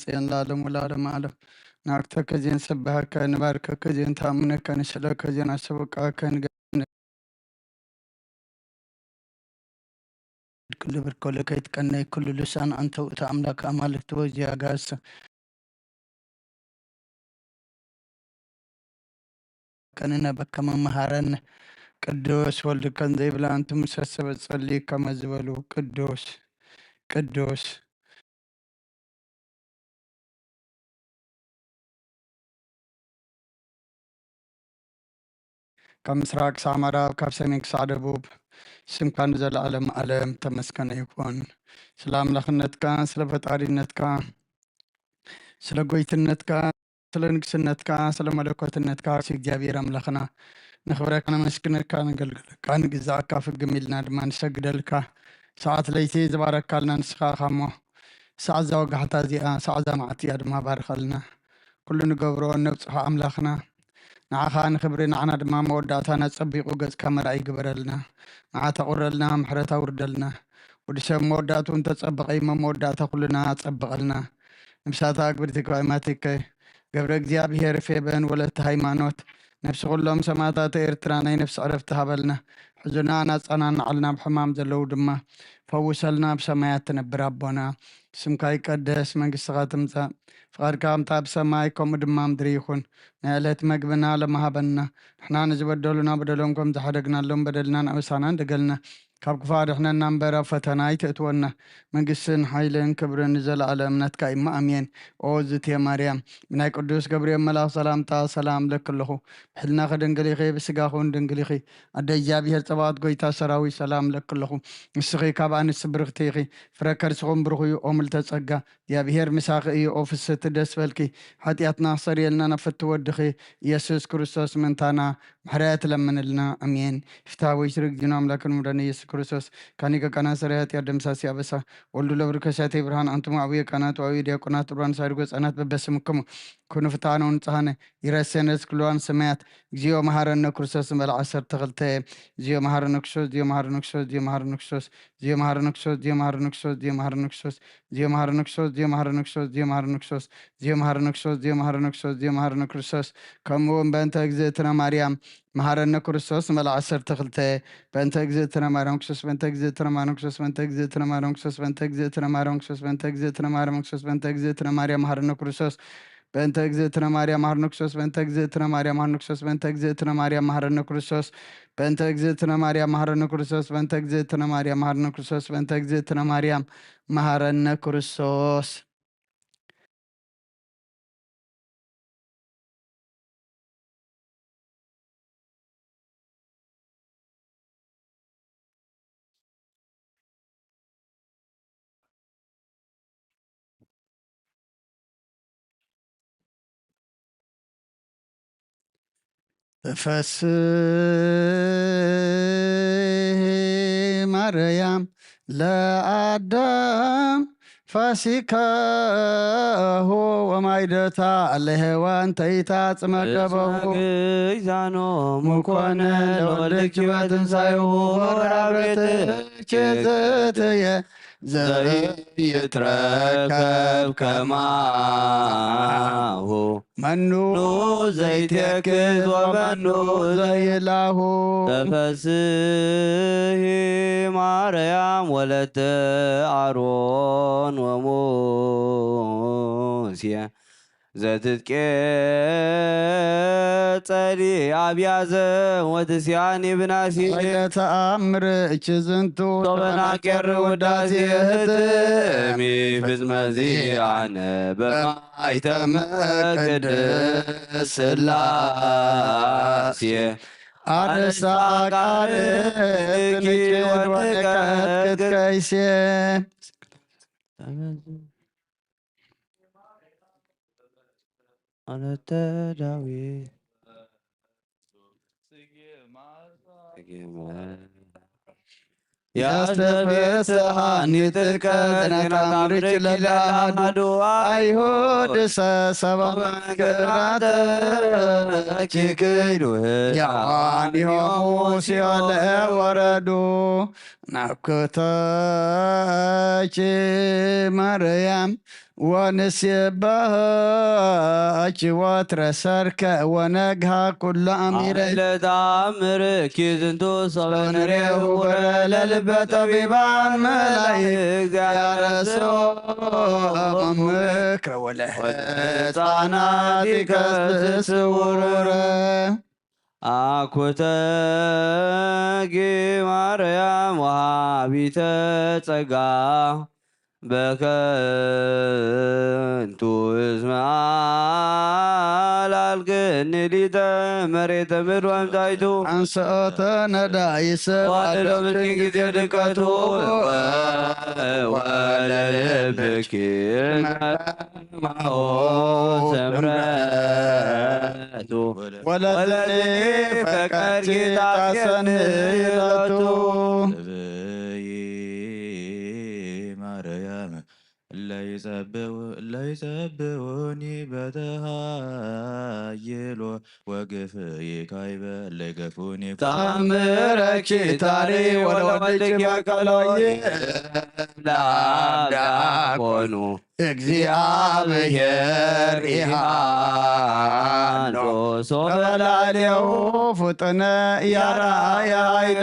ን ለዓለም ወለዓለመ ዓለም። ንኣክተከ ዜን ሰብሐከ፣ ንባርከከ ዜን ተኣምነከ፣ ንስእለከ ዜን ኣሰበቃከ፣ ንገ-፣ ክብር ከሎ ከይትቀነይ ኩሉ ልሳን ኣንተ ውእቱ ኣምላክ ኣማልክት ወእግዚእ ኣጋእዝት። ቀንነ በከመ መሃረነ። ቅዱስ ወልድ ከም ዘይብላ ኣንትሙ ሰሰበ ጸልዩ ከመ ዝበሉ ቅዱስ ቅዱስ ካብ ምስራቅ ክሳዕ ምዕራብ፣ ካብ ሰሜን ክሳዕ ደቡብ፣ ስምካ ንዘለዓለም ዓለም ተመስገነ ይኹን። ስለ ኣምላኽነትካ፣ ስለ ፈጣሪነትካ፣ ስለ ጎይትነትካ፣ ስለ ንግስነትካ፣ ስለ መለኮትነትካ፣ እግዚኣብሔር ኣምላኽና፣ ነኽብረካ፣ ነመስግነካ፣ ነገልግለካ፣ ንግዛእካ፣ ፍግም ኢልና ድማ ንሰግደልካ። ሰዓት ለይቲ ዝባረካልና ንስኻ ኢኻ እሞ፣ ሰዓት እዛ ወጋሕታ እዚኣ፣ ሰዓት እዛ መዓልቲ እዚኣ ድማ ባርኸልና። ኩሉ ንገብሮ እነብጽሖ ኣምላኽና፣ ንዓኻ ንኽብሪ፣ ንዓና ድማ መወዳእታና ጸቢቑ ገጽካ መርኣይ ግበረልና። መዓት ኣቑረልና፣ ምሕረት ኣውርደልና። ወዲ ሰብ መወዳእትኡ እንተጸበቐ እሞ መወዳእታ ኩልና ኣጸብቐልና። ነብሳታ ኣግብርቲ ክባይ ማቲከ፣ ገብረ እግዚኣብሔር ፌበን ወለተ ሃይማኖት፣ ነፍሲ ኩሎም ሰማእታት ኤርትራ ናይ ነፍሲ ዕረፍቲ ሃበልና። ሕዙናን ኣጸናንዓልና፣ ኣብ ሕማም ዘለዉ ድማ ፈውሰልና። ኣብ ሰማያት ትነብር ኣቦና፣ ስምካ ይቀደስ፣ መንግስትኻ ትምጻእ፣ ፍቓድካ ከምታ ኣብ ሰማይ ከምኡ ድማ ምድሪ ይኹን። ናይ ዕለት መግብና ሎሚ ሃበና። ንሕና ንዝበደሉና በደሎም ከም ዝሓደግናሎም በደልናን ኣበሳናን ደገልና። ካብ ክፉእ ኣድሕነና እምበር ኣብ ፈተና ኣይተእትወና። መንግስትን ሓይልን ክብርን ንዘለኣለም ናትካ እዩ እሞ ኣሜን። ኦ ዝትየ ማርያም፣ ብናይ ቅዱስ ገብርኤል መልኣኽ ሰላምታ ሰላም እለኪ ኣለኹ። ብሕልናኺ ድንግል ኢኺ፣ ብስጋኺ እውን ድንግል ኢኺ። ኣደ እግዚኣብሔር ጸባኦት፣ ጎይታ ሰራዊት፣ ሰላም እለኪ ኣለኹ። ንስኺ ካብ ኣንስቲ ብርኽቲ ኢኺ፣ ፍረ ከርስኹም ብሩኽ እዩ። ኦ ምልተ ጸጋ፣ እግዚኣብሔር ምሳኺ እዩ። ኦ ፍስሕቲ ደስ በልኪ፣ ሓጢኣትና ክሰርየልና ናብ ፍትው ወድኺ ኢየሱስ ክርስቶስ ምእንታና ምሕረት ለምንልና። ኣሜን። ፍትሐ ወይ ስርግ ዲኖ ኣምላክን ምረን ኢየሱስ ክርስቶስ ካኒ ከቃና ሰሪ ኃጢአት ደምሳሲ አበሳ ወልዱ ለብሩ ከሳቴ ብርሃን አንትሙ አቡየ ካህናት ወአቡየ ዲያቆናት ርባን ሳድጎ ህጻናት በበስምክሙ ኩኑ ፍትሐነ ወንጽሐነ ይረሴነ እስክልዋን ሰማያት። እግዚኦ መሐረነ ክርስቶስ ንበል ዓሰርተ ክልተ። እግዚኦ መሐረነ ክርስቶስ፣ እግዚኦ መሐረነ ክርስቶስ፣ እግዚኦ መሐረነ ክርስቶስ፣ እግዚኦ መሐረነ ክርስቶስ፣ እግዚኦ መሐረነ ክርስቶስ፣ እግዚኦ መሐረነ ክርስቶስ፣ እግዚኦ መሐረነ ክርስቶስ፣ እግዚኦ መሐረነ ክርስቶስ፣ እግዚኦ መሐረነ ክርስቶስ፣ እግዚኦ መሐረነ ክርስቶስ። ከምኡ እውን በእንተ እግዝእትነ ማርያም መሐረነ ክርስቶስ ንበል ዓሰርተ ክልተ። በእንተ እግዝእትነ ማርያም ክርስቶስ፣ በእንተ እግዝእትነ ማርያም ክርስቶስ፣ በእንተ እግዝእትነ ማርያም ክርስቶስ፣ በእንተ እግዝእትነ ማርያም ክርስቶስ፣ በእንተ እግዝእትነ ማርያም ክርስቶስ፣ በእንተ እግዝእትነ ማርያም መሐረነ ክርስቶስ። በእንተ እግዝእትነ ማርያም መሐረነ ክርስቶስ፣ በእንተ እግዝእትነ ማርያም መሐረነ ክርስቶስ፣ በእንተ እግዝእትነ ማርያም መሐረነ ክርስቶስ። በእንተ እግዝእትነ ማርያም መሐረነ ክርስቶስ፣ በእንተ እግዝእትነ ማርያም መሐረነ ክርስቶስ፣ በእንተ እግዝእትነ ማርያም መሐረነ ክርስቶስ። ተፈስሒ ማርያም ለአዳም ፋሲካሁ ወማይደታ ለሔዋን ተይታ ጽመገበሁ። ግዛኖ ሙኮነ ለወልድኪ ወትንሳኤሁ ወራብሬት ችዝትየ ዘይትረከብ ከማሁ። መኑ ዘይትየክዝ ወመኑ ዘይላሁ። ተፈስሒ ማርያም ወለተ አሮን ወሙሴ ዘትትቄጸሊ አብያዘ ወትስያኒ ብናሲ። ኃይለ ተአምር እች ዝንቱ ሶበናቄር ውዳሴ። ህትሚ ፍጽመ ዚአነ በማይተመ ቅድስ ስላሴ። አርእስተ አቃርብ ክንክር ወንቀት ክትከይሴ። አነተ ዳዊት ያስተፍስሐኒ ጥቀ ዜና ታምርኪ ለለአሐዱ አይሁድ ሰሰባ መንክራተ ኪክይዱ ያዋኒሆሙ ሲኦል ወረዱ። ናኩተኪ ማርያም ወንሴባሃኪ ወትረ ሰርክ ወነግሃ ኩሉ ኣሚረ። ኃይለ ተአምርኪ ዝንቱ ሰበ ንሬሁ ውረ ለልበ ጠቢባን መላእክት ያረስኦ ምክረ ወለህፃናት ይከስስ ውረ። አኩተኪ ማርያም ወሃቢተ ጸጋ በከንቱ እስመ አላልክኒ ሊተ መሬተ ምድር ወምጻይቱ አንሰኦተ ነዳይሰ ዋልዶ ምንትን ጊዜ ድቀቱ ወለልብኪ ማኦ ሰምረቱ ወለትኒ ፈቀድኪ ታሰንይረቱ። እብይ ማርያም እለ ይጸብኡ፣ እለ ይጸብኡኒ በተሃይሎ ወግፍይ ካይበ እለ ይገፉኒ። ተአምረኪ ታሪ ወለወልድኪ በቀሎይ ለአብ ዳኮኑ። እግዚአብሔር ኢሃኖ ሶበ ላዕሌሁ ፍጥነ ያርአየ ኃይሎ።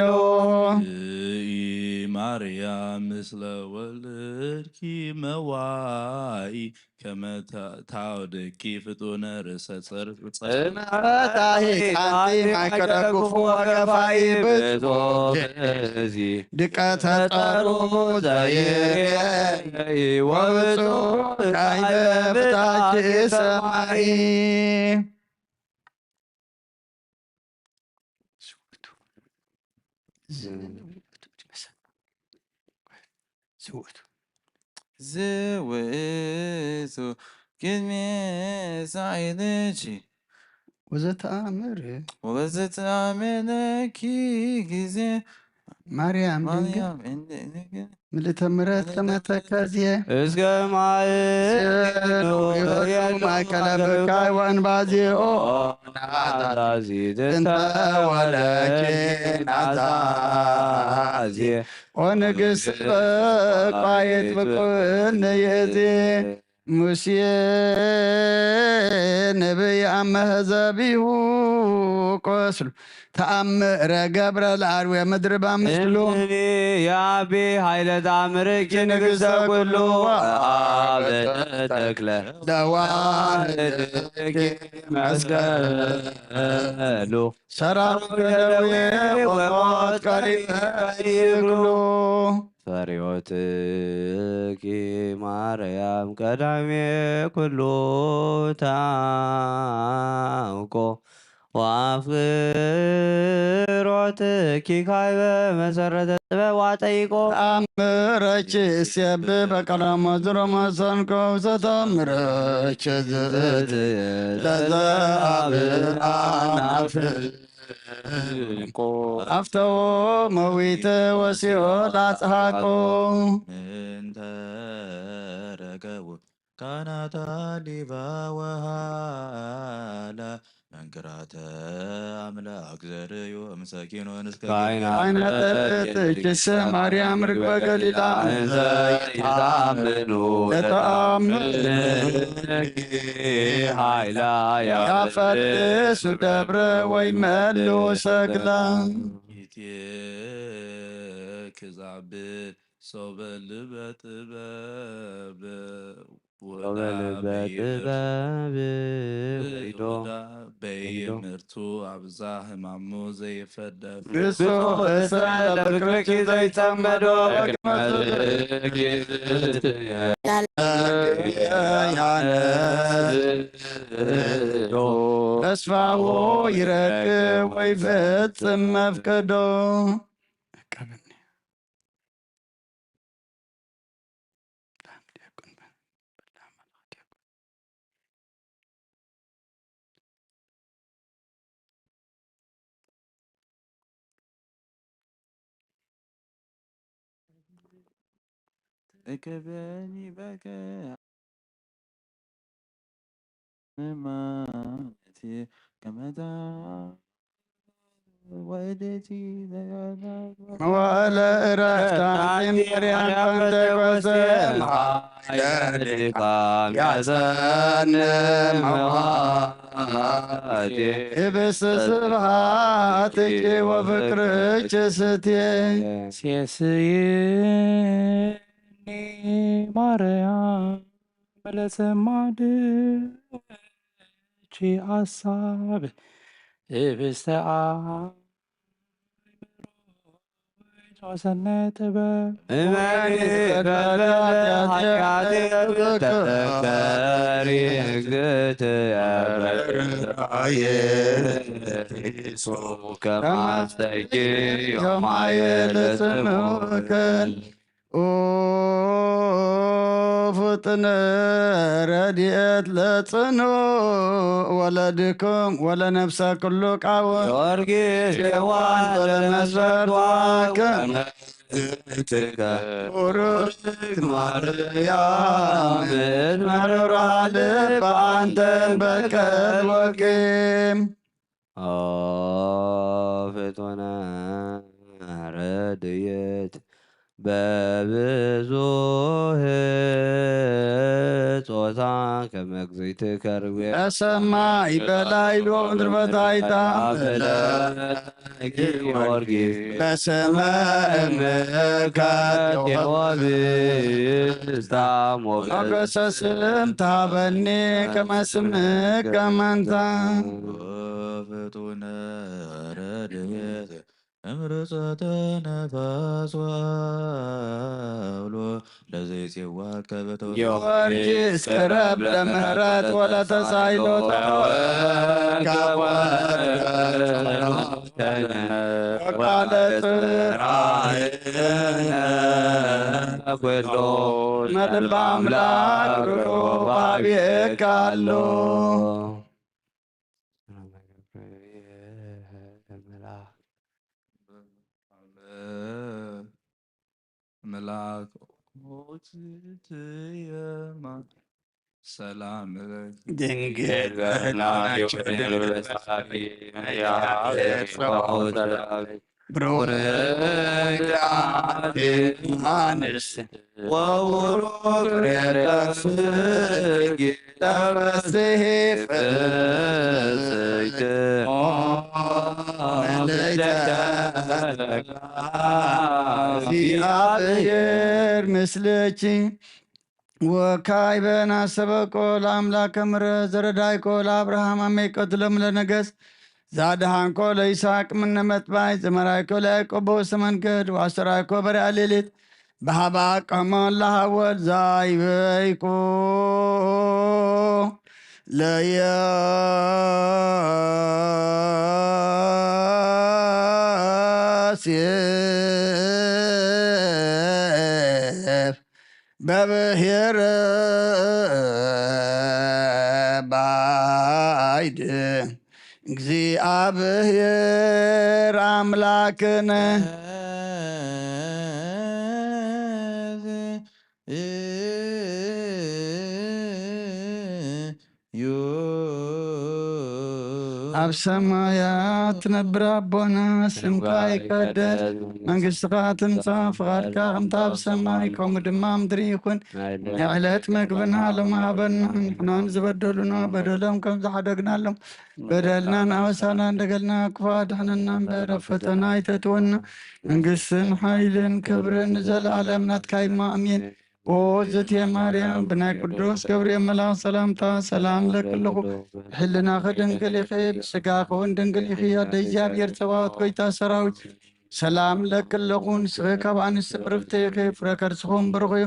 እይ ማርያም ምስለ ወልድኪ መዋኢ ከመ ታ-፣ ታውድኪ ፍጡነ ርእሰ ጽር-፣ ጽር-፣ ጽንዓት አሂ ቃንቲ ማእከለ ክፉ ወገፋኢ ብፁዕ ድቀተ ጸሩ ዘይሬ ወብፁዕ ካይበ ብታች ሰማይ። ዝውእቱ ዝውእቱ ቅድሜ ሳይለኪ ወዘተአምር ወዘተአምር ለኪ ጊዜ ማርያም ድንግል ማርያም እንደ-፣ ምልእተ ምሕረት ከመ ተከዝየ እስከ ማይ ማእከለ ብካይ ወእንባዜኦ ናዛዚ ጥንተ ወለኪ ናዛዚ ኦ ንግሥት በቋየት ብቁን ይእዜ። ሙሴ ነቢይ አመ ህዘቢሁ ቆስሉ ተአምረ ገብረ ለአርዌ ምድር በምስሉ። እንኒ የአቢ ኃይለ ተአምርኪ ንግሥተ ኩሉ አብ ተክለ ለዋህድኪ መስቀሉ ሰራዊተ ደዌ ወሞት ቀሪበ ይብሉ። ፈሪሆትኪ ማርያም ቀዳሜ ኩሉ ታውቆ ወአፍቅሮትኪ ካይበ መሰረተ ጥበብ ዋጠይቆ። ተአምረኪ እሴብ በቀዳሞ ዝሮ መሰንቆ ዘተአምረኪ ዝእቲ ለዘአብ አናፍቆ አፍተዎ መዊተ ወሲኦል አጽሃቆ። ምንተ ረከቡ ካህናት አሊባ ወሃላ መንክራተ አምላክ ዘርእዩ እምሰኪኖን እስከ ካይናተ ትኪሰ ማርያም ርግበ ገሊላ እንዘ ይታምኑ ለተአምር ኃይላ ያፈርሱ ደብረ ወይ መሉ ሰግላ። ይትክዛብ ሶበ ልበ ጥበብ ሶበ ልበ ጥበብ ወይዶ ወይዶ በይምርቱ አብዛ ህማሙ ዘይፈደፍ ብሶ እሰ ለፍቅርኪ ዘይጸመዶ ተስፋዎ ይረክብ ወይ ፈጽም መፍቀዶ። እከበኒ በከ ማለቲ ከመታ መዋእለ ዕረፍታ ማርያም ጴንጤቆስጤ ኃይለ ድካም ያጸን መዋቴ ህብስተ ስብሐትኪ ወፍቅርኪ ስትየ ሴስይኒ ማርያም ለዘማድኪ አሳብ ህብስተ አእምሮ ወሰናይ ጥበብ እመኒ በበለ ኃጢአት ተዘከሪ እግዝእትየ በርአየ ከማስተኪ ዮም ኃይለ ጽምኡክን ኦ ፍጥነ ረድኤት ለጽኑ ወለድኩም ወለነፍሰ ኩሉ ቃወ ጊዮርጊስ የዋን ለመስፈርዋ ከመ ትከ ቡሩክ ማርያም እዝመረ ብርሃን ልብ አንተን በቀል ወቂም ኦ ፍጡነ ረድኤት በብዙህ ጾታ ከመ እግዚእትከ ርዌ በሰማይ በላይሎ ምድር በታይታ ጊዮርጊስ በስመ እምከ ቴዎብስታ ሞገስ ሞገሰ ስም ተሃበኒ ከመ ስምከ መንታ ፍጡነ ረድኤት እምርጸተ ነፋስ ወአውሎ ለዘይጼዋ ከበተው ጊዮርጊስ ቅረብ ለምህረት ወለተሳይሎ ተወከብ ወቃለ ጽራይነ ኩሎ መልብ አምላክ ርሆ ባቤካ አሎ። መልአክ ኦትትየማ ሰላም ድንግል በህናኪ ወድንግል በሳኪ ብሩክ ዮሐንስ ወቡሩክ ፍሬ ከርሥኪ ተፈሥሒ ፍስሕቲ ምልዕተ ጸጋ እግዚአብሔር ምስልኪ። ወካዕበ ናሰበኮ ለአምላከ ምረ ዘረዳይኮ ለአብርሃም አሜ ቀትሎም ለነገስ ዛድሃንኮ ለይስሐቅ ምነ መጥባይ ዘመራይኮ ለያዕቆብ በውስተ መንገድ ወአስተራይኮ በርያ ሌሊት በሃባ ቀመን ለሃወል ዛይበይኮ ለዮሴፍ በብሔረ ባይድ እግዚአብሔር አምላክነ ኣብ ሰማያት ትነብር ኣቦና፣ ስምካ ይቀደስ፣ መንግስትኻ ትምጻእ፣ ፍቓድካ ከምታ ኣብ ሰማይ ከምኡ ድማ ኣብ ምድሪ ይኹን። ናይ ዕለት መግብና ሎሚ ሃበና፣ ንሕናን ዝበደሉና በደሎም ከም ዝሓደግናሎም በደልናን ኣበሳናን ደገልና ክፉእ ኣድሕነና እምበር፣ ኣብ ፈተና ኣይተእትወና። መንግስትን ሓይልን ክብርን ንዘለኣለም ናትካ እዩ፣ ኣሜን። ኦ እግዝእትየ ማርያም፣ ብናይ ቅዱስ ገብርኤል መልኣክ ሰላምታ ሰላም እለኪ ኣለኹ። ብሕልናኺ ድንግል ኢኺ፣ ብስጋኺ እውን ድንግል ኢኺ። ኣደ እግዚኣብሔር ጸባኦት፣ ጎይታ ሰራዊት፣ ሰላም እለኪ ኣለኹ። ንስኺ ካብ ኣንስቲ ብርኽቲ ኢኺ፣ ፍረ ከርስኹም ብሩኽ እዩ።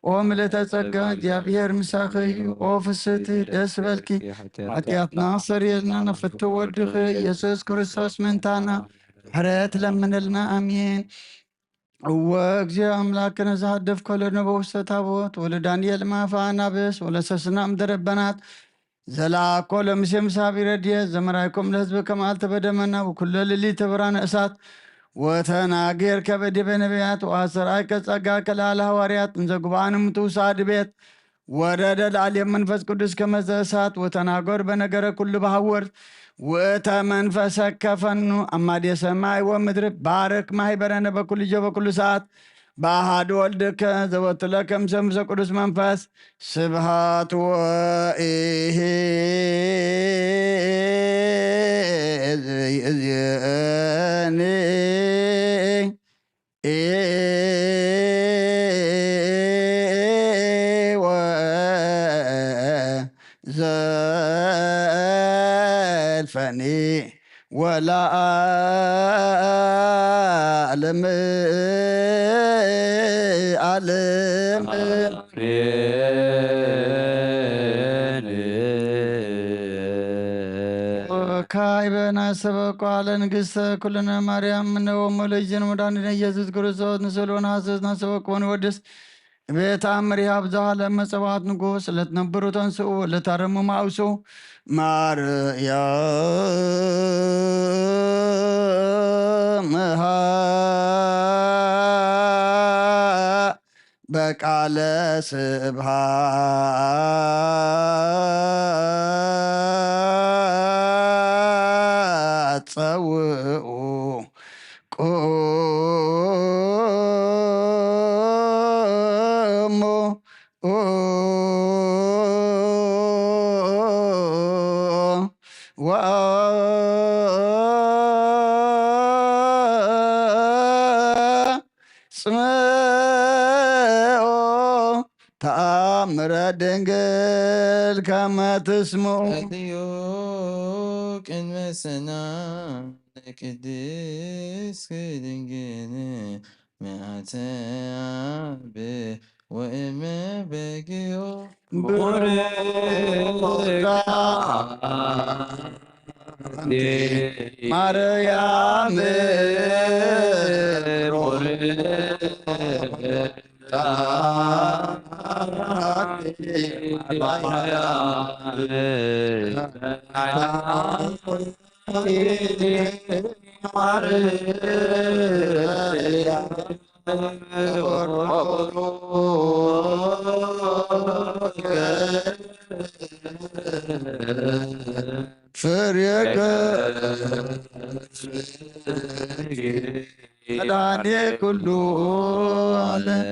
ኦ ምልእተ ጸጋ፣ እግዚኣብሔር ምሳኺ እዩ። ኦ ፍስሕቲ፣ ደስ በልኪ፣ ሓጢኣትና ክሰርየልና ንፍትው ወድኺ ኢየሱስ ክርስቶስ ምእንታና ምሕረት ለምንልና። ኣሜን። እወ እግዚኦ አምላክነ ዘሃደፍኮ ለነ በውስተ ታቦት ወለዳንኤል ማፈ አናብስ ወለሰስና እምድረ በናት ዘለአኮ ለሙሴ ምሳብ ረድኤት ዘመራይኮም ለህዝብ ከመ አልተበደመና ወኩሎ ሌሊት ተበራነ እሳት ወተናጌርከ በዲበ ነቢያት ወአስተርአይከ ጸጋከ ለአለ ሐዋርያት እንዘ ጉብአነ እምቱ ውሳድ ቤት ወረደ ላዕሌም መንፈስ ቅዱስ ከመዘ እሳት ወተናጎር በነገረ ኩሉ በሃወርት ውእተ መንፈሰከ ፈኑ አማዴ ሰማይ ወምድር ባርክ ማህበረነ በኩሉ ጊዜ በኩሉ ሰዓት በአሃዱ ወልድከ ዘወቱ ለከ ምስለ መንፈስ ቅዱስ መንፈስ ስብሃት ወኢሂ እዝየኒ ወዘልፈኒ ወለዓለመ ዓለም። ወካዕበ ናሰበ ቃለ ንግሥተ ኩልነ ማርያም እምነ ወእሙ ለእግዚእነ መድኃኒነ ኢየሱስ ክርስቶስ ንስእሎ ወንሐስስ ናሰበ ወንወድስ ቤት አምር ያብዛህ ለመጸዋት ንጉሥ ለትነብሩ ተንስኡ ለታረሙ ማውሱ ማርያም በቃለ ስብሃት ጸውኡ ቁሙ ወአጽምዑ ተአምረ ድንግል ከመ ትስምዑ። ጸልዩ ቅድመ ሰና ለቅድስት ድንግል ምልአተ አብ ወእመ በጊዮ ቡርክት ማርያም ቡርክት ፍሬ መድኃኔ ኩሉ ዓለም።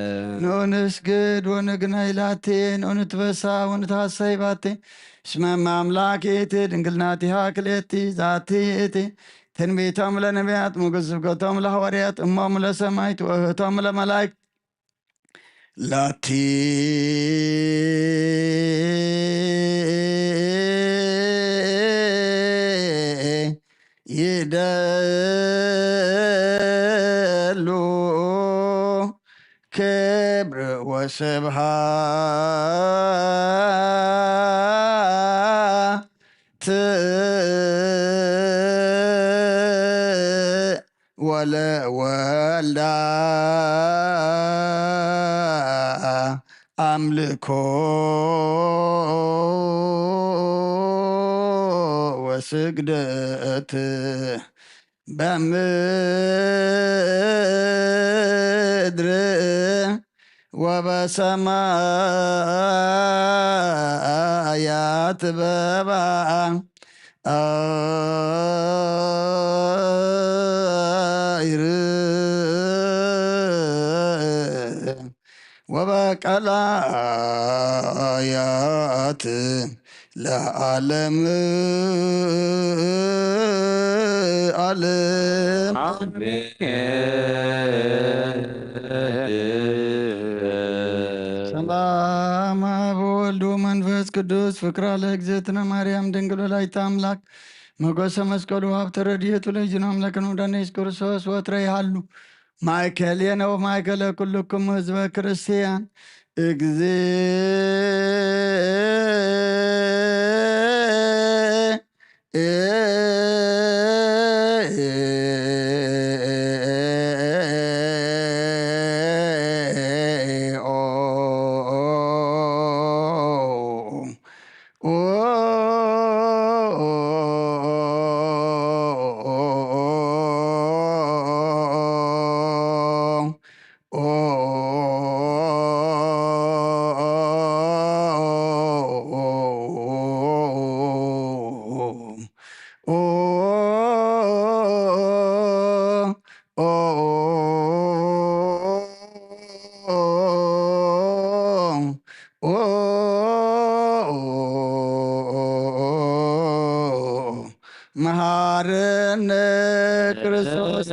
ንዑ ንስግድ ወንግናይ ላቴ፣ ንዑ ንትበሳ ወንትሐሰይ ባቴ። እስመ እመ አምላክ ይእቲ ድንግል ናቲሃ ክልኤቲ ዛቲ ይእቲ። ትንቢቶም ለነቢያት፣ ሞገስ ስብከቶም ለሐዋርያት፣ እሞም ለሰማይት፣ ወእህቶም ለመላእክት። ላቲ ይደሉ ክብር ወስብሃት ወለወልዳ አምልኮ ወስግደት በምድር ወበሰማያት በባ አይር ወበቀላያት ለዓለም ዓለም። አሜን። ሰላም አብ ወወልድ ወመንፈስ ቅዱስ ፍቅራ ለእግዝእትነ ማርያም ድንግል ወላዲተ አምላክ ሞገሰ መስቀሉ ሀብተ ረድኤቱ ለእግዚእነ አምላክነ ወመድኃኒነ ኢየሱስ ክርስቶስ ወትረ ይሃሉ ማእከሌነ ወማእከለ ኩልክሙ ህዝበ ክርስቲያን። እግዚእ መሃረነ ክርስቶስ።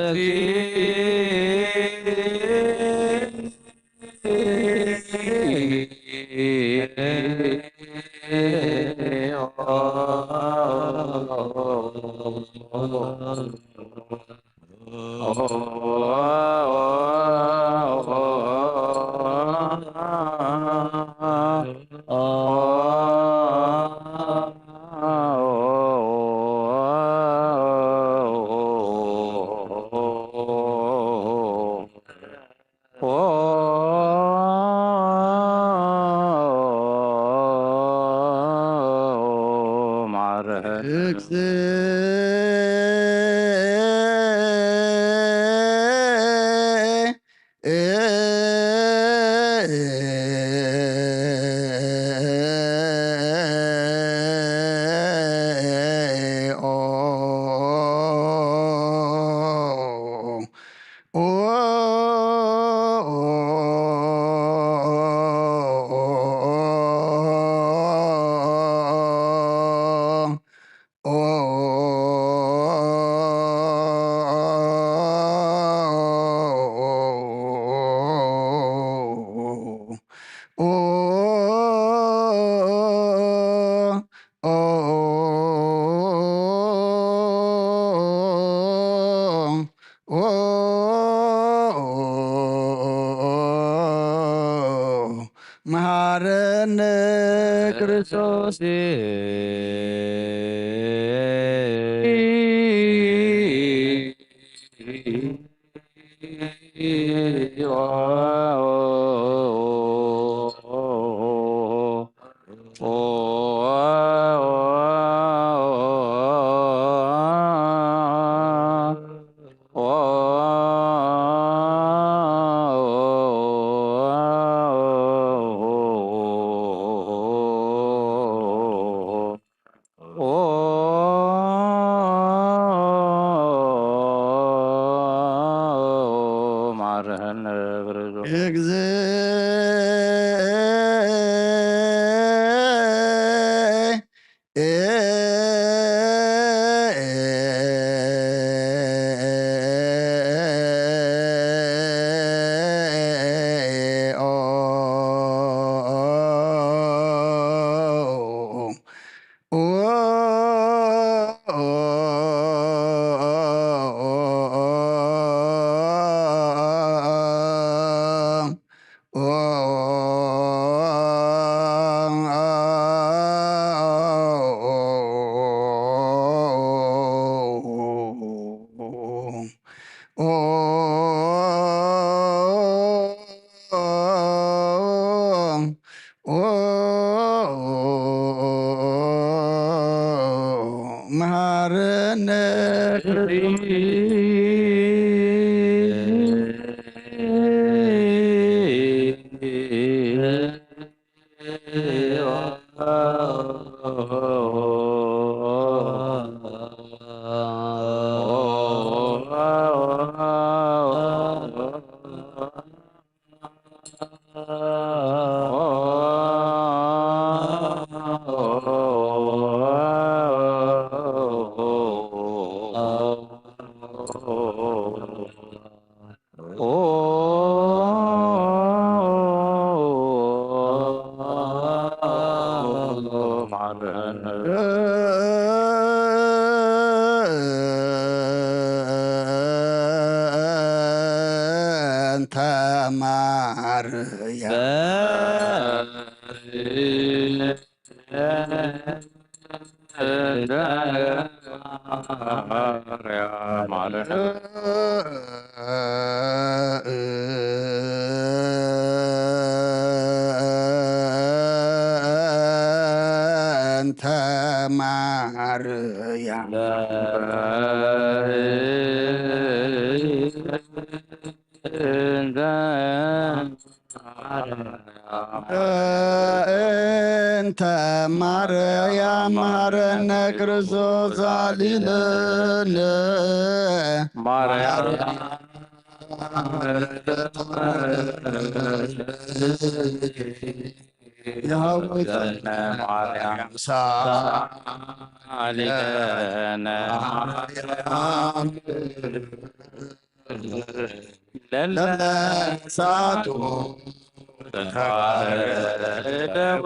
መሃረነ ክርስቶስ። መሃረነ እንተ ማርያም እንተ ማርያም እንተ ተማርያም መሃረነ ክርስቶስ ኣሊለነ። ማርያም የሃውተነ ማርያም ሳሊለነ። ለለሳቱ ተደዊ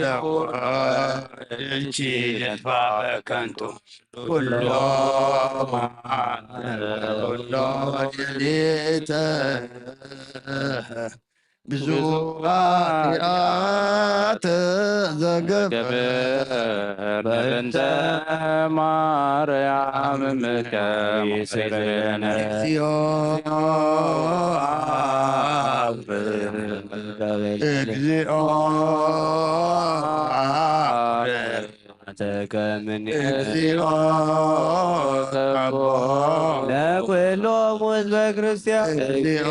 ለወርጂ ንጥፋ በከንቱ ኩሎ ኩሎ ሌሊተ ብዙ ኃጢአት ዘገበ በእንተ ማርያም እምከ ይስረነ። እግዚኦ አብ እግዚኦ አብ ተከምን እግዚኦ አቦ ለኩሎም ህዝበ ክርስቲያን እግዚኦ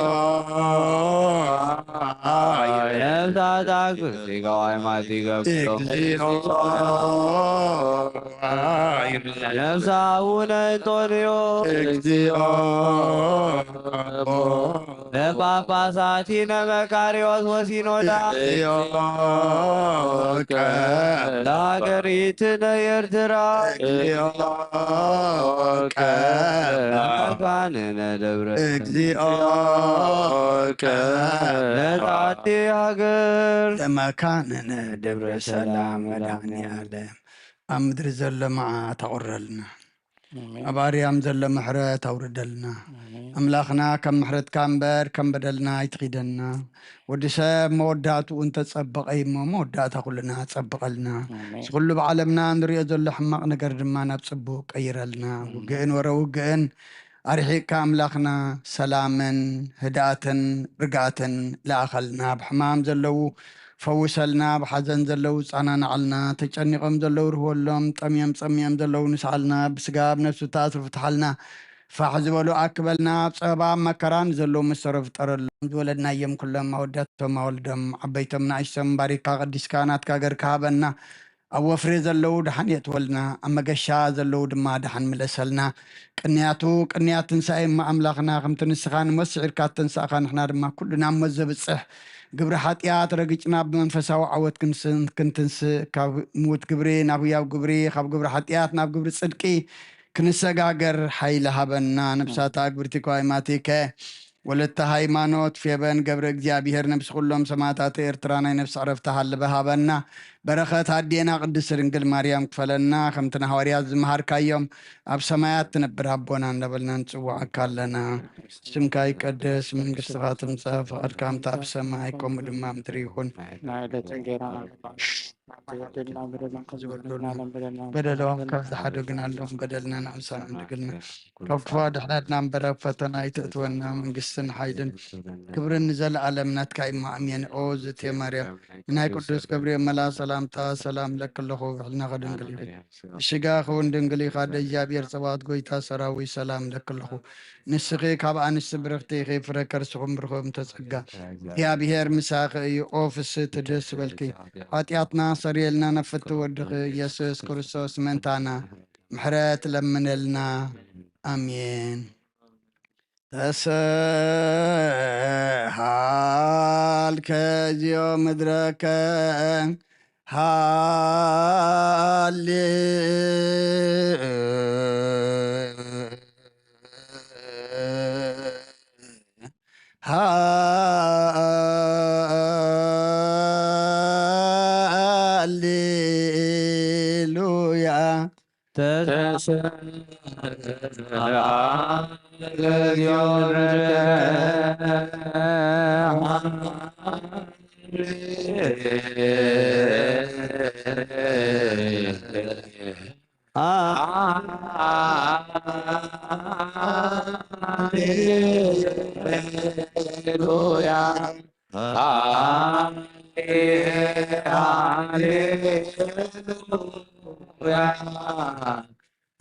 ነፍሳት አክብር ሊቀ ማእት ይገብሮ። እግዚኦ ነፍሳ አቡነ እንጦንዮስ እግዚኦ አቦ ለጳጳሳቲነ መቃርዮስ ወሲኖዳ ለሀገሪትነ ኤርትራ ለመካንነ ደብረ ለዛቲ ሀገር ለመካንነ ደብረ ሰላም መድኃኔ ዓለም ኣብ ምድሪ ዘሎ መዓት ኣቑረልና። ኣብ ኣርያም ዘሎ ምሕረት ኣውርደልና። ኣምላኽና፣ ከም ምሕረትካ እምበር ከም በደልና ኣይትኺደና። ወዲ ሰብ መወዳእትኡ እንተጸበቐ እሞ መወዳእታ ኩልና ጸብቐልና። እዚ ኩሉ ብዓለምና ንሪኦ ዘሎ ሕማቕ ነገር ድማ ናብ ጽቡቕ ቀይረልና። ውግእን ወረ ውግእን ኣርሒቕካ ኣምላኽና ሰላምን ህድኣትን ርግኣትን ለኣኸልና። ብሕማም ዘለዉ ፈውሰልና፣ ብሓዘን ዘለዉ ጻናናዓልና፣ ተጨኒቖም ዘለዉ ርህወሎም፣ ጠምዮም ጸምዮም ዘለዉ ንስዓልና፣ ብስጋ ኣብ ነፍሲ ተኣስሩ ፍትሓልና፣ ፋሕ ዝበሉ ኣክበልና፣ ኣብ ጸበባ ኣብ መከራ ንዘለዉ መሰሮ ፍጠረሎም። ዝወለድናዮም ኩሎም ኣወዳቶም ኣወልዶም ዓበይቶም ንኣሽቶም ባሪካ ቀዲስካ ናትካ ገርካ ሃበና። ኣብ ወፍሪ ዘለዉ ደሓን የእትወልና፣ ኣብ መገሻ ዘለዉ ድማ ደሓን ምለሰልና። ቅንያቱ ቅንያት ትንሳኤ እሞ ኣምላኽና፣ ከምቲ ንስኻ ንሞት ስዒርካ እተንሳእካ፣ ንሕና ድማ ኩሉ ናብ ሞት ዘብጽሕ ግብሪ ሓጢኣት ረጊጽና ብመንፈሳዊ ዓወት ክንስን-፣ ክንትንስእ፣ ካብ ምዉት ግብሪ ናብ ህያው ግብሪ፣ ካብ ግብሪ ሓጢኣት ናብ ግብሪ ጽድቂ ክንሰጋገር ሓይሊ ሃበና። ነብሳታ ግብርቲ ከዋይ ማቲከ ወለተ ሃይማኖት ፌበን ገብረ እግዚኣብሔር ነብሲ ኩሎም ሰማዕታት ኤርትራ ናይ ነብሲ ዕረፍቲ ሃልበ ሃበና። በረኸት ኣዴና ቅድስት ድንግል ማርያም ክፈለና። ከምቲ ንሃዋርያት ዝመሃርካዮም ኣብ ሰማያት ትነብር ኣቦና እንዳበልና ንጽውዓካ ኣለና። ስምካ ይቀደስ፣ መንግስትኻ ትምጻእ፣ ፍቓድካ ከምቲ ኣብ ሰማይ ከምኡ ድማ ኣብ ምድሪ ይኹን። ናይ ዕለት እንጌራና በደልና በደልና በደሎም ካብ ዝሓደጉና ኣለዎም በደልና ንዓምሳና ድግልና ካብ ክፉ ኣድሕነና እምበር ኣብ ፈተና ኣይተእትወና። መንግስትን ሓይልን ክብርን ንዘለኣለም ናትካ እዩ። ኣሜን። ኦ ዝቴ ማርያም ናይ ቅዱስ ገብርኤል መልኣክ ሰላምታ ሰላም ለኪ ኣለኹ። ብሕልናኺ ድንግል ኢኺ፣ ብስጋኺ እውን ድንግል ኢኻ። ኣደ እግዚኣብሔር ጸባኦት ጎይታ ሰራዊት ሰላም ለኪ ኣለኹ። ንስኺ ካብ ኣንስቲ ብርኽቲ ኢኺ፣ ፍረ ከርስኹም ብርኹም ተጸጋ እግዚኣብሔር ምሳኺ እዩ። ኦ ፍስሕቲ ደስ በልኪ፣ ሓጢኣትና ሰሪየልና ነፍቲ ወድኺ ኢየሱስ ክርስቶስ ምእንታና ምሕረት ለምነልና። ኣሜን። ተሰሃልከ ዚኦ ምድረከ ሃሌ ሃሌሉያ። ተሰብሐ ለእግዚኦ ምሕረትከ። ሃሌሉያ።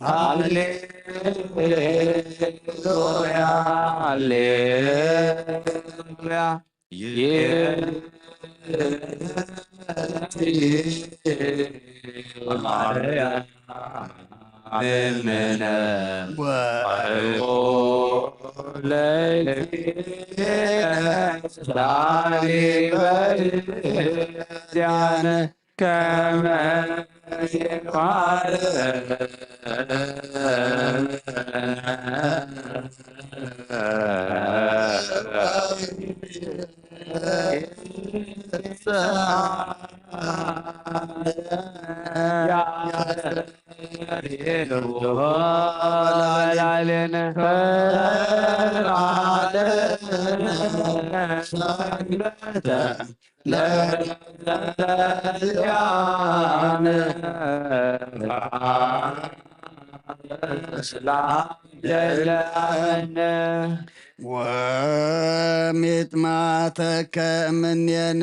ሃሌ-፣ ሃሌሉያ፣ ሃሌሉያ፣ ሃሌሉያ። ማርያም እምነ ወርቆ ለእግዚእነ ላሊበል ዚያነ ከመ ይፋረ ወሚጥማተከ እምኔነ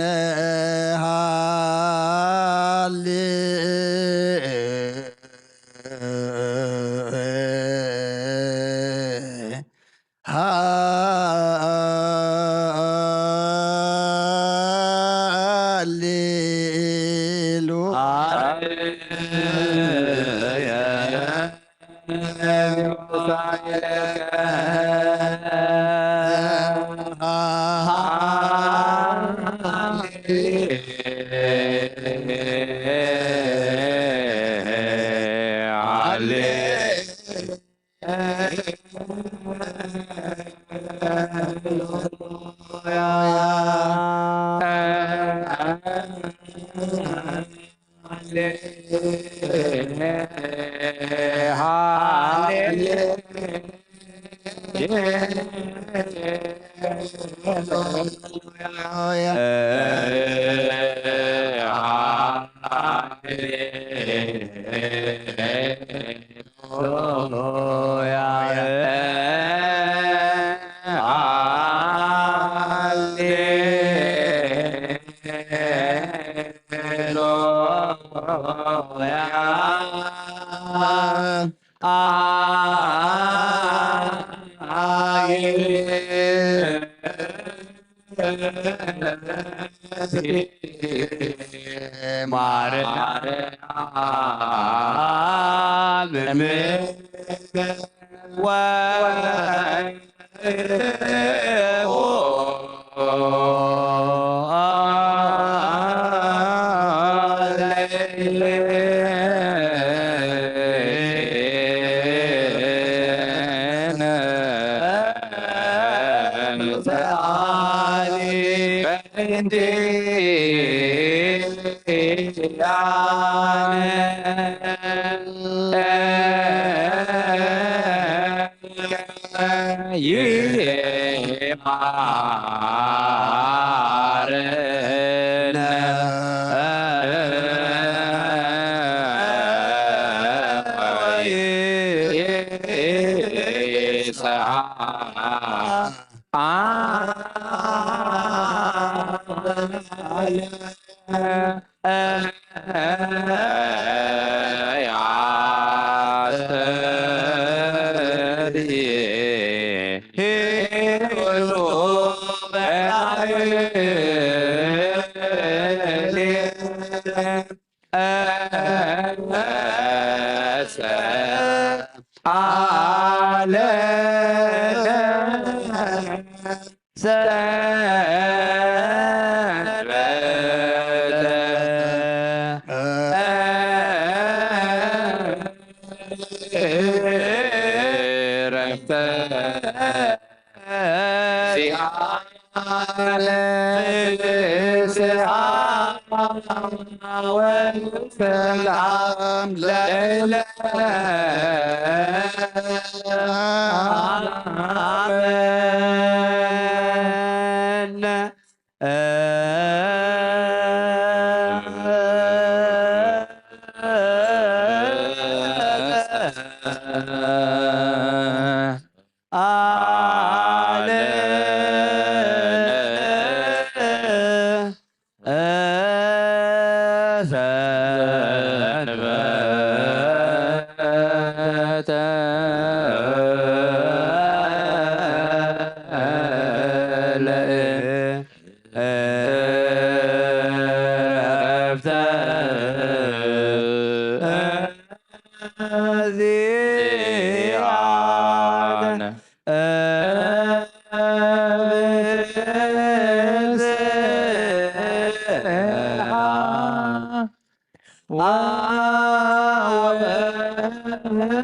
ሃሊ ሃሌሉያ።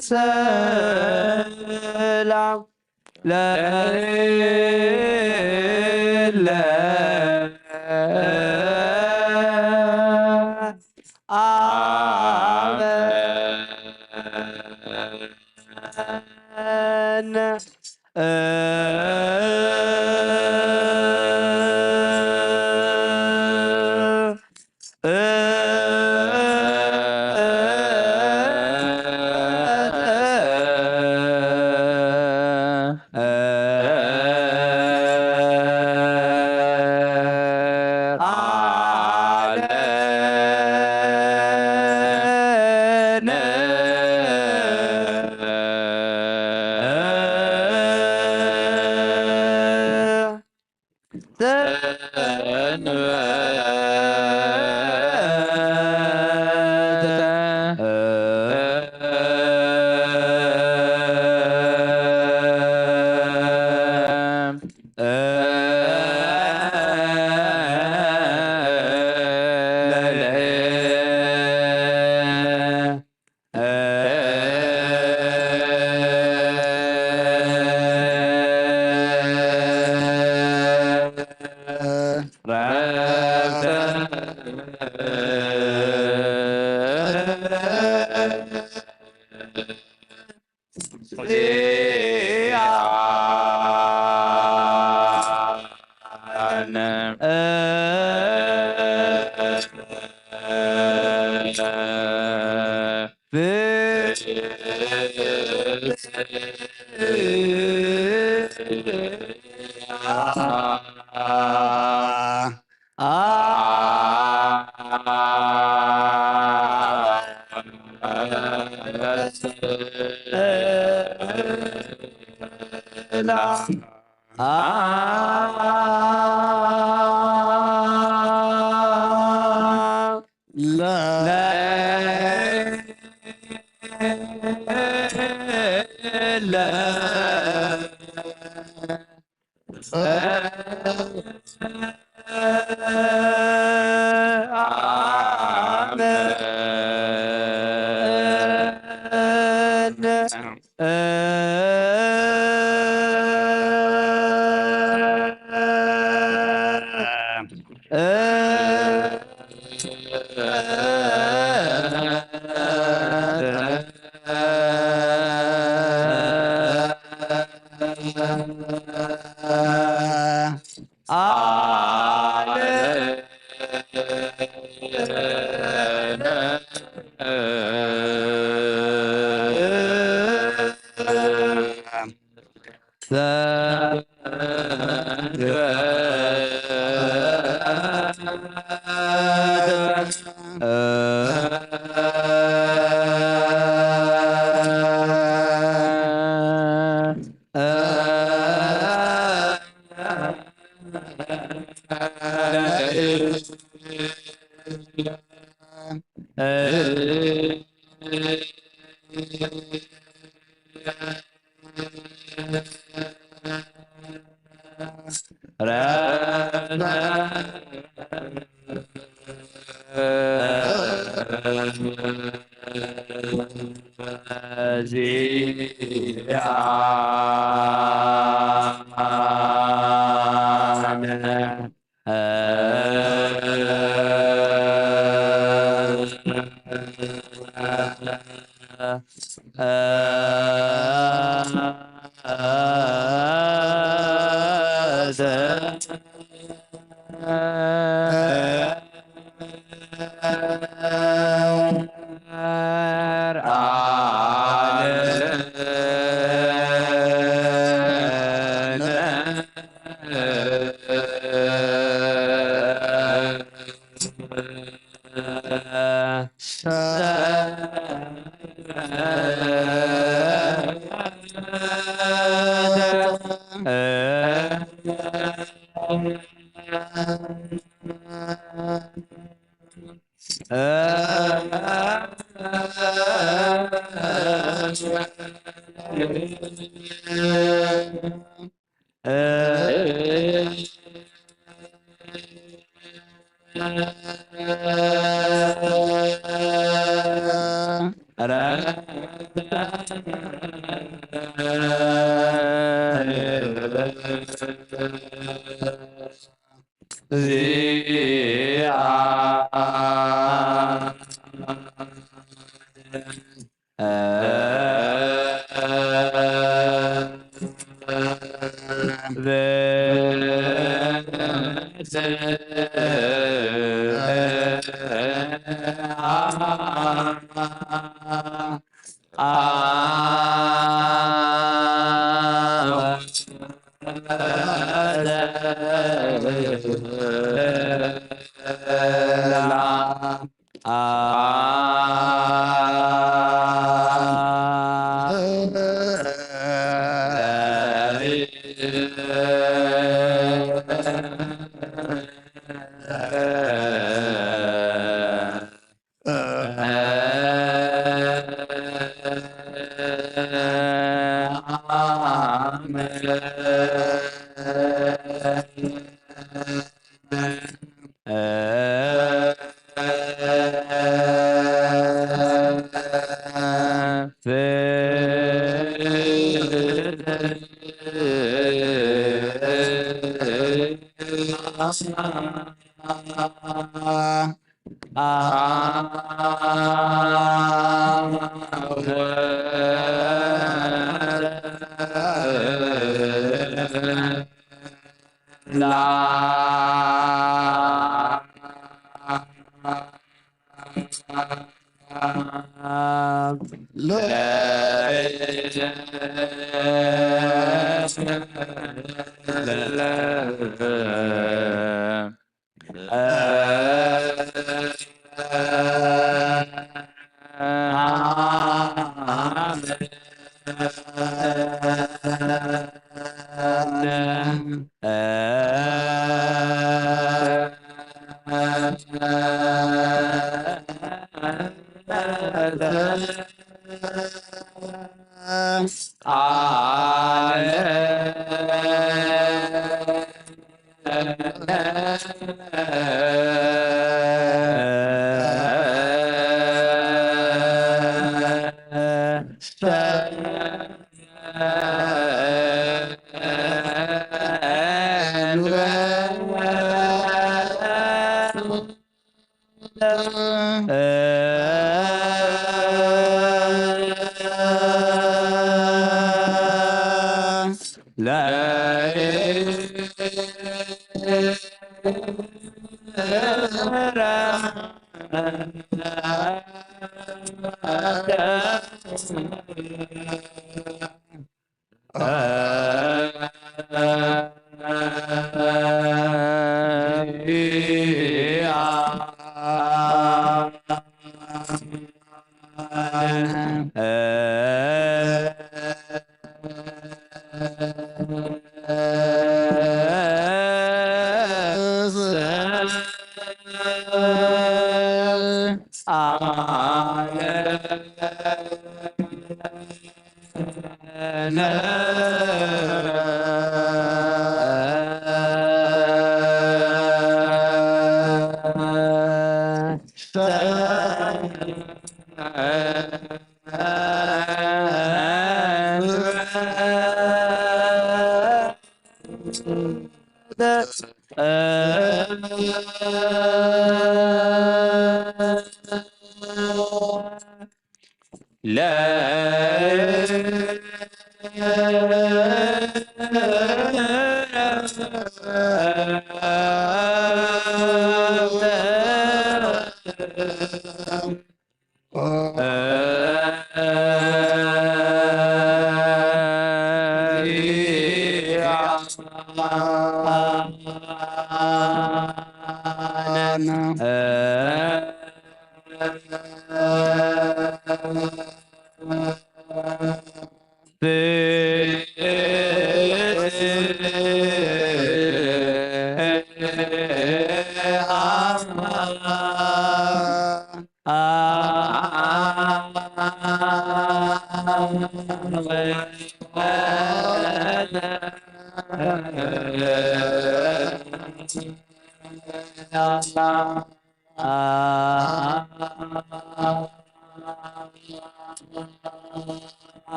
ሰላም ለለ አበነ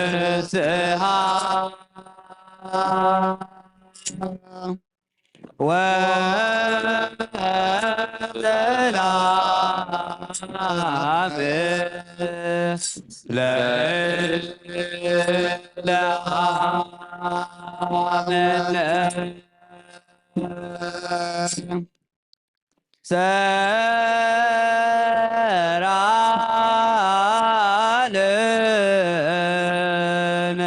ፍስሃ ወሰላም ለዓለምነ። ሰራልነ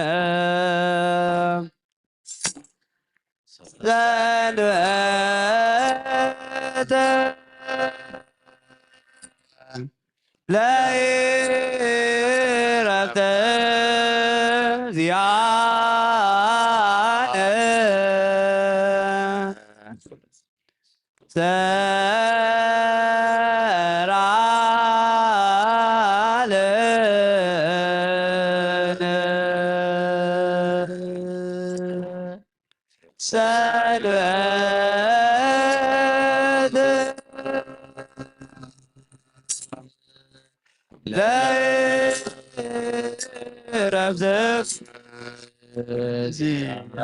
ሰንበተ ለይረፍተ ዚያነ። ሰራልነ ሰንበተ ለይረፍተ ዚያነ።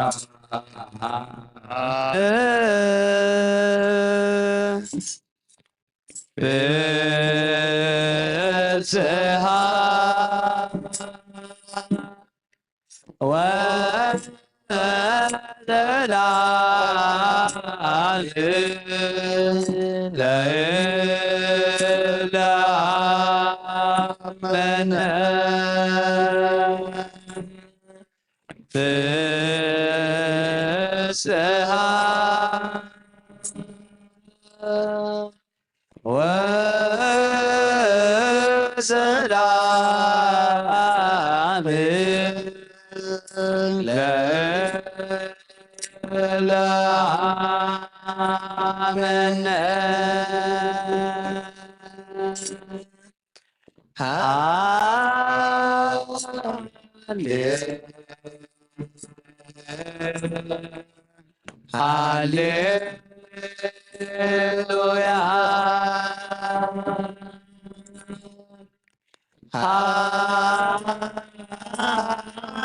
ፍስሃ ወሰላም ለዓለምነ። ፍስሃ ወሰላም ለዓለምነ። ሃሌ ሃሌሉያ።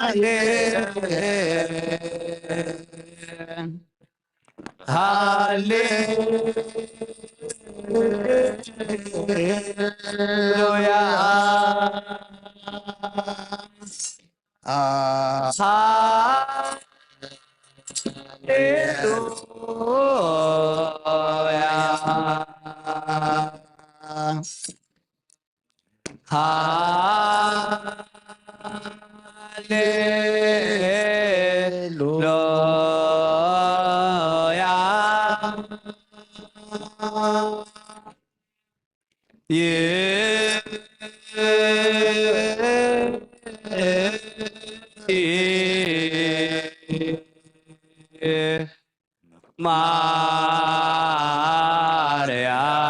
ሃሌ ሃሌሉያ። ሃሌሉያ። ሃሌሉያ።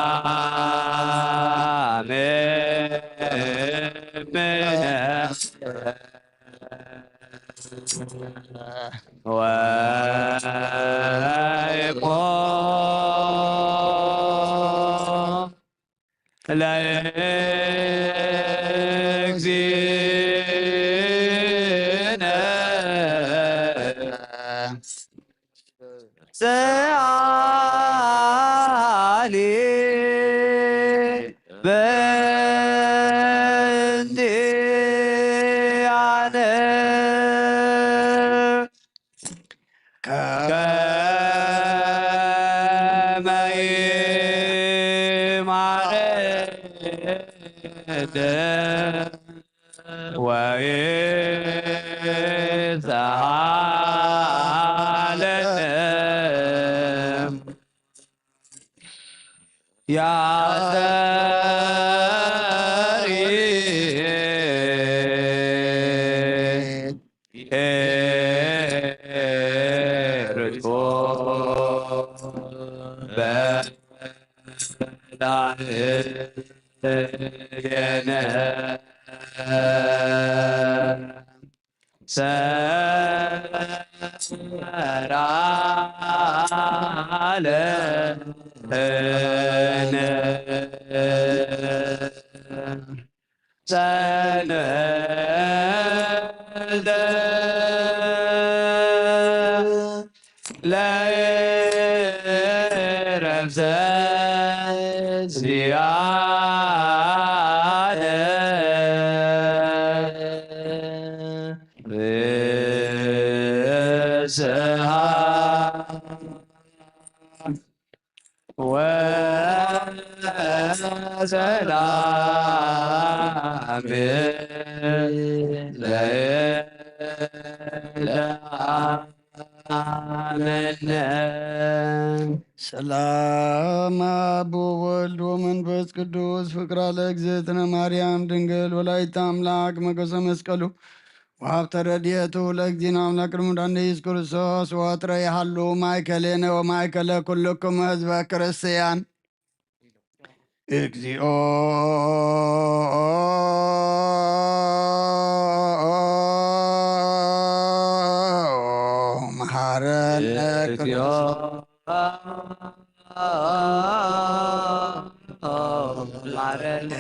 ማርያም ወይቆም ለእግዚእነ ሰአሊ በ ሰላም አብ ወወልድ ወመንፈስ ቅዱስ ፍቅራ ለእግዝእትነ ማርያም ድንግል ወላዲተ አምላክ መገሰ መስቀሉ ወሀብተ ረድኤቱ ለእግዚእነ አምላክ ቅድመ ዳንኤል ኢየሱስ ክርስቶስ ወትረ ይሃሉ ማእከሌነ ወማእከለ ኩልክሙ ህዝበ ክርስቲያን። እግዚኦ መሐረነ ክርስቶስ። መሐረነ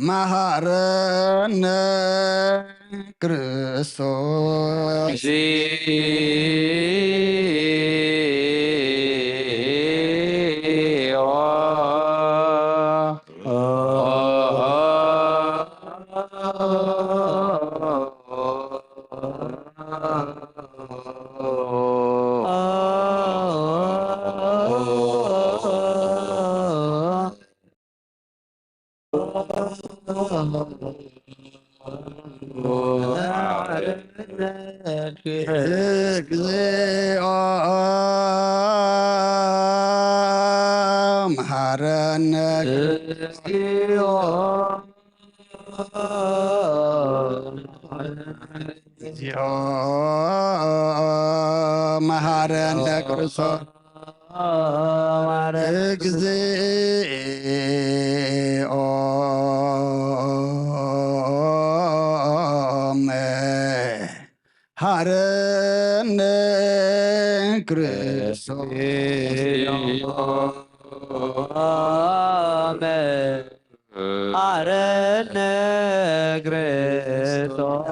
መሐረነ ክርስቶስ። እግዚኦ መሐረነ። እግዚኦ መሐረነ ክርስቶስ። እግዚኦ መሐረነ ክርስቶስ። መሐረነ ክርስቶስ።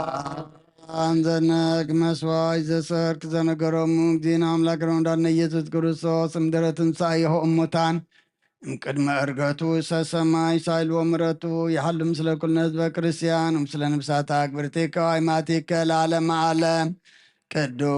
ዘነግ መስዋዕት ዘሰርክ ዘነገሮሙ እግዚእነ አምላክ ረመዳን ኢየሱስ ክርስቶስ እምድረ ትንሳኤሁ እሙታን እምቅድመ ዕርገቱ ሰሰማይ ሳይልዎ ምረቱ ይሃሉ ምስለ ኩልነ ህዝበ ክርስቲያን ምስለ ነፍሳት አክብርቲከ ወአይማቲከ ለዓለመ ዓለም። ቅዱስ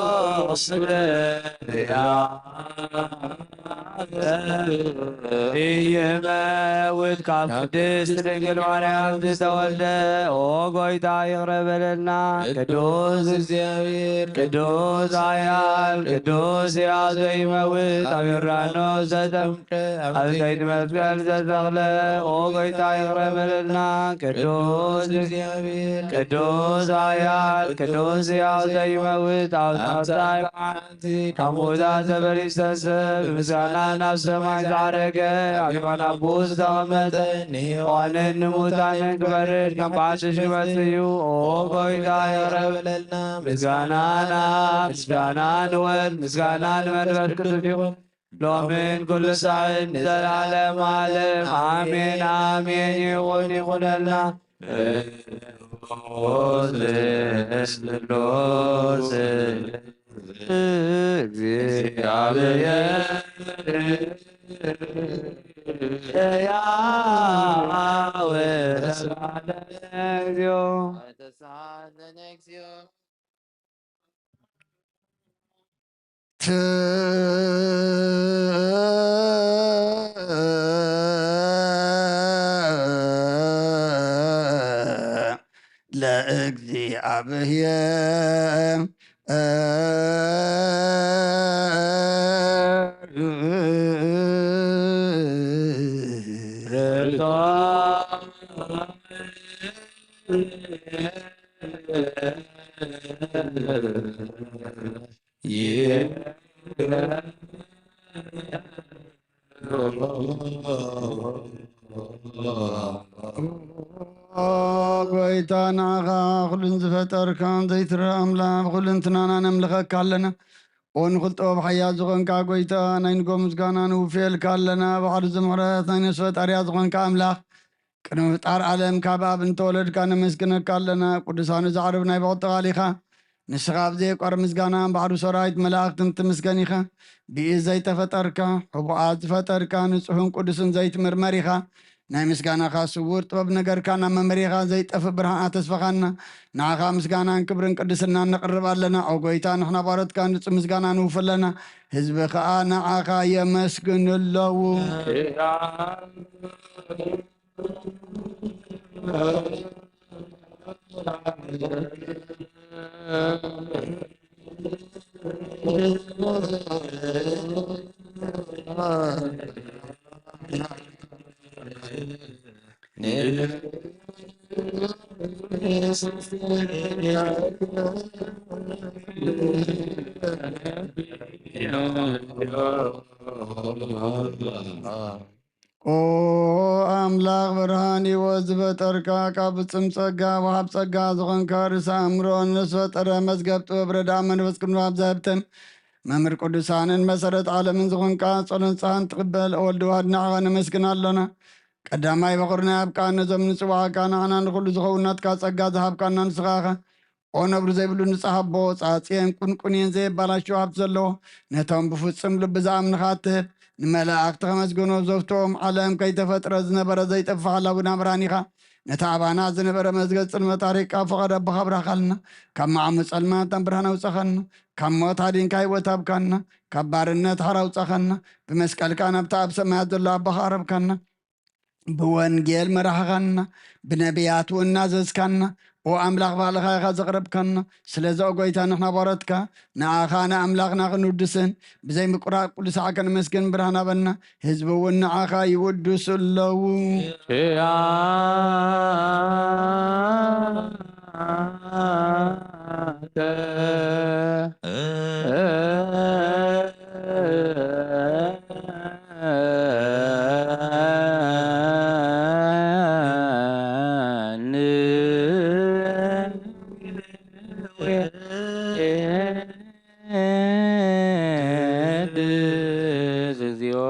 ቅዱስ ኢይመውት ካብ ቅድስት ድንግል ማርያም ዝተወልደ፣ ኦ ጎይታ ይቕረ በለልና። ቅዱስ እግዚኣብሔር፣ ቅዱስ ኃያል፣ ቅዱስ ሕያው ዘይመውት፣ ኣብ ዮርዳኖስ ዘጠምቀ፣ ኣብ ቀይዲ መስቀል ዘተኽለ፣ ኦ ጎይታ ይቕረ በለልና። ቅዱስ እግዚኣብሔር፣ ቅዱስ ኃያል፣ ቅዱስ ሕያው ዘይመውት፣ ኣብ ሳልሳይ መዓልቲ ካብ ሙታን ተበሊጹ ተንሥእ፣ ብምስጋና ናብ ሰማይ ዝዓረገ፣ ኣብ የማን ኣቦኡ ዝተቐመጠ፣ ንሕያዋንን ንሙታንን ክፈርድ ከም ቀሺሽ ይመጽእ እዩ። ኦ ጎይታ ይቕረ በለልና። ምስጋና ንኣብ፣ ምስጋና ንወልድ፣ ምስጋና ንመንፈስ ቅዱስ ይኹን፣ ሎምን ኩሉ ሳዕን ንዘለዓለም ዓለም። ኣሜን፣ ኣሜን። ይኹን፣ ይኹነልና። ስሉስ፣ ስሉስ፣ እግዚኣብሔር ሕያው ለዘለዓለም። እግዚኦ። ተሳለነ እግዚኦ። ለእግዚኣብሔር። ጎይታ፣ ንዓኻ ኩሉን ዝፈጠርካ ዘይትረኣ ኣምላኽ፣ ብኹልንትናና ነምልኸካ ኣለና። ኦ ንኹሉ ጥበብ ሓያል ዝኾንካ ጎይታ፣ ናይ ንጎ ምስጋና ንውፍየልካ ኣለና። ባሕሪ ዝምሕረት ናይ ነፍሲ ፈጣሪያ ዝኾንካ ኣምላኽ፣ ቅድሚ ምፍጣር ዓለም ካብ ኣብ እንተወለድካ ነመስግነካ ኣለና። ቅዱሳኑ ዘዕርብ ናይ ብቕጥቓል ኢኻ። ንስኻ ኣብ ዘየቋርብ ምስጋና ባሕሪ ሰራዊት መላእኽትን ትምስገን ኢኻ። ብኢድ ዘይተፈጠርካ፣ ሕቡኣት ዝፈጠርካ፣ ንጹሕን ቅዱስን ዘይትምርመር ኢኻ። ናይ ምስጋናኻ ስውር ጥበብ ነገርካ ናብ መመሪኻ ዘይጠፍእ ብርሃን ኣተስፈኻና። ንዓኻ ምስጋናን ክብርን ቅድስናን ነቕርብ ኣለና። ኦ ጎይታ፣ ንሕና ባሮትካ ንጹህ ምስጋና ንውፍ ኣለና። ህዝቢ ኸኣ ንዓኻ የመስግኑ ኣለዉ። ኦ ኣምላኽ ብርሃን ህይወት ዝፈጠርካ፣ ካብ ፍጹም ጸጋ ወሃብ ጸጋ ዝኾንካ፣ ርእሰ ኣእምሮ ንዝፈጠረ፣ መዝገብ ጥበብ ረድኣ መንፈስ ቅዱስ ኣብ ዘህብተን፣ መምህር ቅዱሳንን መሰረት ዓለምን ዝኾንካ፣ ጸሎን ንስሓን ትቕበል ወልድ ዋህድ ንዓኻ ነመስግን ኣሎና። ቀዳማይ በኹር ናይ ኣብ ቃል ነዞም ንጽዋዕካ፣ ንዓና ንኹሉ ዝኸውን ናትካ ጸጋ ዝሃብካና ንስኻ ኢኻ። ኦ ነብሪ ዘይብሉ ንጹሕ ኣቦ፣ ጻጽየን ቁንቁንየን ዘየባላሽው ሃብቲ ዘለዎ፣ ነቶም ብፍጹም ልቢ ዝኣምንኻ እትህብ፣ ንመላእኽቲ ከመስግኖ ዘፍትዎም ዓለም ከይተፈጥረ ዝነበረ ዘይጠፍእ ሓላዊ ናብራን ኢኻ። ነቲ ኣባና ዝነበረ መዝገብ ጽልመት ኣሪቕካ ፍቓድ ኣቦኻ ኣብራኻልና። ካብ መዓሙ ጸልማት ናብ ብርሃን ኣውጻኻና። ካብ ሞት ኣዲንካ ህይወት ሃብካና። ካብ ባርነት ሓራ ኣውጻኻና። ብመስቀልካ ናብቲ ኣብ ሰማያት ዘሎ ኣቦኻ ኣቕረብካና። ብወንጌል መራሕኻና፣ ብነቢያት እውን እናዘዝካና፣ ኦ ኣምላኽ ባዕልኻ ኢኻ ዘቕረብካና። ስለዚ ኦ ጎይታ ንሕና ባሮትካ ንዓኻ ንኣምላኽና ክንውድስን ብዘይ ምቁራጽ ቅዱሳዕ ከነመስግን ብርሃን ሃበና። ህዝቢ እውን ንዓኻ ይውድሱ ኣለዉ። ንቅድስ እግዚኦ።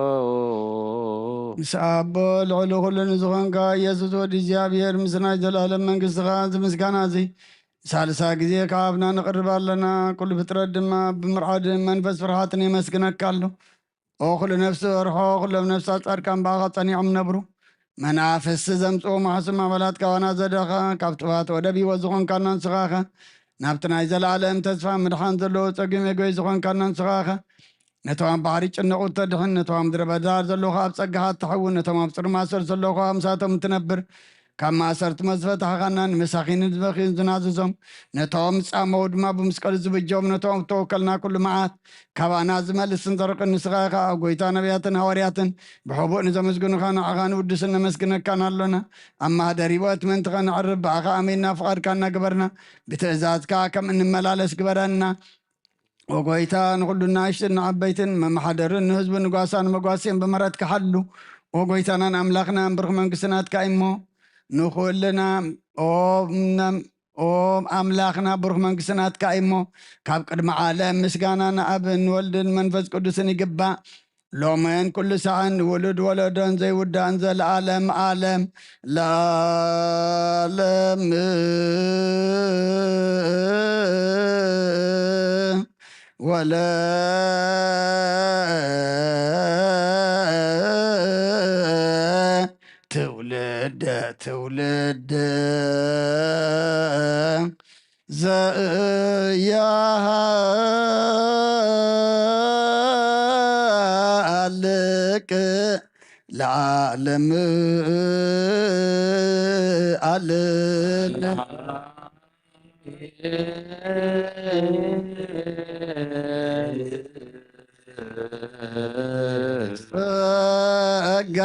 ምስ ኣቦ ልዕሊ ኩሉ ንዝኾንካ ኢየሱስ ወዲ እግዚኣብሔር ምስ ናይ ዘላለም መንግስትኻ እዚ ምስጋና እዚ ሳልሳ ግዜ ካብ ኣብና ነቕርብ ኣለና። ኩሉ ፍጥረት ድማ ብምርዓድን መንፈስ ፍርሃትን የመስግነካ ኣሎ። ኦ ኩሉ ነፍሲ በርሖ፣ ኩሎም ነፍሳት ጻድቃን ብኣኻ ጸኒዖም ነብሩ። መናፍስቲ ዘምጽኡ ማሕሱም ኣባላት ካባና ዘደኻ፣ ካብ ጥፋት ወደብ ህይወት ዝኾንካና ንስኻኸ፣ ናብቲ ናይ ዘለኣለም ተስፋ ምድሓን ዘለዎ ጸጊም የጎይ ዝኾንካና ንስኻኸ፣ ነቶም ኣብ ባሕሪ ጭነቑ እተድሕን፣ ነቶም ኣብ ምድረ በዳ ዘለኹ ኣብ ጸጋኻ እተሕውን፣ ነቶም ኣብ ጽሩይ ማእሰር ዘለኹ ኣብ ምሳቶም እትነብር፣ ካብ ማእሰርቲ መዝፈታሕኻና ንመሳኺንን ዝበኽዩን ዝናዝዞም፣ ነቶም ዝጻመዉ ድማ ብመስቀሉ ዝብጆም፣ ነቶም እተወከልና ኩሉ መዓት ካባና ዝመልስን ዘርቅን ንስኻ ኢኻ። ኣብ ጎይታ ነቢያትን ሃዋርያትን ብሕቡእ ንዘመስግኑኻ ንዓኻ ንውድስን ነመስግነካን ኣሎና። ኣብ ማህደር ህይወት ምእንቲ ኸነዕርፍ ብኣኻ ኣሚንና ፍቓድካ እናገበርና ብትእዛዝካ ከም እንመላለስ ግበረና። ወጎይታ ንኹሉ ንኣሽትን ንዓበይትን መመሓደርን ንህዝቡ ንጓሳ ንመጓስን ብምሕረትካ ሓሉ። ወጎይታናን ኣምላኽናን ብሩኽ መንግስቲ ናትካ እሞ ንኹልና ኦም ኦም ኣምላኽና ብሩኽ መንግስቲ ናትካ እሞ ካብ ቅድሚ ዓለም ምስጋና ንኣብን ንወልድን መንፈስ ቅዱስን ይግባእ። ሎምን ኩሉ ሳዕን ውሉድ ወለዶን ዘይውዳእን ዘለዓለም ዓለም ለዓለም። ወለ ትውልደ ትውልድ ዘያሃልቅ ለዓለም ዓለም። ጸጋ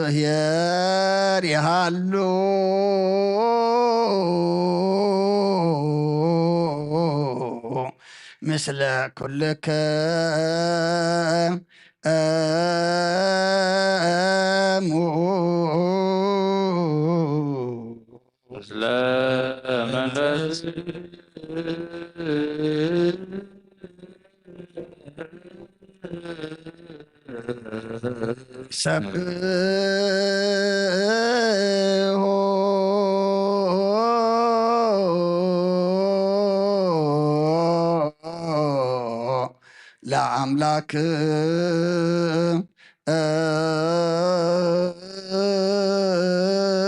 ዘእግዚኣብሔር ይሃሉ ምስለ ኩልከ እሙ። ስለ መንፈስ ሰብሖ ለአምላክ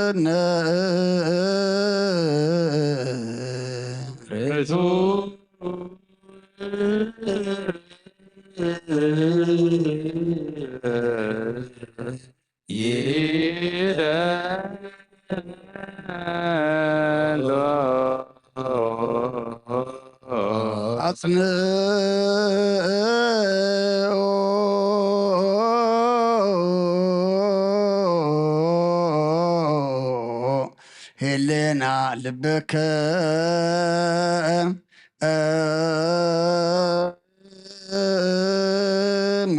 እነ ርቱ ይደሎ አጽንኦ ሄሌና ልብከ እሙ።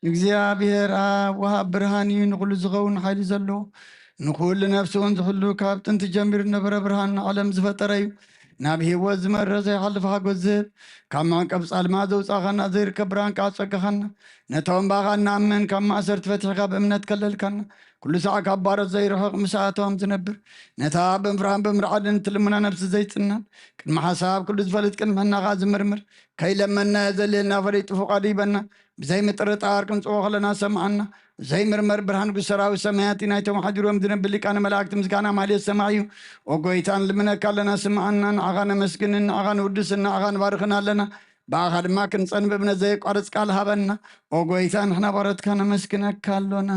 እግዚኣብሔር ኣብ ወሃብ ብርሃን እዩ፣ ንኹሉ ዝኸውን ሓይሊ ዘለዎ፣ ንኹሉ ነፍሲ እውን ዝሕሉ፣ ካብ ጥንቲ ጀሚሩ ዝነበረ ብርሃን ንዓለም ዝፈጠረ እዩ። ናብ ህይወት ዝመርሕ ዘይሓልፍ ሓጎስ ዝህብ፣ ካብ መዕቀብ ጻልማት ዘውጻኻና፣ ዘይርከብ ብርሃን ከኣ ኣጸጋኻና። ነቶም ብኣኻ እንኣምን ካብ ማእሰርቲ ፈቲሕካ ብእምነት ከለልካና። ኩሉ ሳዕ ካብ ባሮት ዘይርሕቕ፣ ምስ ኣቶም ዝነብር፣ ነታ ብምፍራህን ብምርዓድን እትልምና ነፍሲ ዘይጽናን፣ ቅድሚ ሓሳብ ኩሉ ዝፈልጥ፣ ቅድሚ ሕና ከኣ ዝምርምር፣ ከይለመንና የዘልየልና፣ ፈሊጡ ፍቓዱ ይበና። ብዘይ ምጥርጣር ክንጽዎ ከለና ሰምዓና፣ ዘይምርመር ብርሃን ንጉስ ሰራዊት ሰማያት እዩ። ናይቶም ሓዲሮም ዝነብር ሊቃነ መላእክት ምስጋና ማህሌት ሰማይ እዩ። ኦ ጎይታ፣ ንልምነካ ኣለና፣ ስምዓና። ንዓኻ ነመስግንን ንዓኻ ንውድስን ንዓኻ ንባርኽን ኣለና። ብኣኻ ድማ ክንጸን ብእምነት ዘየቋርጽ ቃል ሃበና። ኦ ጎይታ፣ ንሕና ባሮትካ ነመስግነካ ኣሎና።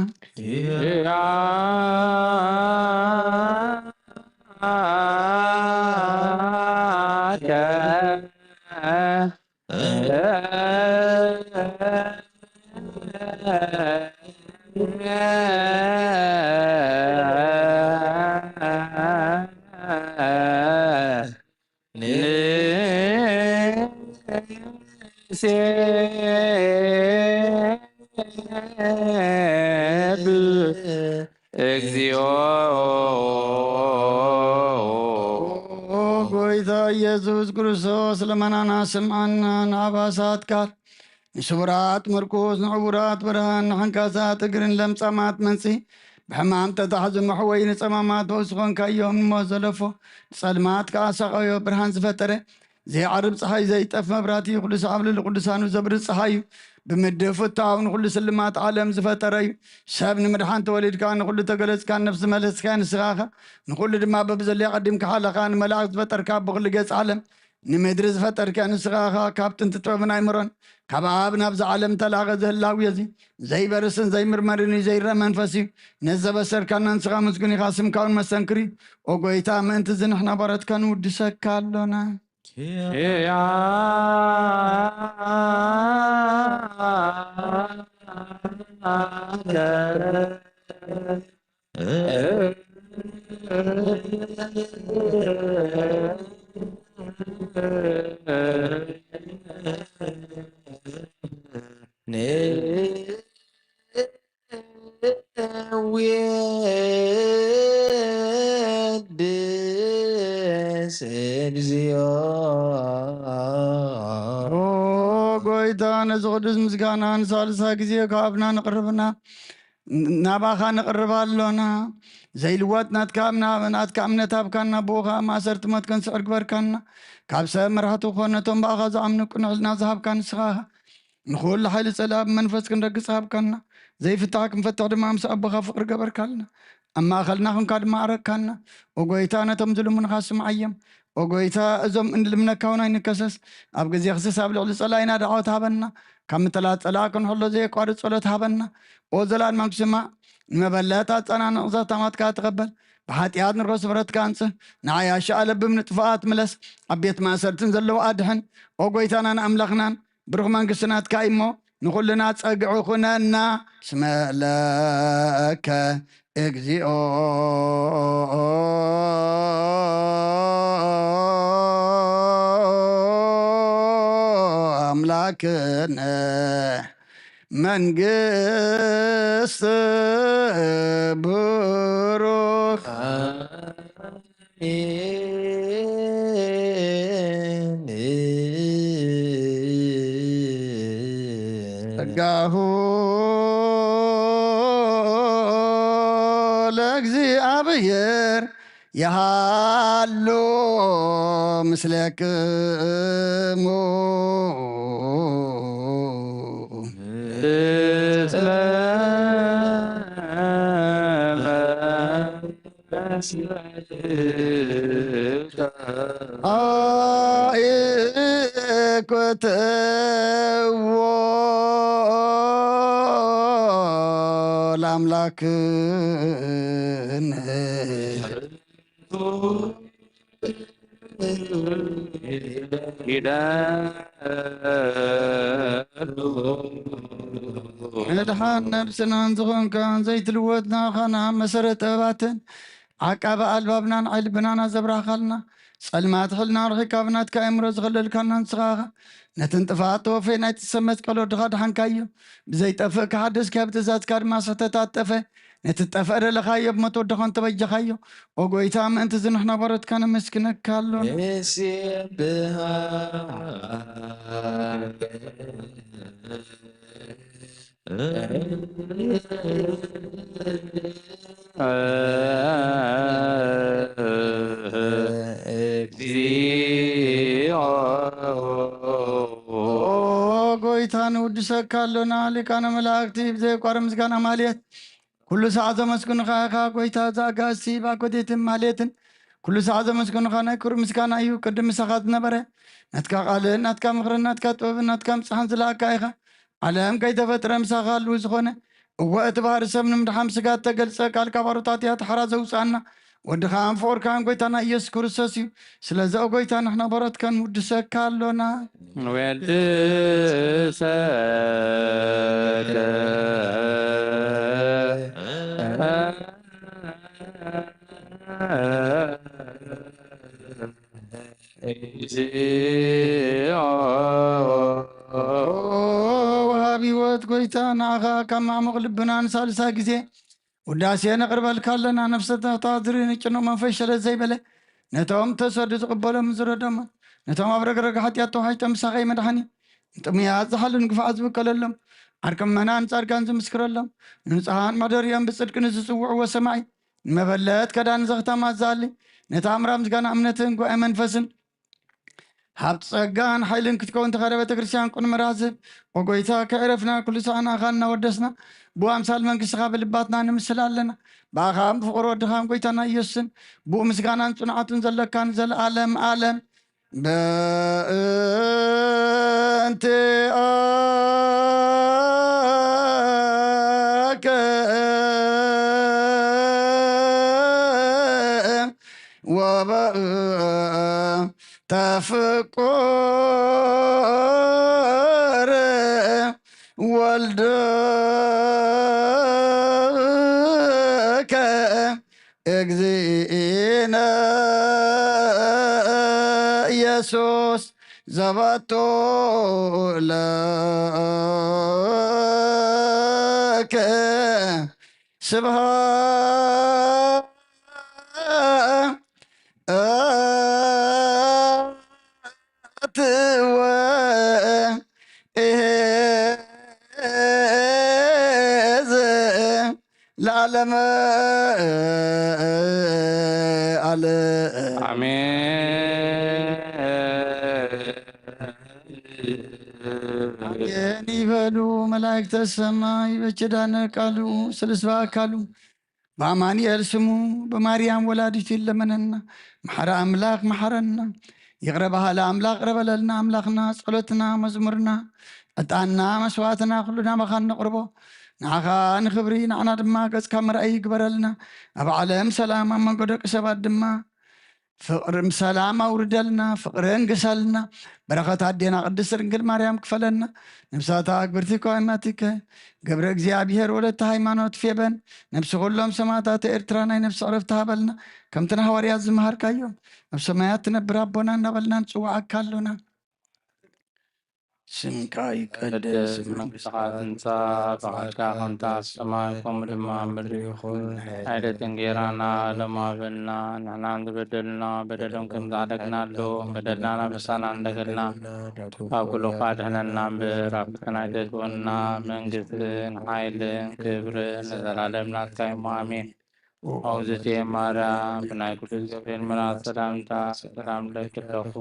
ንሴብ እግዚኦ። ጎይታ ኢየሱስ ክርስቶስ፣ ልመናና ስምዓና፣ ንኣባሳት ቃል፣ ንስውራት ምርኩስ፣ ንዕውራት ብርሃን፣ ንሓንካሳት እግርን ለምጻማት መንጽሂ፣ ብሕማም ተታሕዙ መሕወይ፣ ንጸማማት ፈውሲ ኾንካዮም፣ ንሞት ዘለፎ፣ ንጸልማት ከኣ ሰቐዮ ብርሃን ዝፈጠረ፣ ዘይዓርብ ጸሓይ፣ ዘይጠፍ መብራህቲ፣ ኩሉ ሰዓብ ልዕሊ ቅዱሳኑ ዘብርህ ጸሓይ እዩ። ብምድፍታው ንኹሉ ስልማት ዓለም ዝፈጠረ እዩ። ሰብ ንምድሓን ተወሊድካ፣ ንኹሉ ተገለጽካ፣ ነፍሲ መለስካ ንስኻ ኢኻ። ንኹሉ ድማ በብዘለዮ ቀዲምካ ሓለኻ፣ ንመላእክት ዝፈጠርካ፣ ብኹሉ ገጽ ዓለም ንምድሪ ዝፈጠርካ ንስኻ ኢኻ። ካብ ጥንቲ ጥበብን ኣይምሮን፣ ካብ ኣብ ናብዚ ዓለም ተላኸ ዝህላው እዚ ዘይበርስን ዘይምርመርን እዩ፣ ዘይረ መንፈስ እዩ። ነዚ ዘበሰርካና ንስኻ ምስጉን ኢኻ፣ ስምካ እውን መሰንክር እዩ። ኦ ጎይታ፣ ምእንቲ እዚ ንሕና ባሮትካ ንውድሰካ ኣሎና። ኪያ ነዌድስ እግዚኦ። ኦ ጎይታ፣ ነዚ ቅዱስ ምስጋና ንሳልሳይ ግዜ ካብና ንቕርብና፣ ናባኻ ንቕርብ ኣሎና። ዘይልወጥ ናትካ እምና-፣ ናትካ እምነት ሃብካና፣ ብኡ ኸኣ ማእሰርቲ ሞት ክንስዕር ግበርካና። ካብ ሰብ መራሕቲ ኮነ ነቶም ብኣኻ ዝኣምኑ ቅኑዕ ሕልና ዝሃብካ ንስኻ ኢኻ። ንኹሉ ሓይሊ ጸላኢ ብመንፈስ ክንረግጽ ሃብካና። ዘይፍታሕ ክንፈትሕ ድማ ምስ ኣቦኻ ፍቕሪ ገበርካልና። ኣብ ማእከልና ኹንካ ድማ ኣረካና። ኦ ጎይታ፣ ነቶም ዝልምኑኻ ስምዓዮም። ኦ ጎይታ፣ እዞም እንልምነካ እውን ኣይንከሰስ። ኣብ ግዜ ክስስ ኣብ ልዕሊ ጸላኢና ደዓወት ሃበና። ካብ ምትላት ጸላኢ ክንሕሎ ዘየቋርጽ ጸሎት ሃበና። ኦ ዘላልማዊ ስማዕ፣ ንመበለት ኣጸናንቕ፣ ዘኽታማትካ ተቐበል። ብሓጢኣት ንረኽቦ ስፍረትካ ኣንጽህ። ንዓያሺ ኣለብም ንጥፋኣት ምለስ። ኣብ ቤት ማእሰርትን ዘለዉ ኣድሕን። ኦ ጎይታናን ኣምላኽናን፣ ብሩኽ መንግስቲ ናትካ እዩ እሞ፣ ንኹልና ጸግዒ ኩነና። እስመ ለከ እግዚኦ ኣምላክነ መንግስት ብሩክ። ጸጋሁ ለእግዚኣብሔር ይሃሉ ምስሌክሙ። ኣይኩትዎ ለኣምላክነ። ምድሓን ነብስናን ዝኾንካ ዘይትልወጥ ንኣኻና መሰረት ጥበባትን ዓቃቢ ኣልባብናን ዓይኒ ልብናን ኣዘብራኻልና። ጸልማት ሕልና ርሒካ ብናትካ ኣእምሮ ዝኸለልካና ንስኻ ኢኻ። ነቲ ንጥፍኣት ተወፈይ ናይቲ ሰብ መስቀል ወድኻ ድሓንካዮ። ብዘይጠፍእ ክሓድስካ ብትእዛዝካ ድማ ስሕተታት ጠፈ። ነቲ ዝጠፍአ ደለኻዮ ብሞት ወድኻ እንተበጀኻዮ። ኦ ጎይታ፣ ምእንቲ እዚ ንሕና ባሮትካ ነመስግነካ ኣሎና። ንሴብሖ እግዚኦ። ኦ ጎይታ፣ ንውድሰካ ኣሎና። ሊቃነ መላእክቲ ብዘየቋርጽ ምስጋና ማልየት ኩሉ ሳዕ ዘመስግኑኻ ኢኻ ጎይታ። ዘኣጋእዝቲ ብኣኮቴትን ማልየትን ኩሉ ሳዕ ዘመስግኑኻ ናይ ክብሪ ምስጋና እዩ። ቅድም ምሳኻ ዝነበረ ናትካ ቃልን ናትካ ምኽርን ናትካ ጥበብን ናትካ ምጽሓን ዝለኣካ ኢኻ። ዓለም ከይተፈጥረ ምሳኻ ህልው ዝኾነ፣ እወ፣ እቲ ባህሪ ሰብ ንምድሓን ስጋ እተገልጸ ቃል ካብ ኣሮታት እያ ተሓራ ዘውጽኣና። ወድኻን ፍቑርካን ጎይታና ኢየሱስ ክርስቶስ እዩ። ስለዚ ኦ ጎይታ ንሕና በረትካ ንውድሰካ ኣሎና። ንወድሰከ እግዚኦ። ወሃቢ ህይወት ጎይታ ንዓኻ ካብ ማዕሙቕ ልብና ንሳልሳይ ግዜ ውዳሴ ነቕርበልካ ኣለና። ነፍሰታታ ዝርኢ ንጭኑቕ መንፈስ ሸለል ዘይበለ ነቶም ተሰዱ ዝቕበሎም ዝረዶም ነቶም ኣብ ረግረግ ሓጢኣት ተዋሒጦም ምሳኸይ መድሓኒ ንጥሙያት ዝሓሉ ንግፋዓት ዝብከለሎም ዓርቂ ምእመናን ጻድቃን ዝምስክረሎም ንንጹሃን መሕደሪኦም ብጽድቂ ንዝጽውዕዎ ሰማዒ ንመበለት ከዳን ዘኽታማት ዝኣሊ ነታ ኣምራ ምስጋና እምነትን ጉባኤ መንፈስን ሃብ ጸጋን ሓይልን ክትከውን ተኸረ ቤተ ክርስቲያን ቁን መራዝብ ኦጎይታ ከዕረፍና ኩሉ ሰዓና ኣኻ እናወደስና ብኣምሳል መንግስትኻ ብልባትና ንምስል ኣለና ብኣኻን ብፍቕሪ ወድኻን ጎይታና ኢየሱስን ብኡ ምስጋናን ጽንዓቱን ዘለካን ዘለኣለም ኣለም በእንቲኣ ወበእንተ ፍቁር ወልድከ እግዚእነ ኢየሱስ ዘባቱ ለከ ስብሃት ወእሄዝ ለዓለመ ዓለም። ኣሜን። ኣሜን ይበሉ መላእክተ ሰማይ በኪዳነ ቃሉ ስልስባ ኣካሉ በኣማኑኤል ስሙ በማርያም ወላዲቱ ይለመነና። መሓሪ ኣምላኽ መሓረና። ይቕረ በሃሊ ኣምላኽ ቅረበለልና ኣምላኽና ጸሎትና መዝሙርና ዕጣንና መስዋዕትና ኩሉ ናባኻ ነቕርቦ ንዓኻ ንኽብሪ ንዓና ድማ ገጽካ መርኣይ ይግበረልና። ኣብ ዓለም ሰላም ኣብ መንጎ ደቂ ሰባት ድማ ፍቕርን ሰላም ኣውርደልና፣ ፍቕሪ እንግሰልና፣ በረኸት ኣዴና ቅድስት ድንግል ማርያም ክፈለና። ነብሳታ ኣግብርቲ ከዋይማቲከ ገብረ እግዚኣብሔር ወለተ ሃይማኖት ፌበን ነብሲ ኩሎም ሰማዕታት ኤርትራ ናይ ነብሲ ዕረፍቲ ሃበልና። ከምቲ ንሃዋርያት ዝመሃርካዮም ኣብ ሰማያት ትነብር ኣቦና እናበልና ንጽውዓካ ኣሎና። ስምካ ይቀደስ፣ መንግስትኻ ትምጻእ፣ ፍቓድካ ከምቲ ኣብ ሰማይ ከምኡ ድማ ኣብ ምድሪ ይኹን። ዕለት እንጌራና ሎም ሃበና፣ ንሕና ንዝበደሉና በደሎም ከም ዝዓደግናሉ በደልና ናበሳና እንደገልና ካብ ኩሉ ኣድሕነና እምበር ኣብ ፈተና ኣይተእትወና፣ መንግስትን ሓይልን ክብርን ንዘላለም ናትካ እዩ እሞ ኣሜን። ኦግዝእትየ ማርያም ብናይ ቅዱስ ገብርኤል መልኣክ ሰላምታ ሰላም እለኪ ኣለኹ።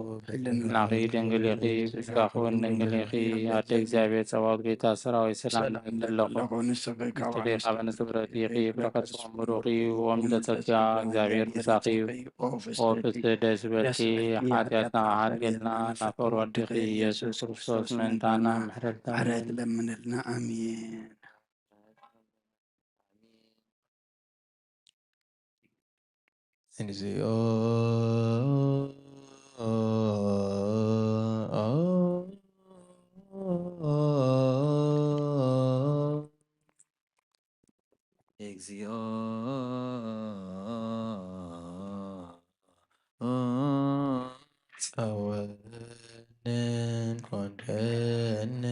ናኺ ድንግል ኢኺ፣ ብስጋኺ እውን ድንግል ኢኺ። ኣደ እግዚኣብሔር ጸባኦት ጌታ ሰራዊት ሰላምታ እለኪ ኣለኹ። ንስኺ ካብ ኣንስቲ ካብ ኣንስቲ ብረኺ ኢኺ፣ በረኸት ስጋኺ ብሩኽ እዩ። ኦም ዘጸጋ እግዚኣብሔር ምሳኺ እዩ። ኦ ፍስሕቲ ደስ ይበልኪ፣ ሓጢኣትና ሓድገልና፣ ናፍቆት ወድኺ ኢየሱስ ክርስቶስ ምእንታና ምሕረት ለምንልና። ኣሜን። እግዚኦ። እግዚኦ። ጸወነ ኮንከነ።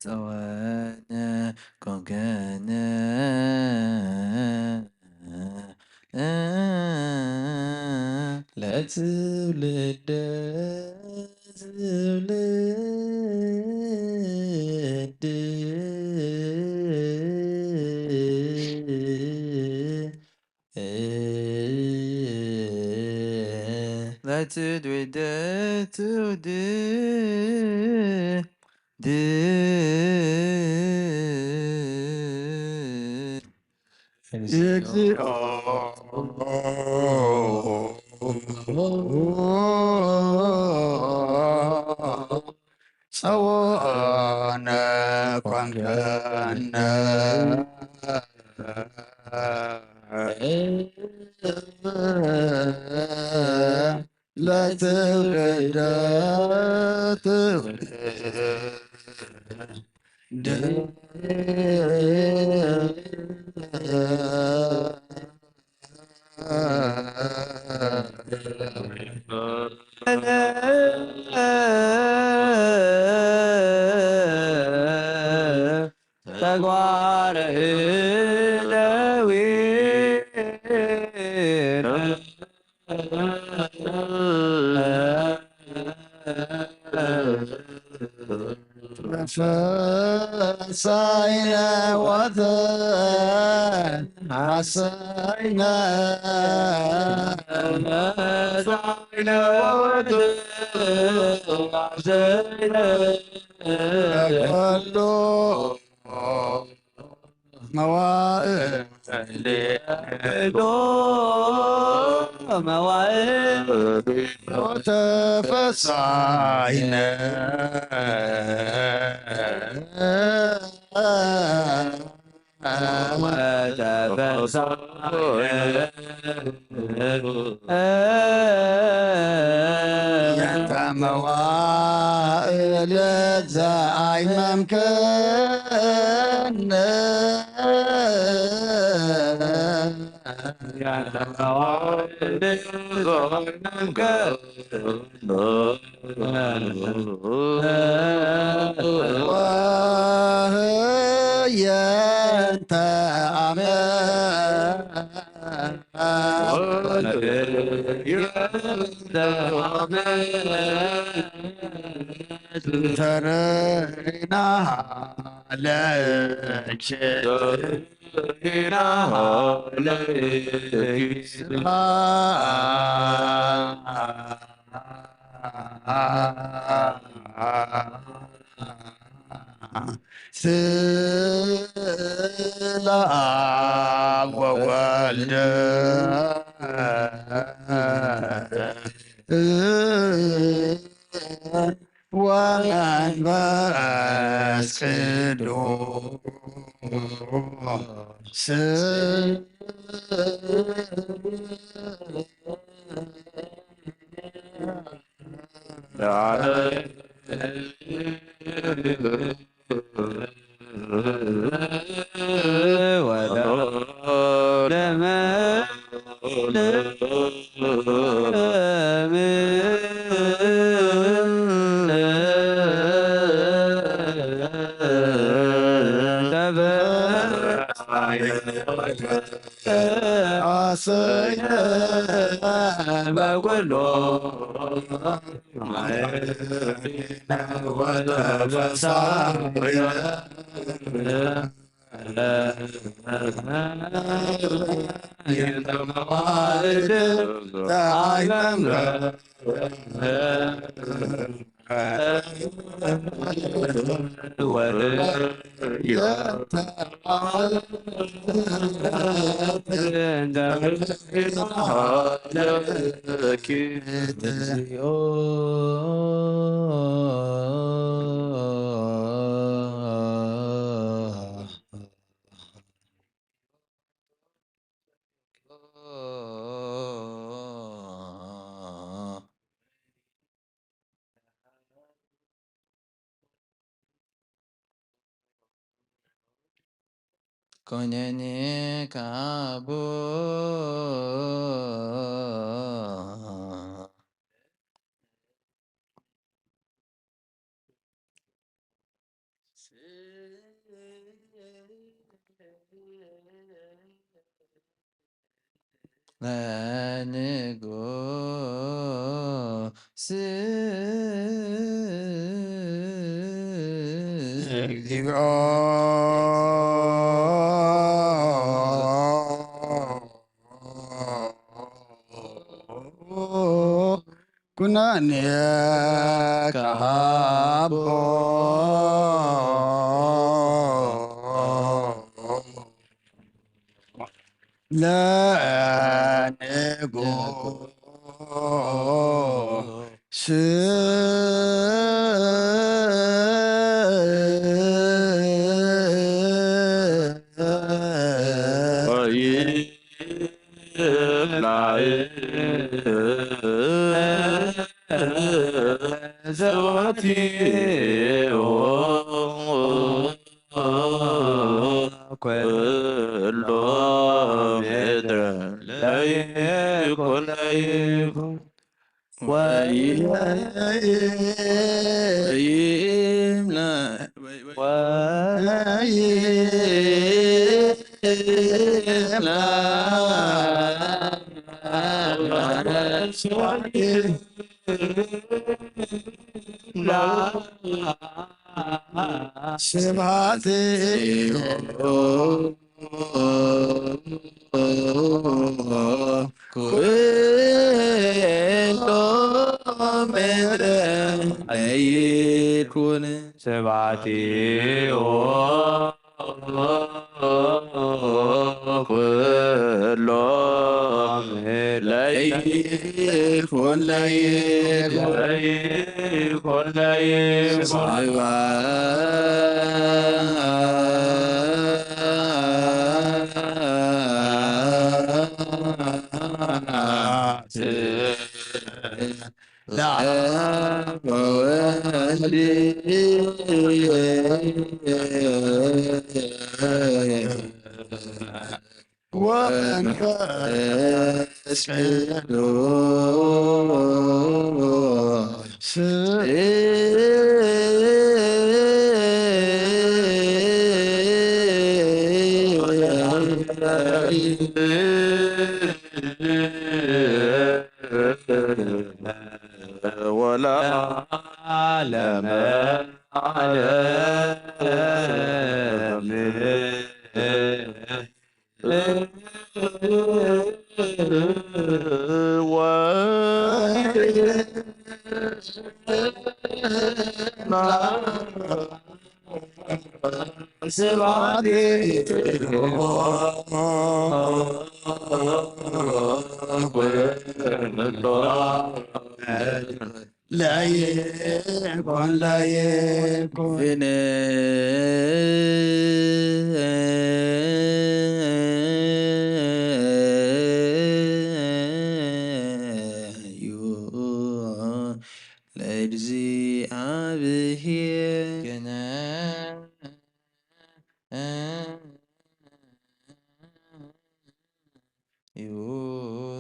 ጸወነ ኮንከነ። ለትውልደ ትውልድ። ለትውልደ ትውልድ። እግዚኦ። ጸወን ለትውልድ ትውልድ ተግባረ እደዊነ ፈሳይነ ወተሐሰይነ። ፈሳይነ ወተሐሰይነ። ኩሉ መዋእል መዋእል ተፈሳይነ። ስለ አብ ወወልድ ወመንፈስ ቅዱስ። ኮነኒ ካቡ ለንጉስ እግዚኦ ኩነኔ ከሃቦ ለንጉስ ላዕል ዘወትዮ ኩሎ ምድር ለይኩን ለይኩን ስብሐት ኩሎ ምድር ለይኩን ስብሐትዮ ኩሎ ለይኩን ለይኩን ለይኩን ለይኩን ስብሐት ለአብ ወወልድ ወመንፈስ ቅዱስ ወለዓለመ ዓለም። ስብሐት ለይኩን ለይኩን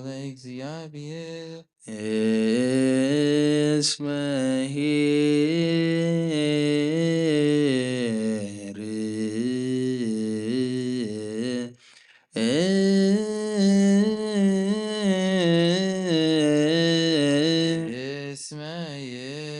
ለእግዚአብሔር። ለእግዚአብሔር እስመ ኄር እስመ ኄር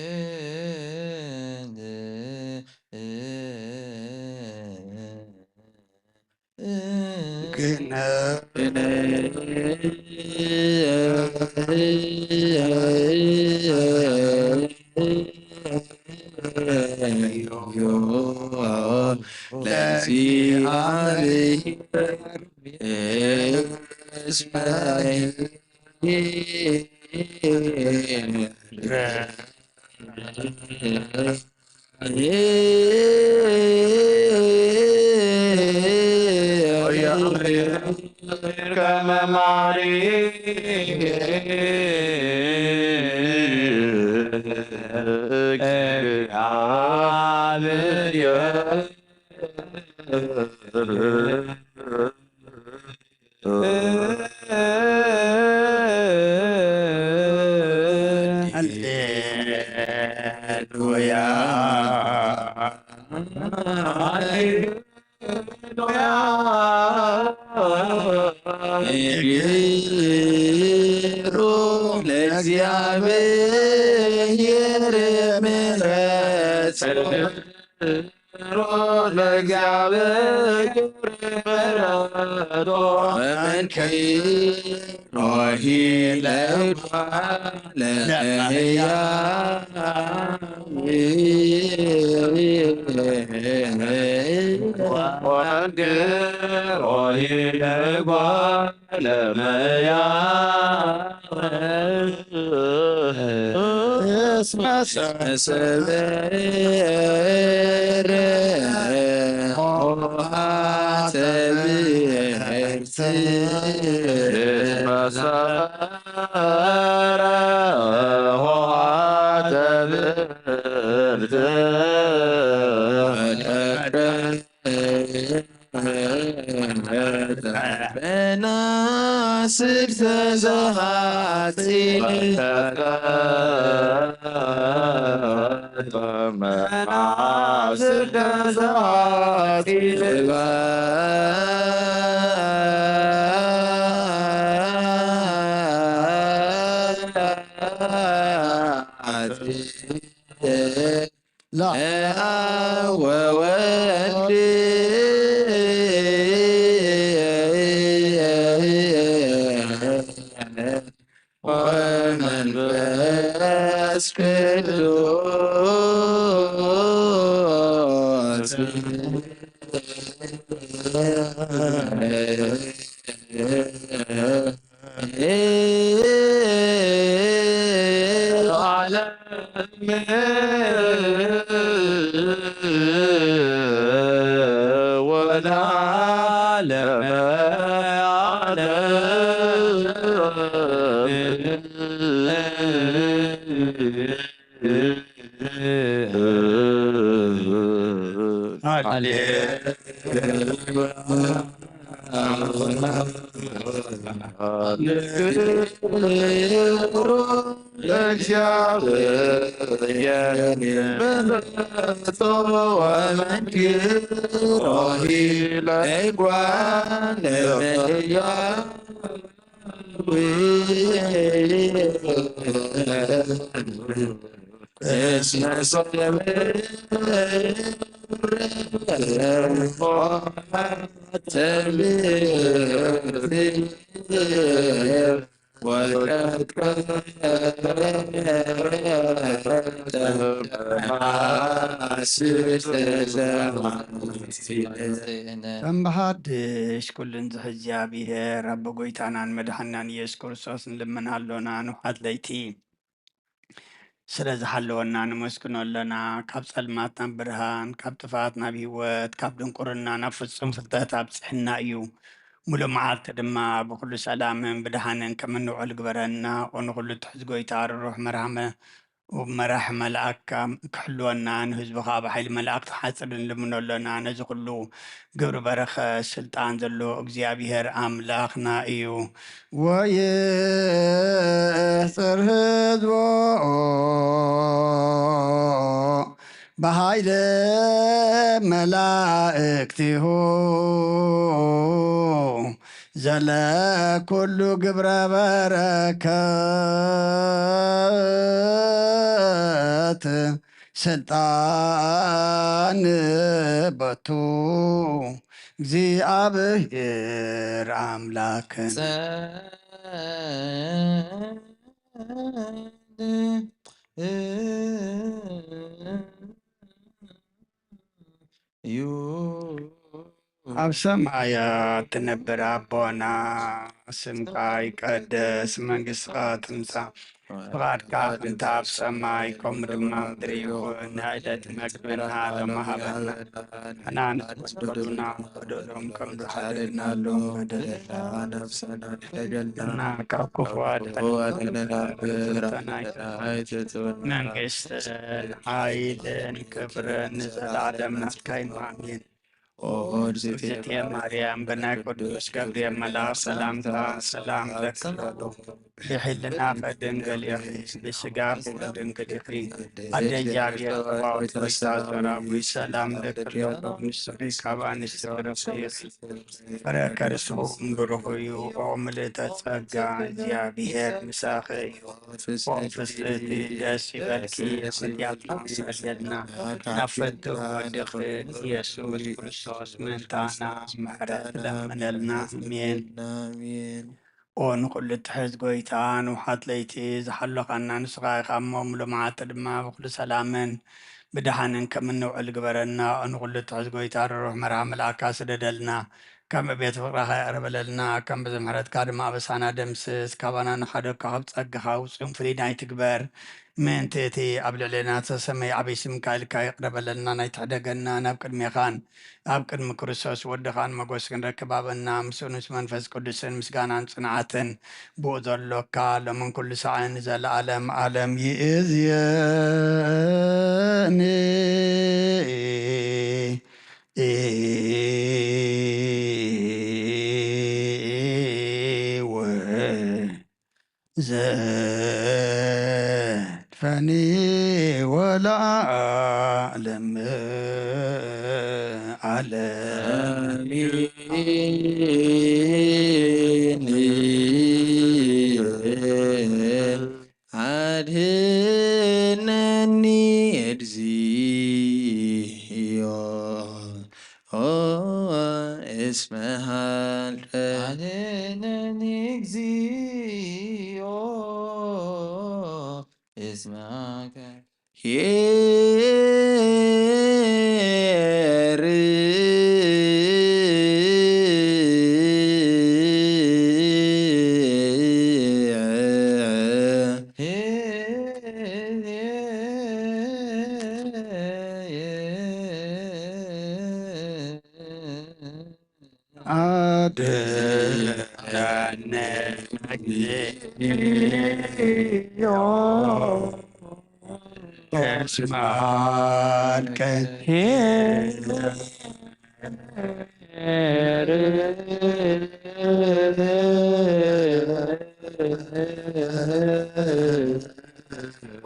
ለእግዚአብሔር እስመ ከመ ማሪ እግዚአብሔር ሃሌሉያ። ሃሌሉያ። እግሩ ለእግዚአብሔር ምሕረት ለእግዚአብሔር ምሕረቱ ወመንክሮሂ ለእጓለ እመሕያው ወመንክሮሂ ለእጓለ እመሕያው እስመ ሰብር ኆኃተ ብእርት ሰረሆ ተብርት መናስግ ተዘሃጺ መናስግ ተዘሃጺ لا ወወልድ ወመንፈስ ቅዱስ ዓለም ወለዓለመ ዓለም። ከም ብሓድሽ ኩሉ ንዝሕዚ እግዚኣብሔር ኣቦ ጎይታናን መድሓናን ኢየሱስ ክርስቶስ ንልምን ኣሎና። ንውሓት ለይቲ ስለ ዝሓለወና ንመስግኖ ኣለና። ካብ ጸልማት ናብ ብርሃን፣ ካብ ጥፍኣት ናብ ህይወት፣ ካብ ድንቁርና ናብ ፍጹም ፍልጠት ኣብጽሕና እዩ። ሙሉእ መዓልቲ ድማ ብኹሉ ሰላምን ብድሓንን ከም እንውዕል ግበረና። ኦ ንኹሉ ትሕዝ ጎይታ ርሩሕ መርሃመ መራሕ መልኣካ ክሕልወና ንህዝብኻ ብሓይሊ መላእክቲ ሓጽር ንልምኖ ኣለና። ነዚ ኩሉ ግብሪ በረኸ ስልጣን ዘሎ እግዚኣብሔር ኣምላኽና እዩ። ወይሕጽር ህዝቦ ብሓይሊ መላእክቲሁ ዘለ ኩሉ ግብረ በረከት ስልጣን በቱ እግዚኣብሔር ኣምላክ እዩ። ኣብ ሰማያት ትነብር ኣቦና፣ ስምካ ይቀደስ፣ መንግስትኻ ትምጻእ፣ ፍቓድካ ከምቲ ኣብ ሰማይ ከምኡ ድማ ምድሪ ይኹን። ናይ ዕለት መግብና ሎሚ ሃበና፣ ንሕና ንበደሉና ንበደሎም ከም ዝሓደግናሎም በደልና፣ ነፍስና ይሕደገልና፣ ካብ ክፉ ኣድሕነና፣ ፈተና ኣይትእትወና፣ መንግስትን ሓይልን ክብርን ንዘለዓለም ናትካ እዩ። ኣሜን። ኦ እግዝእትየ ማርያም፣ ብናይ ቅዱስ ገብርኤል መልኣኽ ሰላምታ ሰላም እለኪ እብለኪ። ብሕልና ፈድንግል ኢኺ፣ ብስጋኺ እውን ድንግል ኢኺ። ኣደ እግዚኣብሔር፣ ጸባኦት፣ ጎይታ ሰራዊት፣ ሰላም እለኪ እብለኪ። ንስኺ ካብ ኣንስቲ ተረኺኺ፣ ፍረ ከርስኺ እውን ብሩኽ እዩ። ኦ ምልእተ ጸጋ፣ እግዚኣብሔር ምሳኺ እዩ። ኦ ፍስሕቲ፣ ደስ ይበልኪ፣ ሓጢኣትና ኣስተሰርየልና፣ ናብ ፍትው ወድኺ ኢየሱስ ክርስቶስ ምእንታና ምሕረት ለምነልና። ኣሜን። ኦ ንኹሉ ትሕዝ ጎይታ፣ ንውሓት ለይቲ ዝሓለኻና ንስኻ ኢኻ እሞ፣ ምሉእ መዓልቲ ድማ ብኹሉ ሰላምን ብድሓንን ከም እንውዕል ግበረና። ኦ ንኹሉ ትሕዝ ጎይታ፣ ርሩህ መርሃ መልኣካ ስደደልና፣ ከም ቤት ፍቕራኻ ይቕረ በለልና፣ ከም ብዝምሕረትካ ድማ ኣበሳና ደምስስ። ካባና ንሓደካ ካብ ጸጋኻ ውጹን ፍልይ ኣይትግበር። ምእንቲ እቲ ኣብ ልዕሌና ዝተሰመየ ዓብዪ ስምካ ኢልካ ይቕረ በለልና፣ ናይ ትሕደገና ናብ ቅድሜኻን ኣብ ቅድሚ ክርስቶስ ወድኻን መጎስ ክንረክብ ኣበና። ምስኡ ምስ መንፈስ ቅዱስን ምስጋናን ጽንዓትን ብኡ ዘሎካ ሎምን ኩሉ ሳዕን ንዘለኣለም ዓለም ይእዝየኒ። ዘድፈኒ ወለዓለም ዓለም። ኣድህነኒ እግዚኦ እስመ ሀልቀ። ኣድህነኒ እግዚኦ እስመ ሀልቀ። ሄር አድነኒ እግዚኦ እስመ ሀልቀ።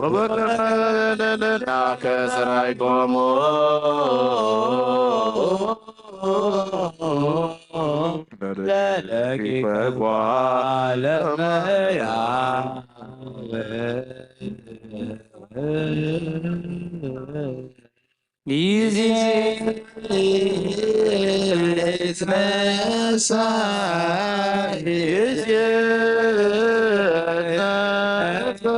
ወበከመ ለዳከ ሰራይኮሙ ለደቂቀ ጓለ እመሕያው። ጊዜ ይትነሳ፣ ጊዜ ይትነሳ፣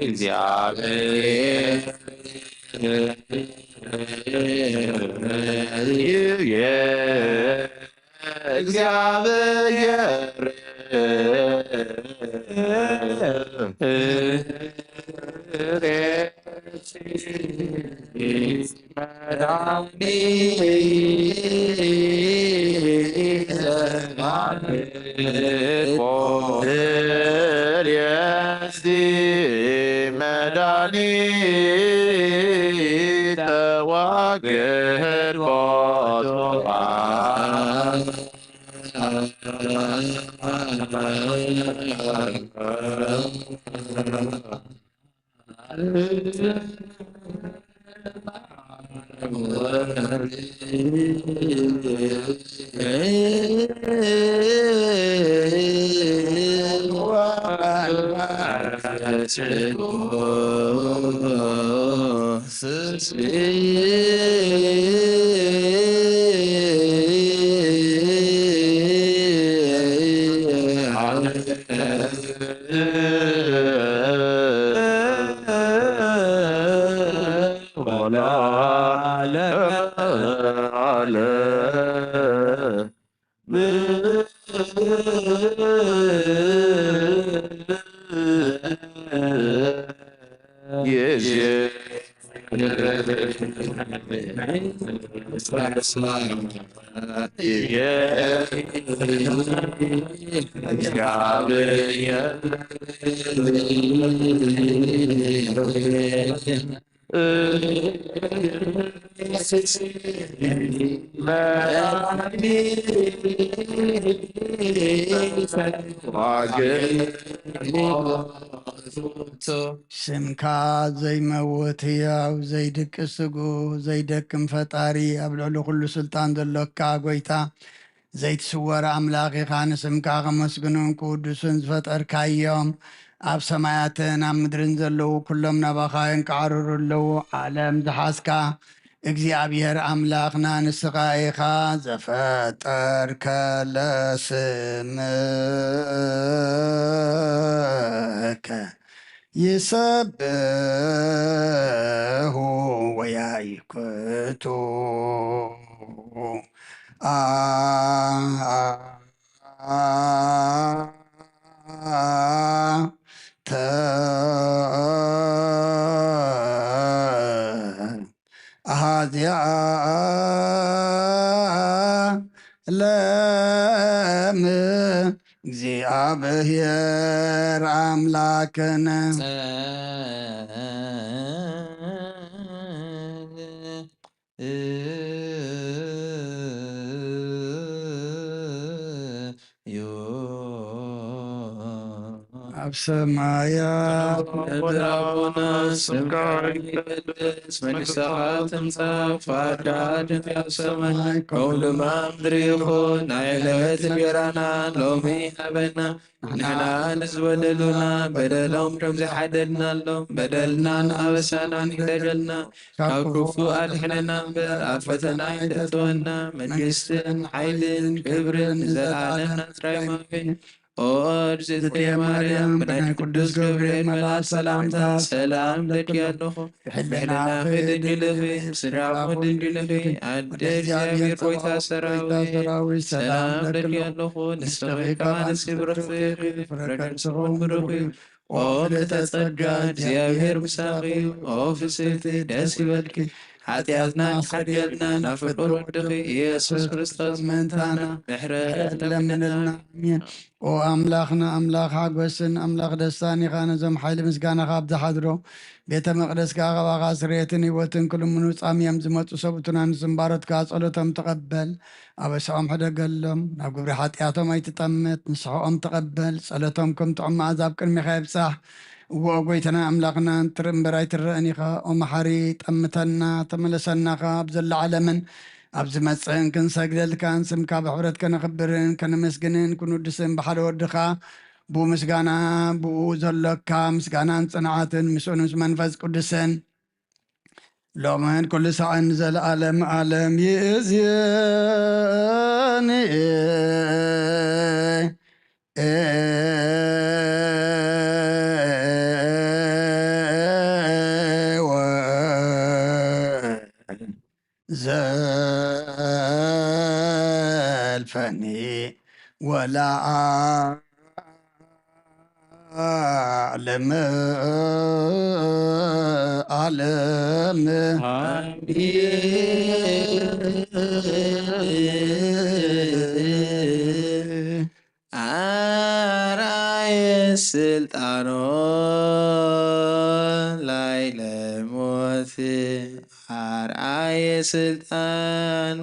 እግዚአብሔር እግዚአብሔር መድኃኒተ ተዋግድ ቆጥቋ። ስምካ ዘይመውት ህያው ዘይድቅስ ስጉ ዘይደክም ፈጣሪ ኣብ ልዕሊ ኩሉ ስልጣን ዘሎካ ጎይታ ዘይትስወር ኣምላኽ ኢኻ። ንስምካ ከመስግኑን ክውድሱን ዝፈጠርካዮም ኣብ ሰማያትን ኣብ ምድርን ዘለዉ ኩሎም ናባኻ የንቃዕርሩ ኣለዉ። ዓለም ዝሓዝካ እግዚኣብሔር ኣምላኽና ንስኻ ኢኻ። ዘፈጠርከ ለስምከ ይሰብሑ ወያይክቱ። አ- ተ- ኣሃዚኣ ለም እግዚኣብሔር ኣምላክነ። እዩ። ኣብ ሰማያት ኣቦና ስምካ ይቀደስ፣ መንግስትኻ ትምጻእ፣ ፍቓድካ ትኹን ኣብ ሰማይ ከምኡ ድማ ኣብ ምድሪ ይኹን። ናይ ዕለት እንጀራና ሎሚ ሃበና፣ ንሕና ንዝበደሉና በደሎም ከም ዝሓደግናሎም በደልናን ኣበሳናን ይሕደገልና፣ ካብ ክፉእ ኣድሕነና እምበር ኣብ ፈተና ኣይተእትወና። መንግስትን ሓይልን ክብርን ንዘለኣለም ናትካ እዩ። ኦ እግዝእትየ ማርያም፣ ብናይ ቅዱስ ገብርኤል መልኣክ ሰላምታ ሰላም እብለኪ ኣለኹ። ብሕልናኺ ድንግል ኢኺ፣ ብስጋኺ ድንግል ኢኺ። ኣደ እግዚኣብሔር ጎይታ ሰራዊት፣ ሰላም እብለኪ ኣለኹ። ንስኺ ከማንስ ብርኽቲ ኢኺ፣ ፍረ ከርስኺ እውን ብሩኽ እዩ። ኦ ምልዕተ ጸጋ፣ እግዚኣብሔር ምሳኺ እዩ። ኦ ፍስሕቲ፣ ደስ ይበልኪ፣ ሓጢኣትና ይሓድገልና፣ ናብ ፍቁር ወድኺ ኢየሱስ ክርስቶስ ምእንታና ምሕረት ለምንልና። ኣሜን። ኦ ኣምላኽና፣ ኣምላኽ ሓጎስን ኣምላኽ ደስታን ኢኻ። ነዞም ሓይሊ ምስጋናኻ ኣብ ዝሓድሮ ቤተ መቕደስካ ካባኻ ስርየትን ህይወትን ክልምኑ ጻምዮም ዝመጹ ሰብኡትና ንስም ባሮትካ ጸሎቶም ተቐበል። ኣበሳኦም ሕደገሎም፣ ናብ ግብሪ ሓጢኣቶም ኣይትጠምት፣ ንስሐኦም ተቐበል፣ ጸሎቶም ከም ጥዑም መኣዛ ኣብ ቅድሜኻ ይብጻሕ። እዎ ጎይታና ኣምላኽና፣ ትርኢ እምበር ኣይትረእን ኢኻ። ኦ መሓሪ፣ ጠምተና፣ ተመለሰና፣ ካብ ዘለዓለምን ኣብ ዝመጽእን ክንሰግደልካን ስምካ ብሕብረት ከነኽብርን ከነመስግንን ክንውድስን ብሓደ ወድኻ ብኡ ምስጋና ብኡ ዘሎካ ምስጋናን ጽንዓትን ምስኡን ምስ መንፈስ ቅዱስን ሎምን ኩሉ ሳዕን ንዘለዓለም ዓለም ይእዝን። ዘልፈኒ ወላ ዓለም ዓለም። ኣሜን። ኣርኣየ ስልጣኖ ላይለ ሞት፣ ኣርኣየ ስልጣኖ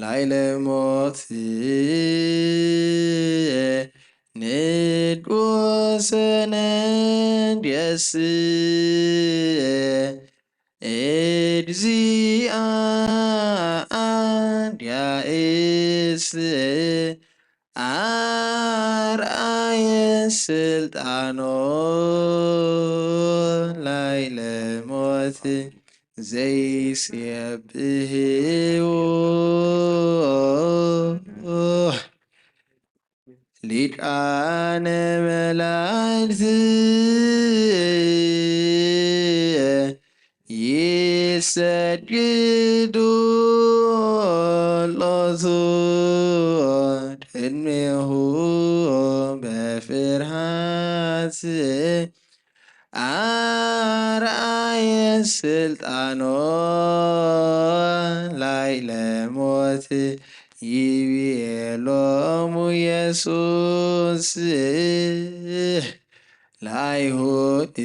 ላይለ ሞት፣ ንጉሰ ነገስ እግዚአ ኣንዲያኤስ ኣርኣየ ስልጣኖ ላይለ ሞት ዘይሴብሕዎ ሊቃነ መላእክት ይሰግዱ ሎቱ ቅድሜሁ በፍርሃት። ኣርኣየ ስልጣኖ ላይለ ሞት ይቤሎሙ ኢየሱስ ላይሁድ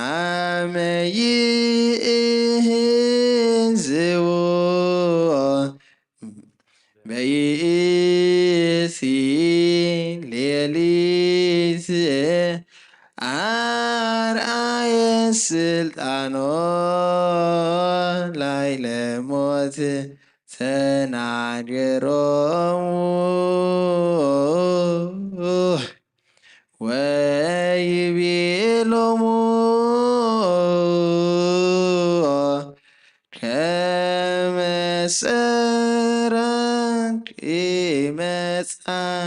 ኣመ ይእህዝዎ በይእቲ ሌሊት ኣርኣየ ስልጣኖ ላይለ ሞት ተናገሮሙ ወይቤሎሙ ከመ ጸራቅመ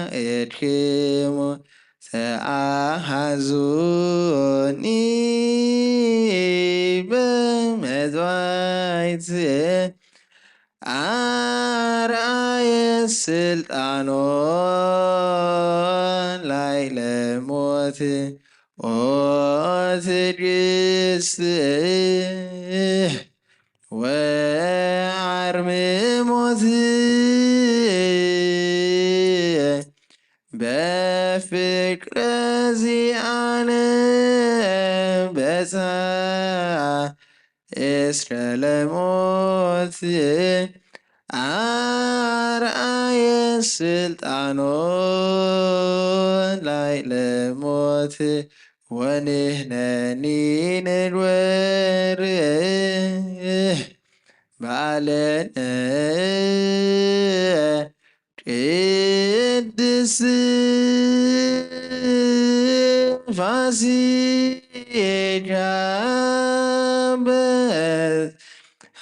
መጻእክሙ ተኣሃዙኒ ብመጽዋዕቲ ኣርኣየ ስልጣኖ ላዕለ ሞት ኦ ትዕግስት ወዓርሚ ሞት በፍቅረ ዚኣነ በጻ እስከ ለሞት ኣርኣየ ስልጣኖ ላዕለ ሞት ወንሕነኒ ንግበር በዓለ ቅድስት ፋሲካ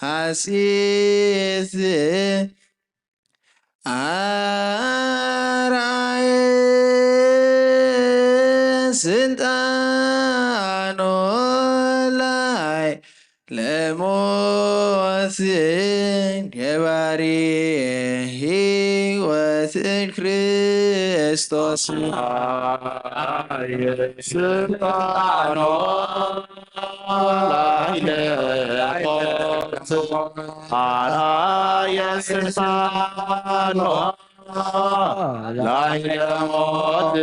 በሐሴት ኣርኣየ ስልጣኖ ላዕለ ሞት ገባሪ ሕይወት ክርስቶስ ስልጣኖ ላዕለ ሞት ኣርኣየ ስልጣኖ ላዕለ ሞት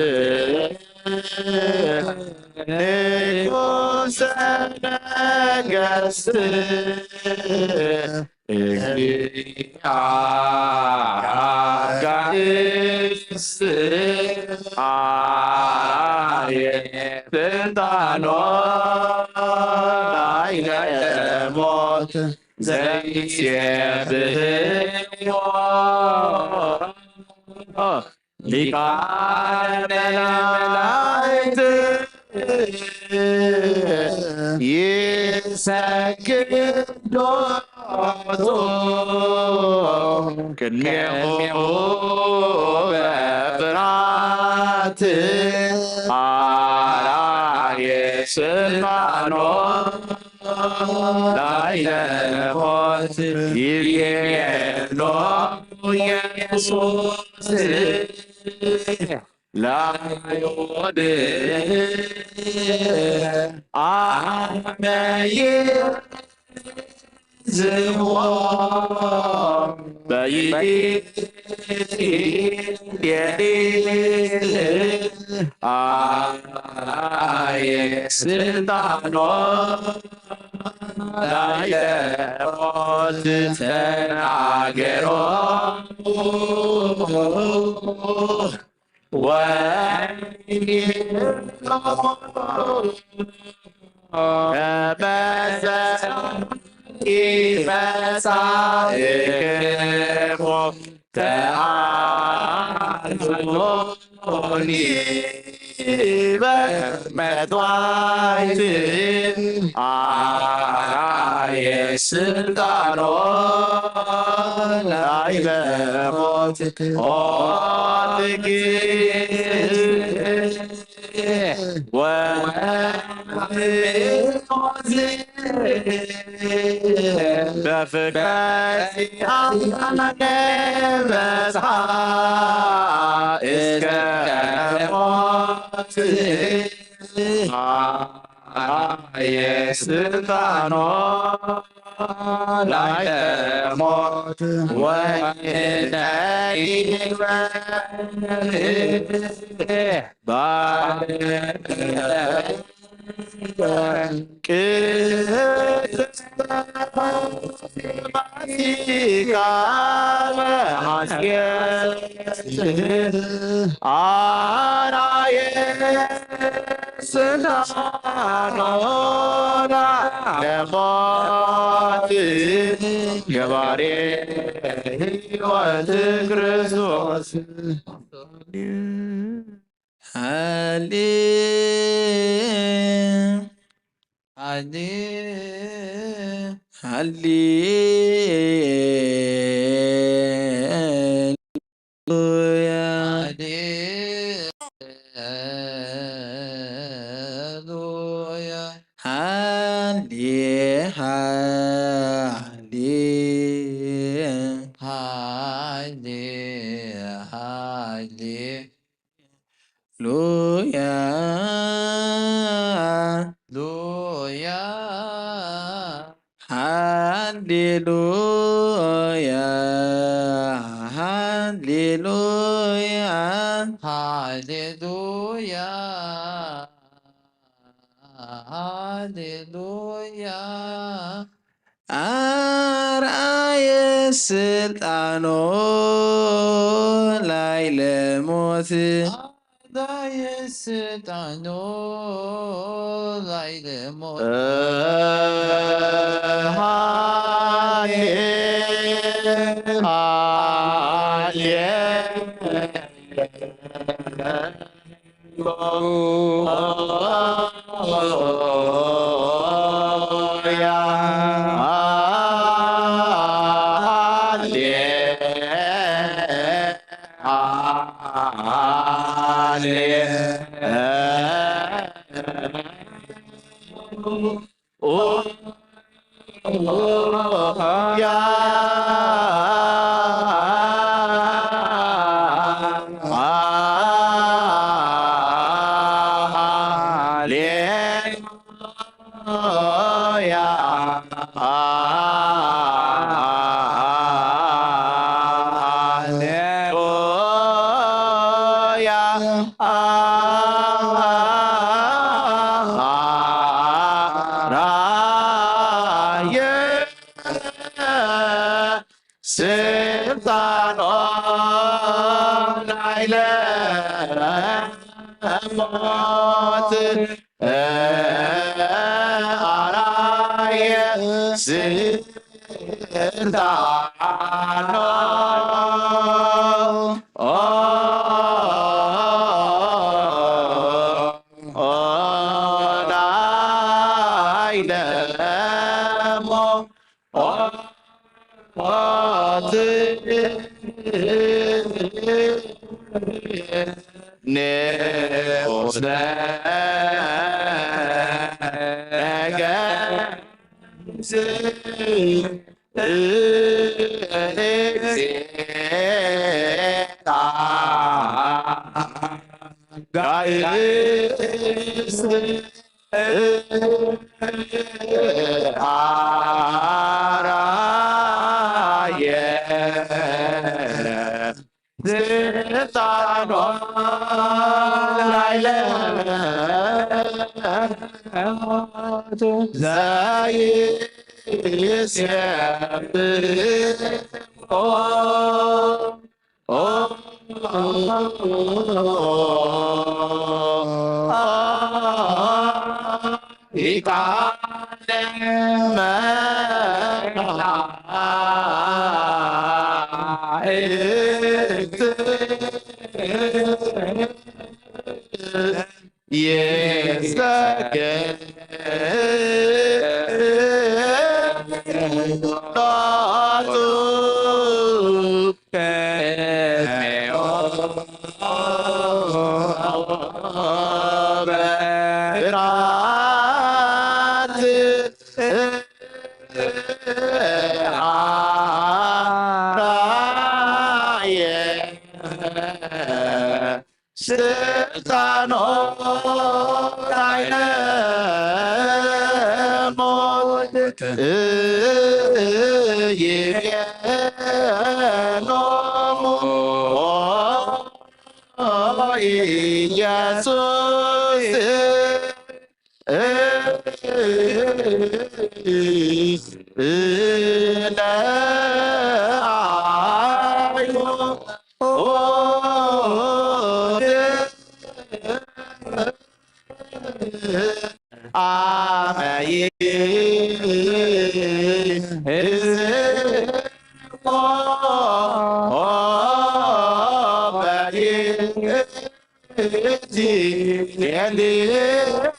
ንጉሰ ነገስት እግዚአ አጋእዝት አርአየ ስልጣኖ ላዕለ ሞት ዘይሴብሕዎ ሊቃነ መላእክት ይሰግዱ ሎቱ ቅድሜሁ በፍርሃት አርአየ ስልጣኖ ላዕለ ሞት ይቤሎ ኢየሱስ ለአይሁድ አመ ይዝዎ በይእቲ ሌሊት አርአየ ስልጣኖ ላዕለ ሞት ተናገሮ። ተአርዞኒ በመጥዋይት አርአየ ስልጣኖ ላዕለ ሞት ኦ ትዕግስት ወሕይወት በፍቅረ ዚአነ በጽሐ እስከ ሞት አርአየ ስልጣኖ ላዕለ ሞት ወንሕነኒ ንግበር በዓለ ቅድስት ፋሲካ በሐሴት አርአየ ስልጣኖ ላዕለ ሞት ገባሬ ሕይወት ክርስቶስ ሃሌ ሃሌ ሃሌ ሃሌሉያ። ሃሌ፣ ሃሌ፣ ሃሌ፣ ሃሌ፣ ሉያ፣ ሉያ። ሃሌሉያ፣ ሃሌሉያ፣ ሃሌሉያ፣ ሃሌሉያ። ኣርኣየ ስልጣኖ ላዕለ ሞት። ኣርኣየ ስልጣኖ ላዕለ ሞት። ሃሌ፣ ሃሌ፣ ስልጣኖ ላዕለ ሞት። ኣርኣየ ስልጣኖ ላዕለ ሞት። ንዑስ ነገ ስልጣኖ ላዕለ ሞት ይቤሎሙ ኢየሱስ ለአይሁድ አመ ይእዝዝዎ በይእቲ ሌሊት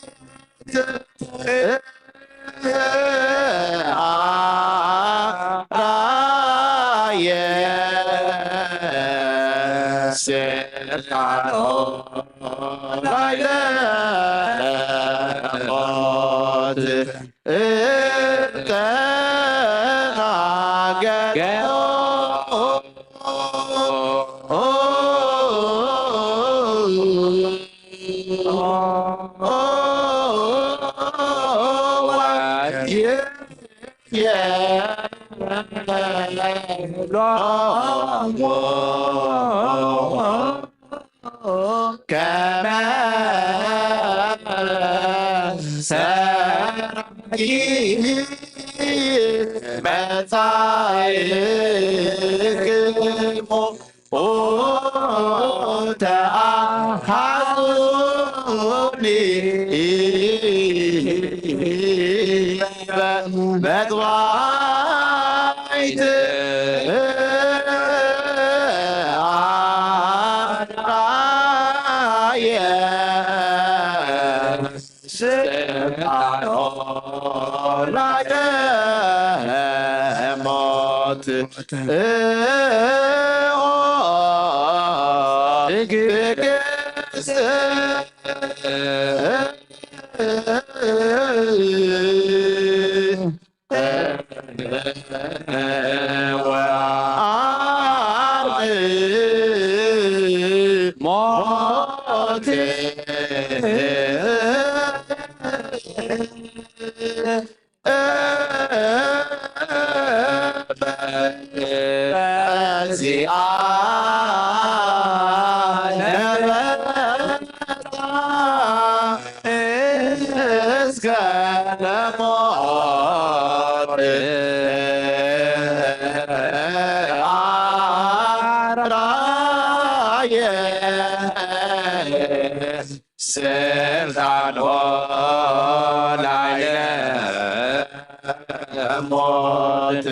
አራየ ስልጣኖ ላዕለ ሞት እተናገሮ ከመ ሰራቂ መጻእክሙ ተአሃዙኒ መግባይት አራየ ስልጣኖ ላዕለ ሞት። እስከ ለሞት አራየ ስልጣኖ ላዕለ ሞት።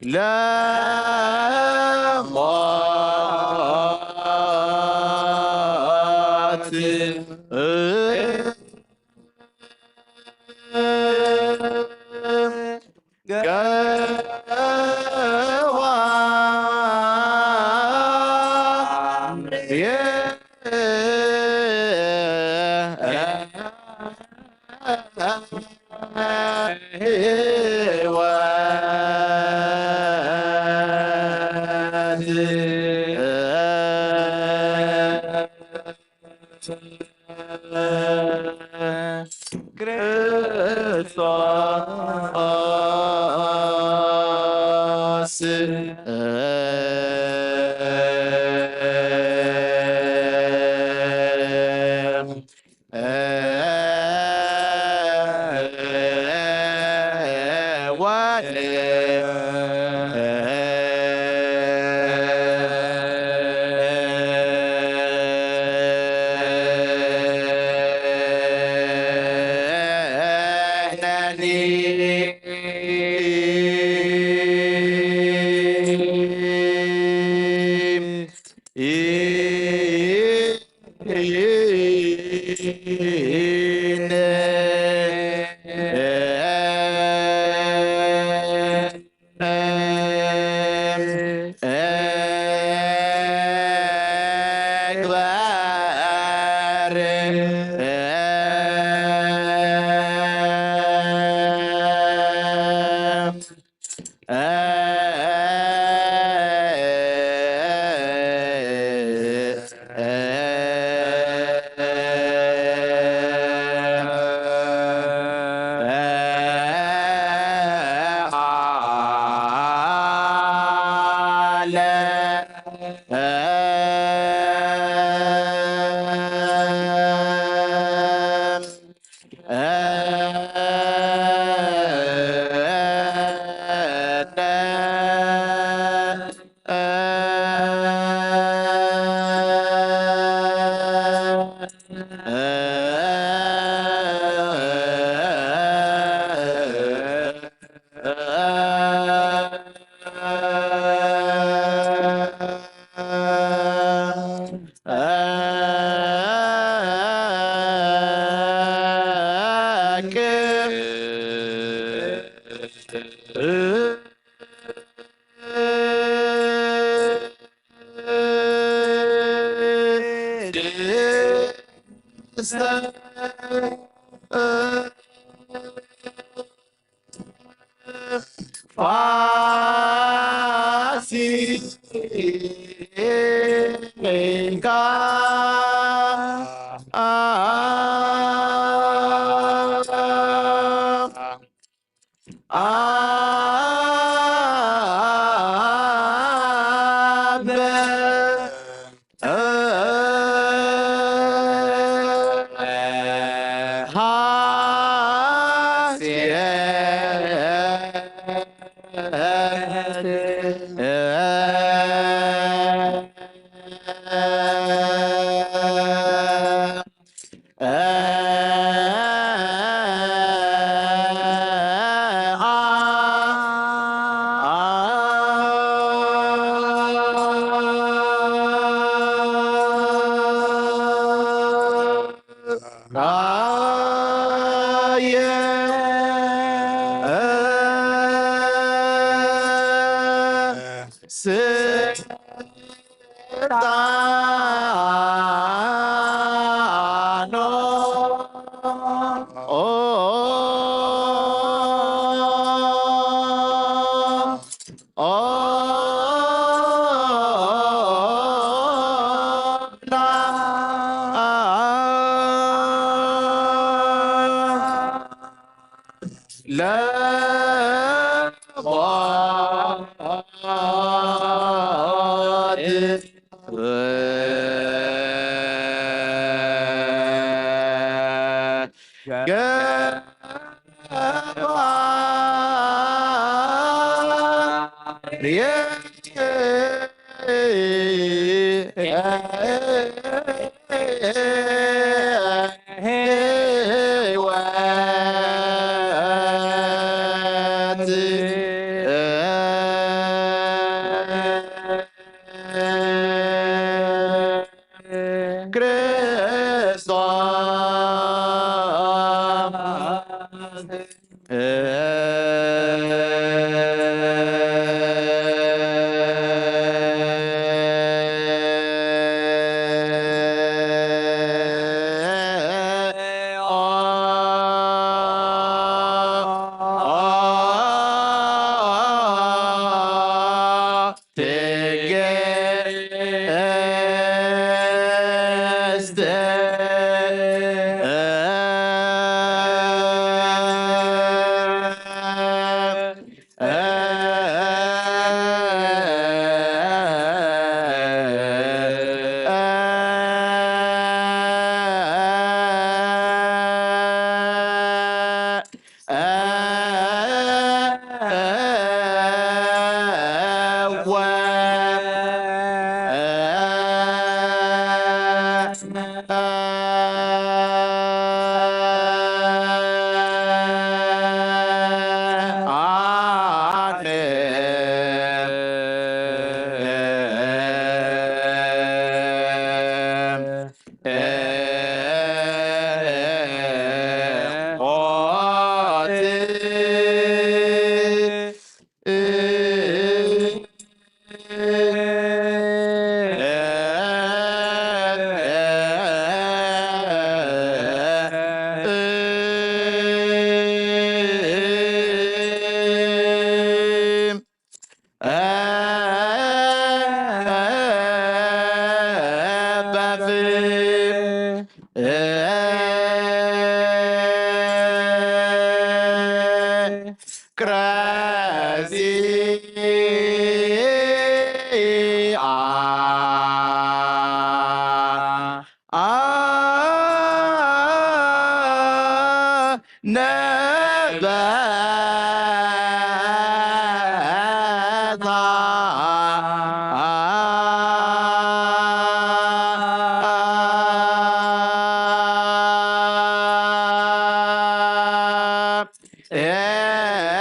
ለሞት ፋሲካ ኣብ ስልጣኖ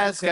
እስከ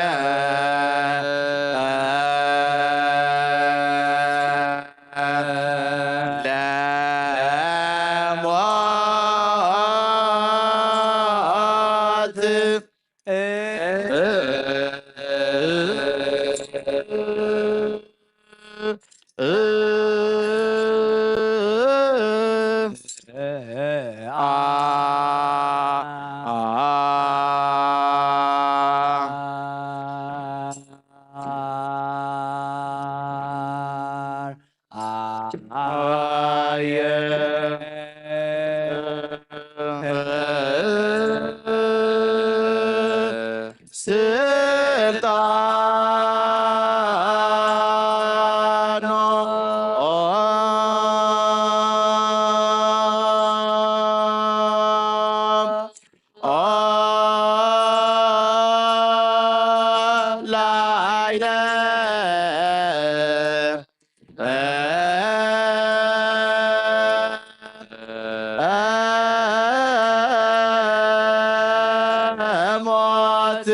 ለሞት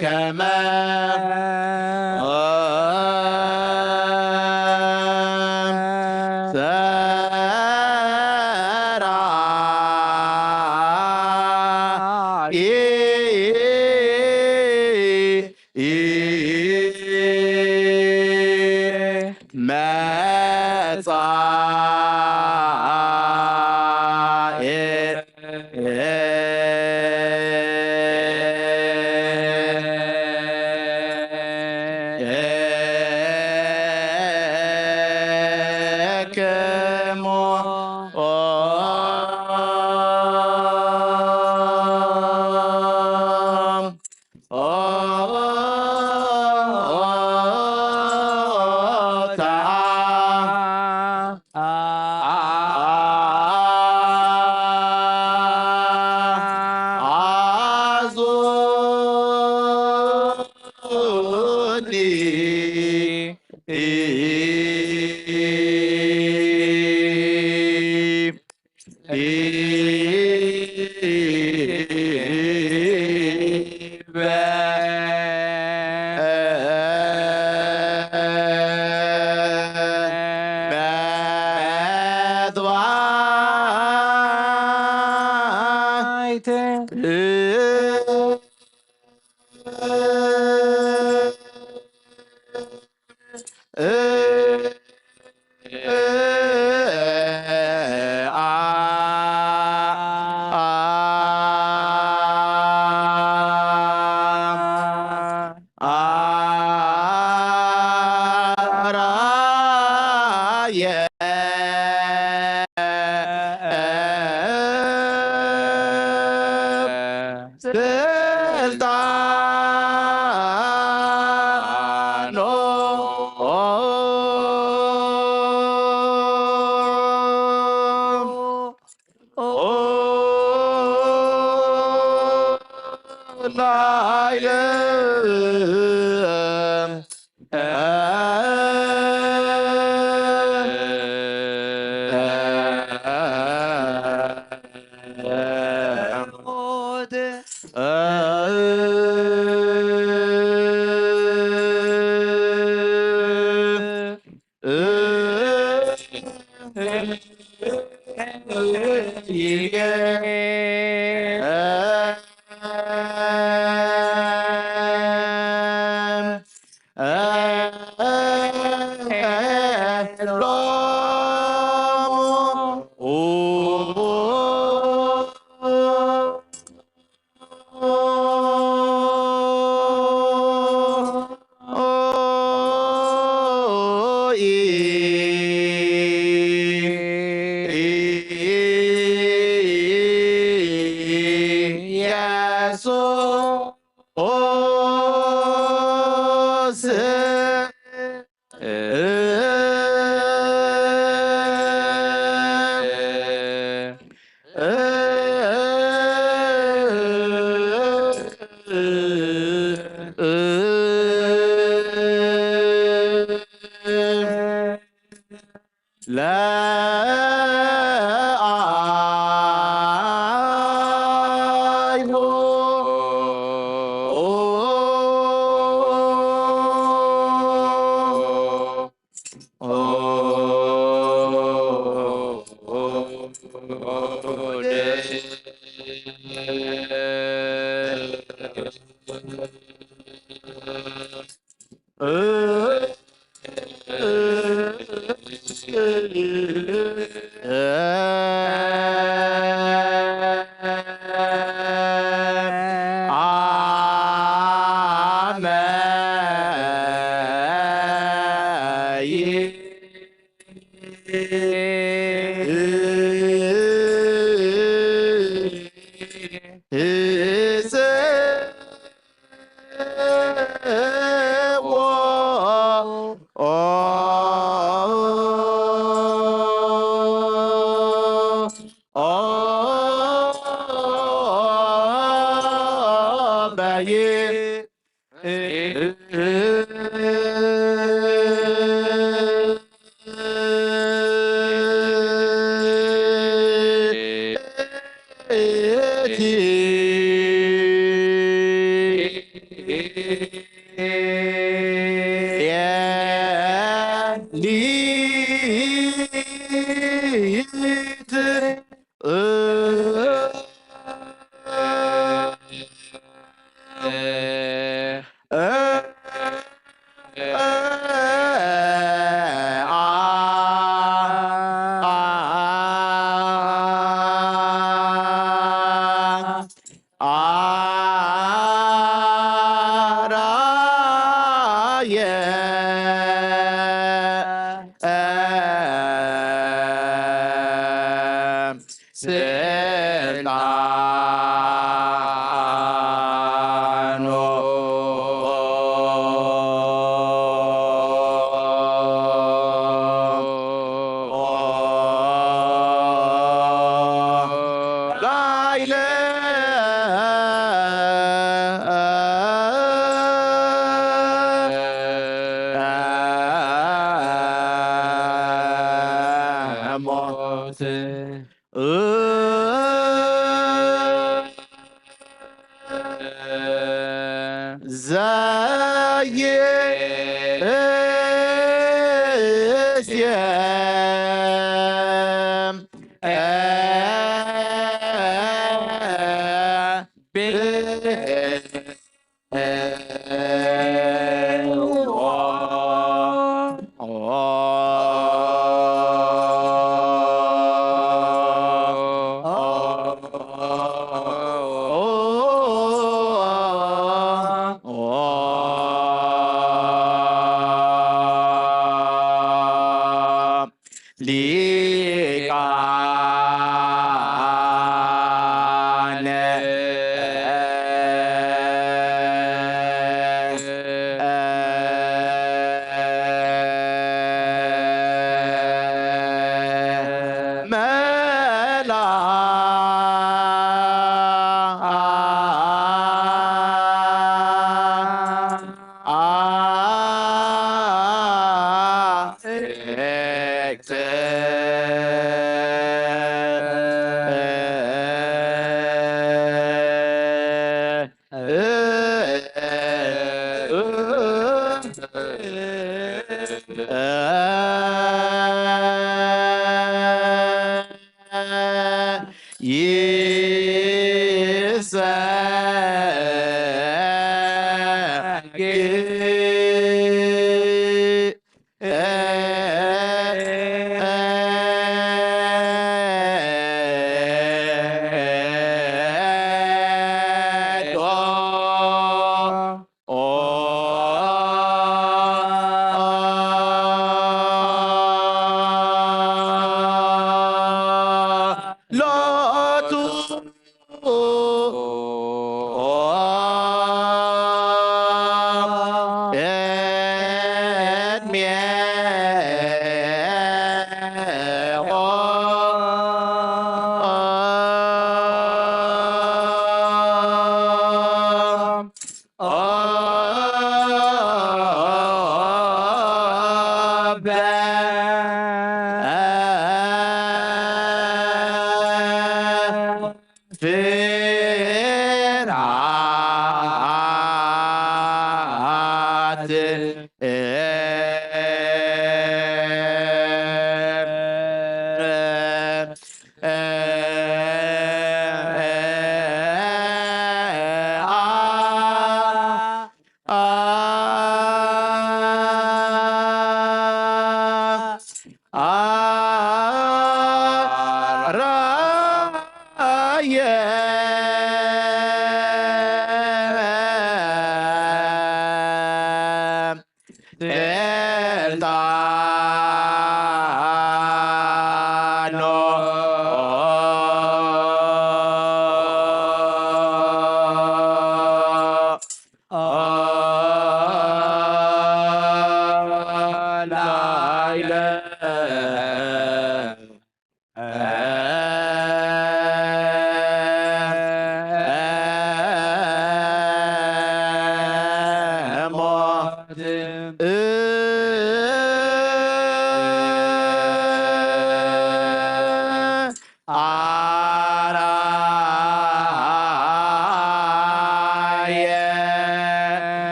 ከመ ሊቃነ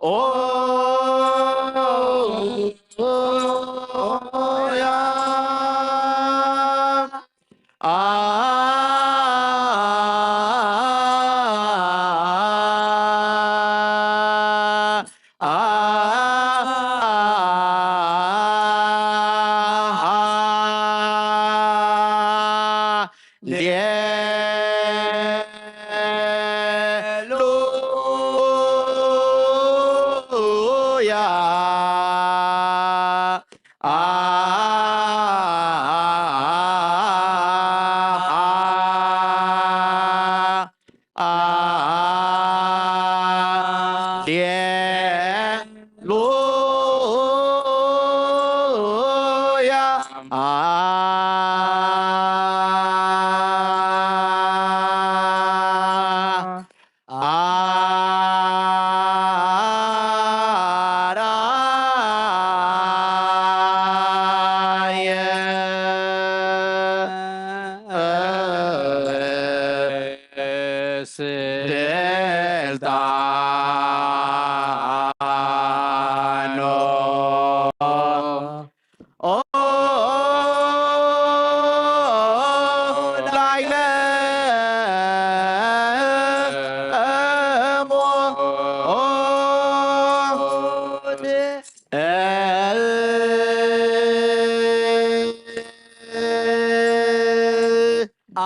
ኦ ኦ ያ አ አ ሃሌሉያ። አ አ ሌሉያ። አ አራየ ስልጣኖ ኦ ላይለ እሞ እ አ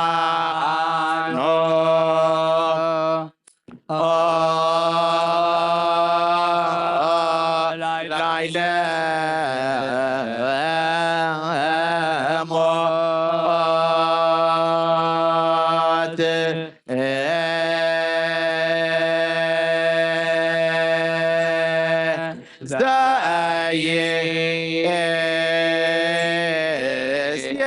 ስልጣኖ ኦ ላይለ ሞት ስልጣኖ ላይለ ሞት ዘኢስየ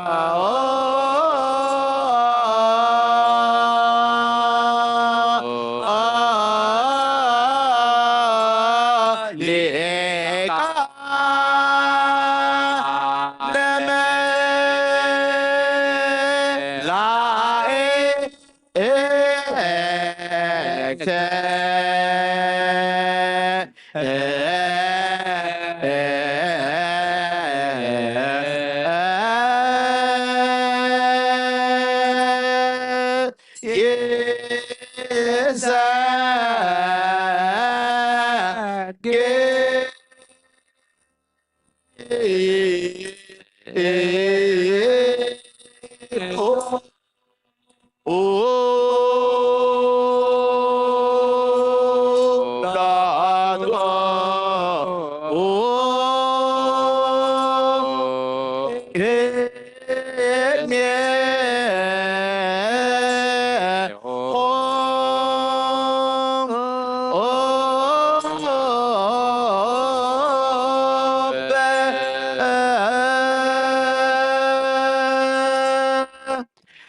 ብሄዎ ሊቃ ለመላእክት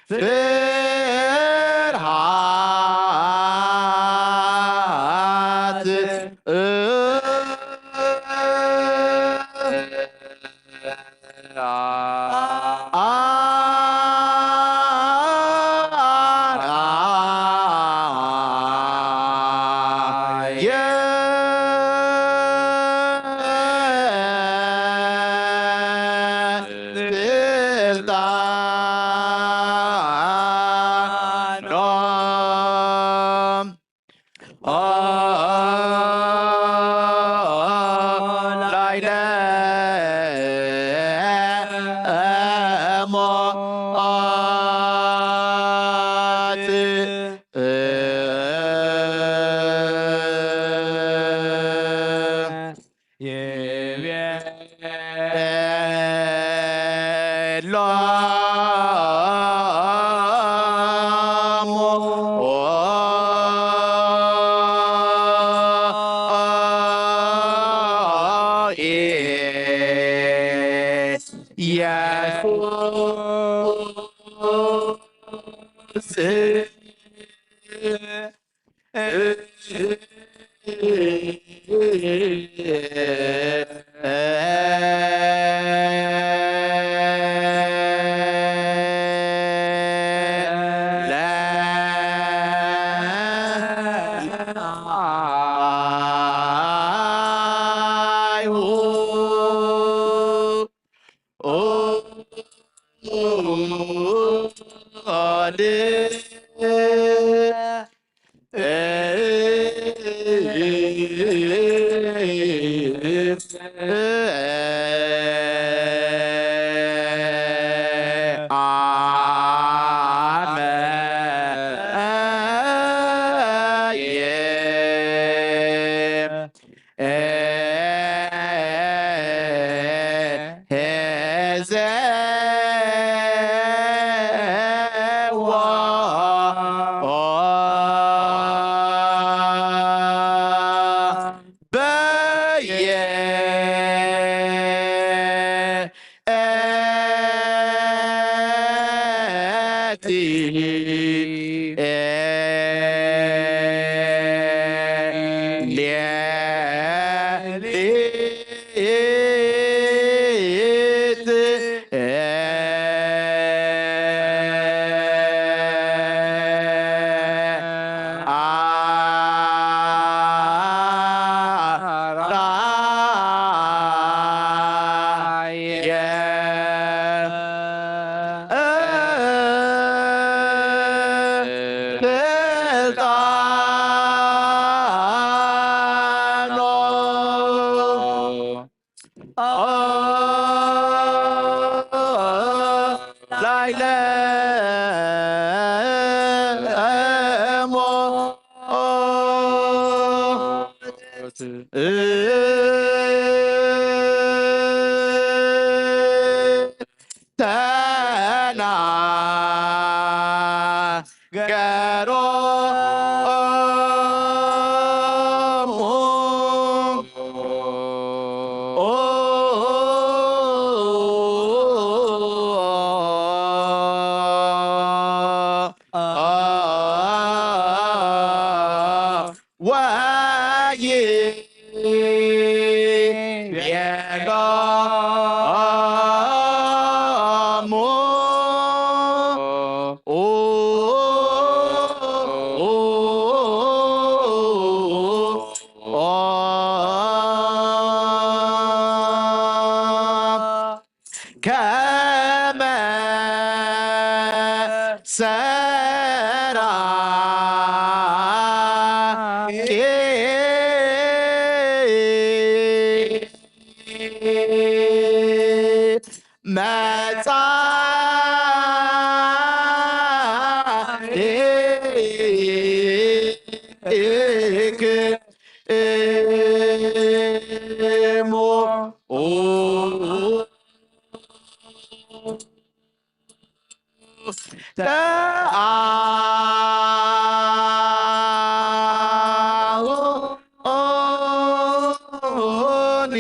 ፍርሃት መጻኢክሙ ተአውኒ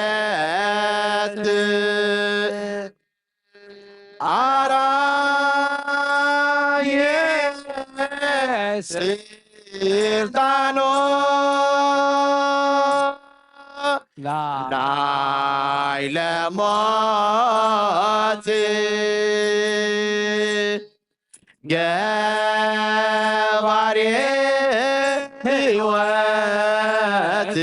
ኃጢአት አራየ ስልጣኖ ላዕለ ሞት ገባሬ ሕይወት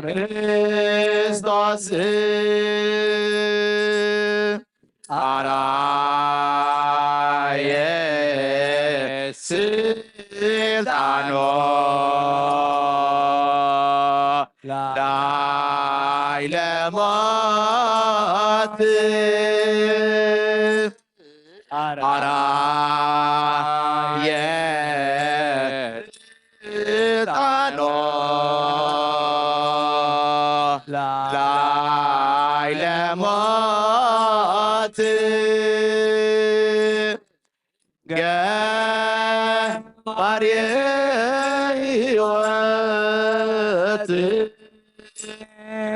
ክርስቶስ አራየ ስልጣኖ ላዕለ ሞት አራየ ስልጣኖ ላዕለ ሞት ገባሬ ሕይወት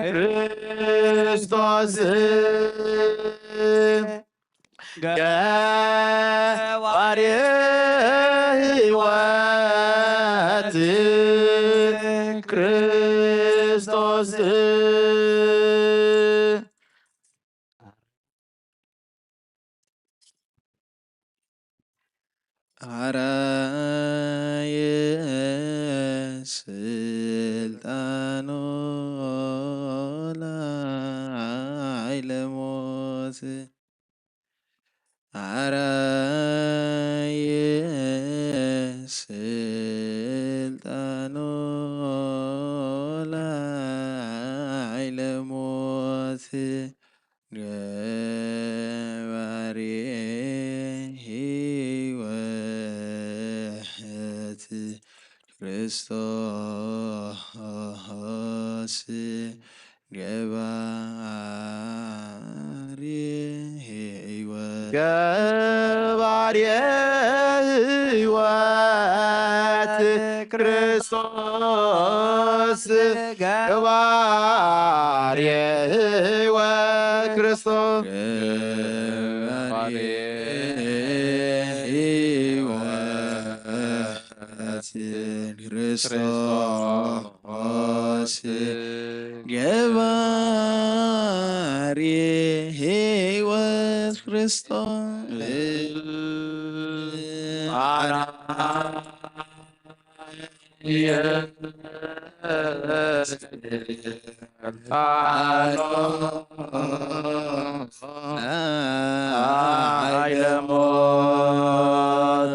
ክርስቶስ ገባሬ ሕይወት ክርስቶስ አራየ ስልጣኖ ላዕለ ሞት አራየ ስልጣኖ ላዕለ ሞት ገባሬ ሕይወት ክርስቶስ ገባሬ ሕይወት ገባሬ ሕይወት ክርስቶስ ገባሬ ሕይወት ክርስቶስ ገባሬ ሕይወት ክርስቶስ ገባሬ ሕይወት ክርስቶስ አራየ ስልጣኖ ላዕለ ሞት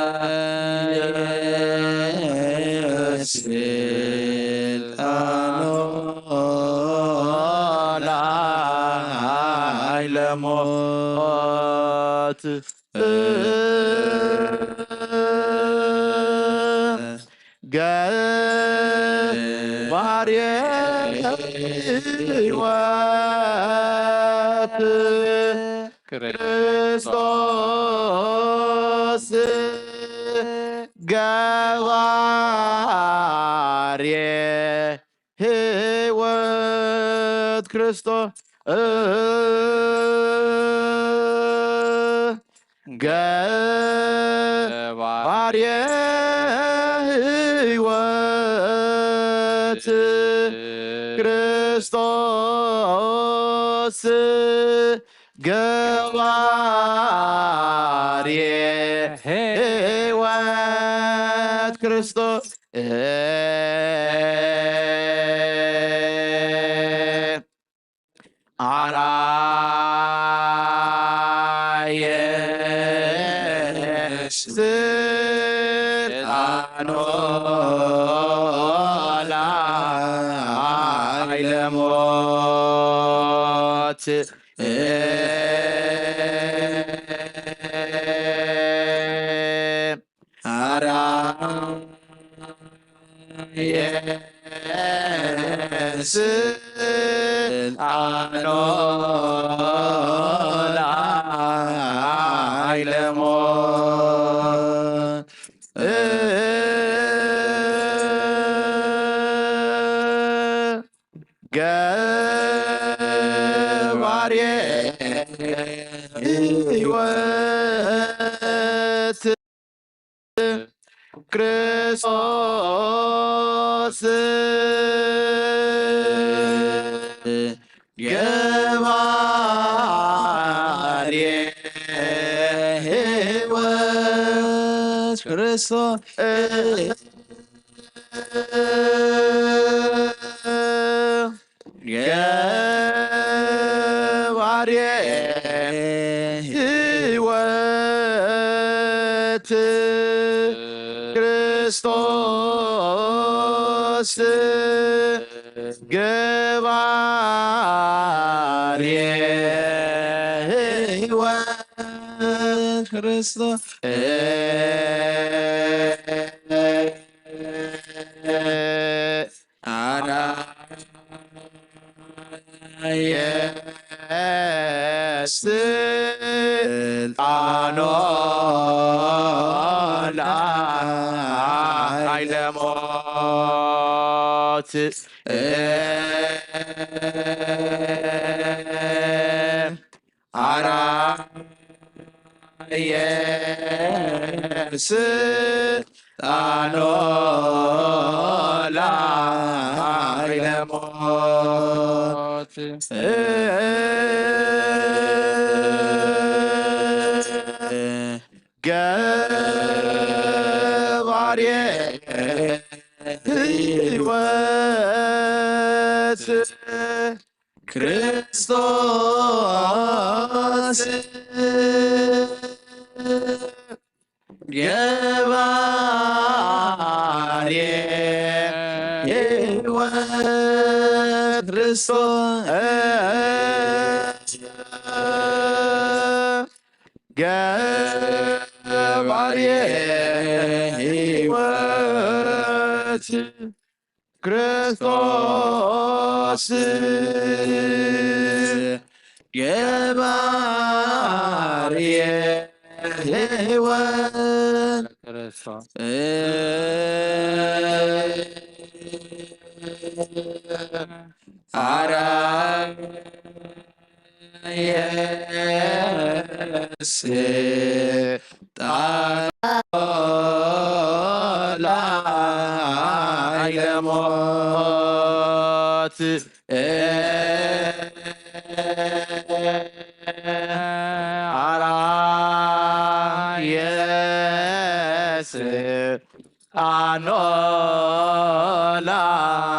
አራየ ስልጣኖ ላዕለ ሞት ገባሬ ሕይወት ክርስቶስ ገባሬ ሕይወት ክርስቶስ ገባሬ ሕይወት ክርስቶስ ገባሬ ሕይወት ክርስቶስ አራየ ስልጣኖ ላዕለ ሞት አራየ ስልጣኖ ሞት ገባሬ ሕይወት ክርስቶስ ገባሬ ሕይወት ክርስቶስ ገባሬ ሕይወት ክርስቶስ ገባሬ ሕይወት ክርስቶስ አራየ ስልጣኖ ላዕለ ሞት አራየ ስልጣኖ ላዕለ ሞት ገባሬ ሕይወት ክርስቶስ ገባሬ ሕይወት ክርስቶስ ገባሬ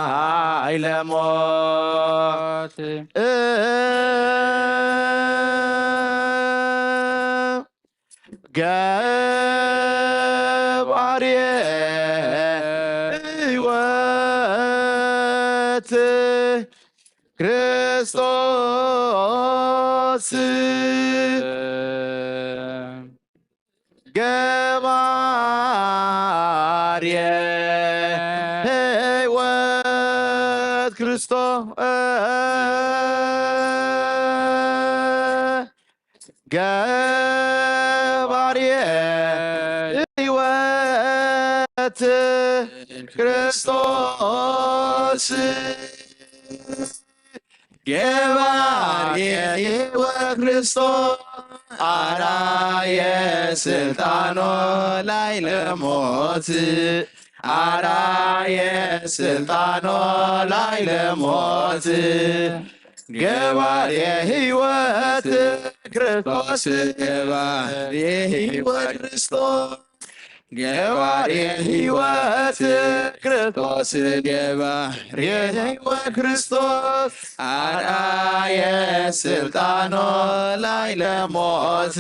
ሕይወት ክርስቶስ ገባሬ ሕይወት አራየ ስልጣኖ ላዕለ ሞት አራየ ስልጣኖ ላዕለ ሞት ገባሬ ሕይወት ክርስቶስ ገባሬ ሕይወት ክርስቶስ ገባሬ ሕይወት ክርስቶስ ገባሬ ሕይወት ክርስቶስ አራየ ስልጣኖ ላዕለ ሞት አራየ ስልጣኖ ላዕለ ሞት ገባሬ ሕይወት ክርስቶስ ገባሬ ሕይወት ክርስቶስ ገባሬ ሕይወት ክርስቶስ ገባሬ ሕይወት ክርስቶስ አራየ ስልጣኖ ላዕለ ሞት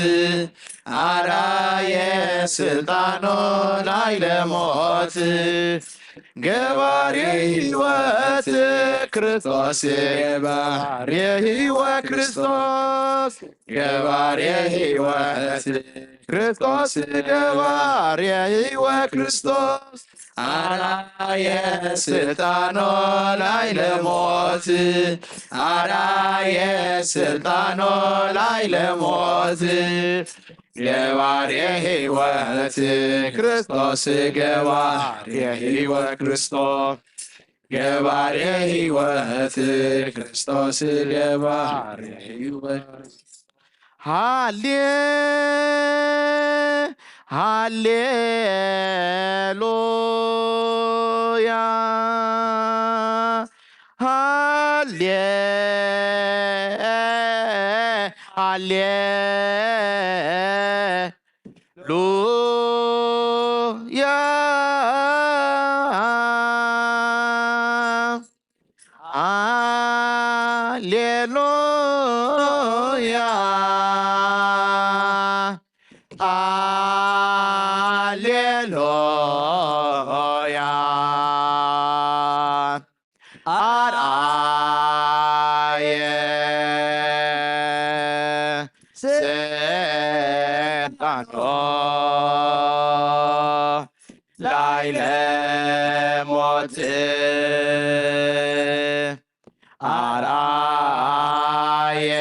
አራየ ስልጣኖ ላዕለ ሞት ገባሬ ሕይወት ክርስቶስ ገባሬ ሕይወት ክርስቶስ ገባሬ ሕይወት ክርስቶስ ገባሬ ሕይወት ክርስቶስ አራየ ስልጣኖ ላዕለ ሞት አራየ ስልጣኖ ላዕለ ሞት ገባሬ ሕይወት ክርስቶስ፣ ገባሬ ሕይወት ክርስቶስ፣ ገባሬ ሕይወት ክርስቶስ፣ ገባሬ ሕይወት። ሃሌ ሃሌሉያ፣ ሃሌ ሃሌ ሉያ፣ ሃሌሉያ። ኣርኣየ ስልጣኖ ላዕለ ሞት፣ ኣርኣየ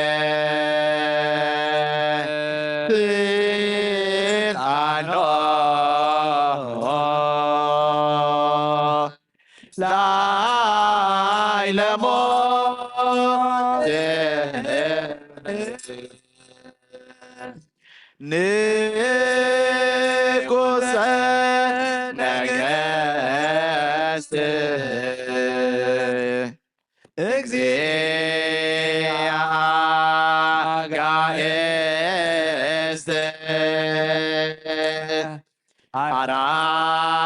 ስልጣኖ ላዕለ ሞት፣ ንጉሰ ነገስት፣ እግዚአ ኣጋእዝት፣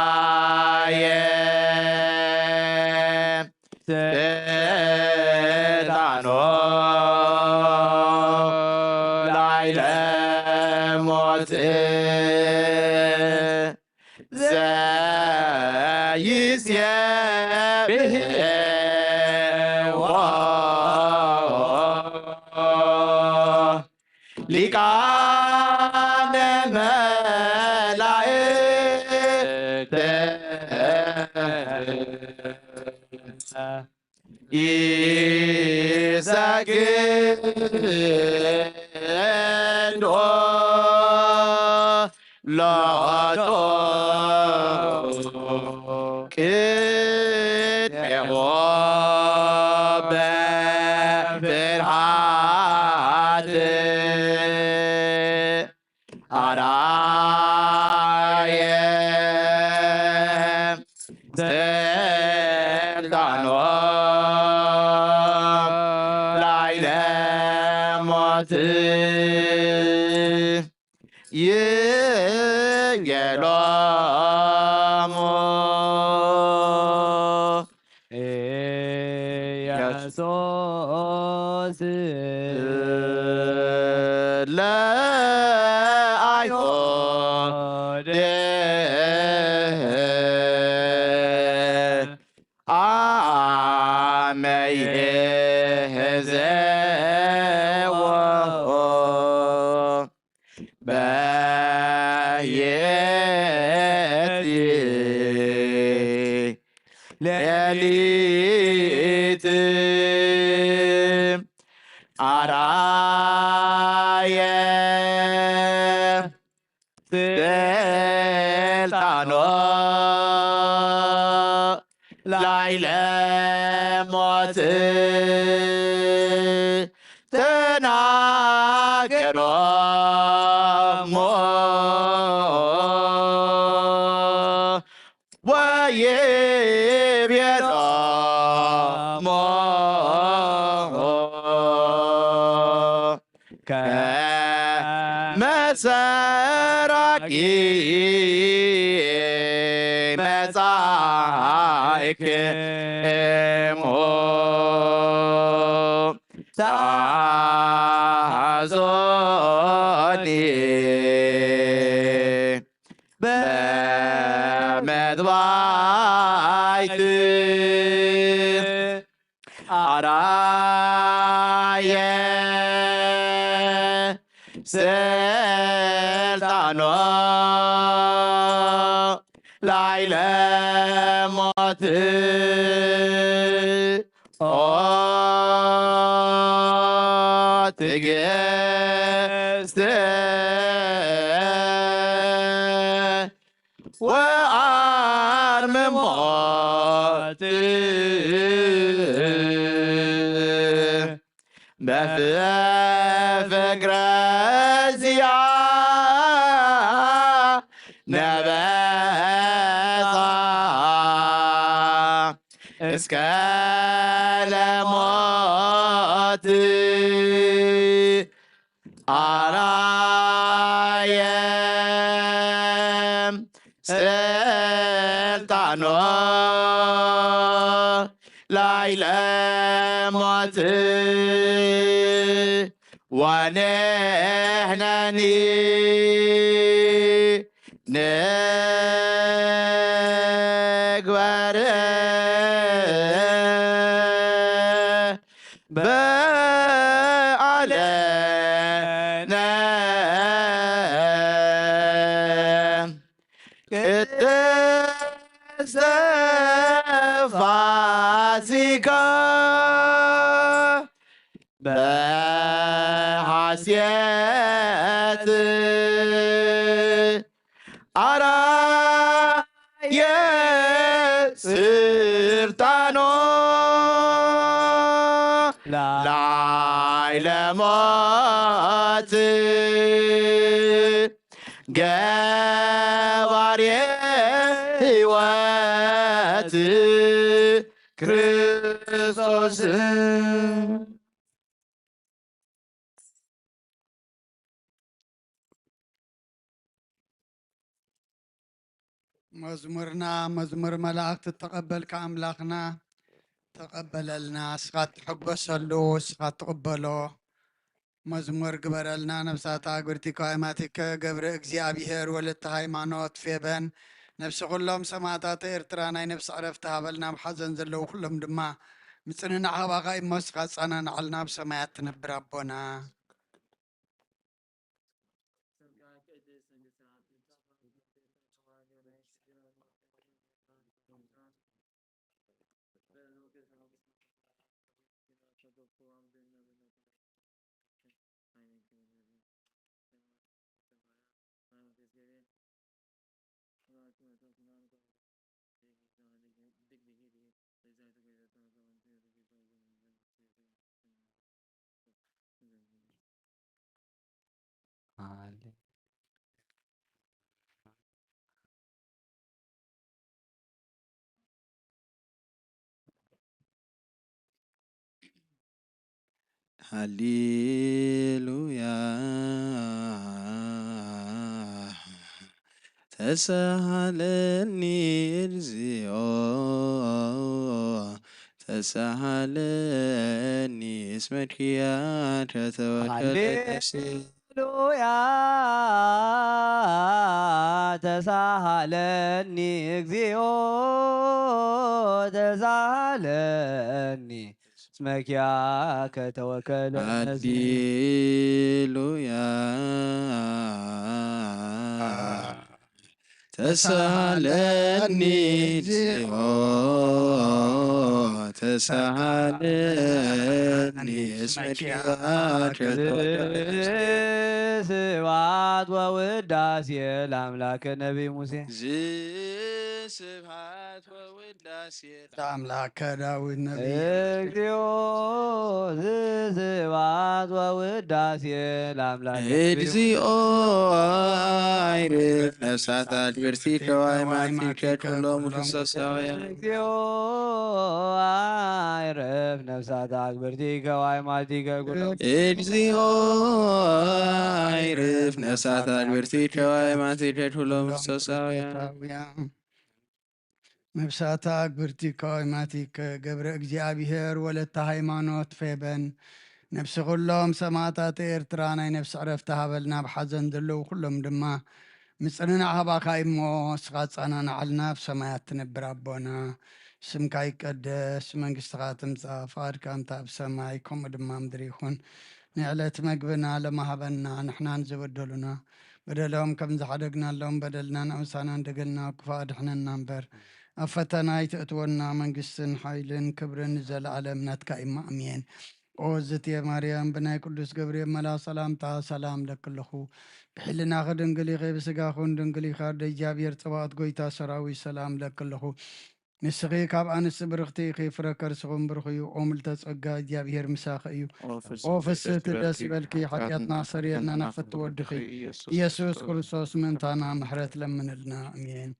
ኣርኣየ ስልጣኖ ላዕለ ሞት፣ ዘይሴብሕዎ ሊቃነ መላእክት፣ ይሰግዱ ሎቱ ቅኔዎ በፍርሃት፣ ኣርኣየ ስልጣኖ ላዕለ ሞት፣ ይንጌሎሙ ኢየሱስ ለአይሁድ አመ ይእህዝዎ በየቲ ሌሊት አርአየ ስልጣኖ ላዕለ ሞት ተናገሮሙ ወይቤሎሙ ከመ ሠራቂ መጻእክሙ ተአሐዞኒ በመጥባይት አርአየ ስልጣኖ ላዕለ ሞት። ኦ ትዕግስት ወኣርምሞት በፍቅረ ዚኣ ነበሳ እስከ ለሞት ኣራየ ስልጣኖ ላይለ ሞት ወንሕነኒ ንግበር በዓለነ ቅድስተ ፋሲካ በሓስየት ኣራየ ስርጣኖ ላይለ ሞት ገባሬ ሕይወት ክርስቶስ። መዝሙርና መዝሙር መላእክት ተቐበልካ ኣምላኽና፣ ተቐበለልና። እስኻ ትሕጎሰሉ፣ እስኻ ትቕበሎ መዝሙር ግበረልና። ነብሳታ ግብርቲ ከዋይማቲከ ገብረ እግዚኣብሔር ወለተ ሃይማኖት ፌበን ነብሲ ኩሎም ሰማዕታት ኤርትራ ናይ ነብሲ ዕረፍቲ ሃበልና። ኣብ ሓዘን ዘለዉ ኩሎም ድማ ምጽንናዕ ሃባኻ እሞ እስኻ ጻናናዓልና። ኣብ ሰማያት ትነብር ኣቦና። ሃሌሉያ። ተሳሃለኒ እግዚኦ፣ ተሳሃለኒ እስመ ኪያከ ተወከለ። ሃሌሉያ። ተሳሃለኒ እግዚኦ፣ ተሳሃለኒ እስመ ኪያከ ተወከለ። ሃሌሉያ። ተሳሃለኒ እግዚኦ፣ ተሳሃለኒ እስመ ኪያከ። ስብሐት ወውዳሴ ለአምላከ ነቢይ ሙሴ። ስብሐት ወውዳሴ ለአምላከ ዳዊት ነቢይ። እግዚኦ ስብሐት ወውዳሴ ለአምላከ ነቢይ ሙሴ። እግዚኦ አይርፍ ነፍሳት አግብርቲከ ወአይማቲከ ኩሎም ክርስቶሳውያን። እግዚኦ አይረፍ ነፍሳት አግብርቲከ ወአይማቲከ ኩሎም። እግዚኦ አይርፍ ነፍሳት አግብርቲከ ወአይማቲከ ኩሎም ክርስቶሳውያን። ነፍሳት አግብርቲከ ወአይማቲከ ገብረ እግዚኣብሔር ወለተ ሃይማኖት ፌበን ነፍሲ ኩሎም ሰማዕታት ኤርትራ ናይ ነፍሲ ዕረፍቲ ሃበልና። ኣብ ሓዘን ዘለዉ ኩሎም ድማ ምጽንናዕ ሃባኻ እሞ እስኻ ጻናናዓልና። ኣብ ሰማያት ትነብር ኣቦና፣ ስምካ ይቀደስ፣ መንግስትኻ ትምጻእ፣ ፍቓድካ እንተ ኣብ ሰማይ ከምኡ ድማ ምድሪ ይኹን። ንዕለት መግብና ለማሃበና፣ ንሕናን ዝበደሉና በደሎም ከም ዝሓደግናሎም በደልና ንኣምሳና እንደገልና ክፉእ ኣድሕነና እምበር፣ ኣብ ፈተና ኣይተእትወና፣ መንግስትን ሓይልን ክብርን ንዘለኣለም ናትካ እዩ። ኣሜን። ኦ ዝትየ ማርያም፣ ብናይ ቅዱስ ገብርኤል መልኣኽ ሰላምታ ሰላም ለኪ ኣለኹ። ብሕልናኺ ድንግል ኢኺ፣ ብስጋኽን ድንግል ኢኺ። ኣደ እግዚኣብሔር ጸባኦት፣ ጎይታ ሰራዊት፣ ሰላም ለኪ ኣለኹ። ንስኺ ካብ ኣንስቲ ብርኽቲ ኢኺ፣ ፍረ ከርስኽን ብሩኽ እዩ። ኦ ምልተ ጸጋ፣ እግዚኣብሔር ምሳኺ እዩ። ኦ ፍስሕቲ ደስ ይበልኪ፣ ሓጢኣትና ሰሪየልና ናብ ፍትወ ወድኺ ኢየሱስ ክርስቶስ ምእንታና ምሕረት ለምንልና። ኣሜን።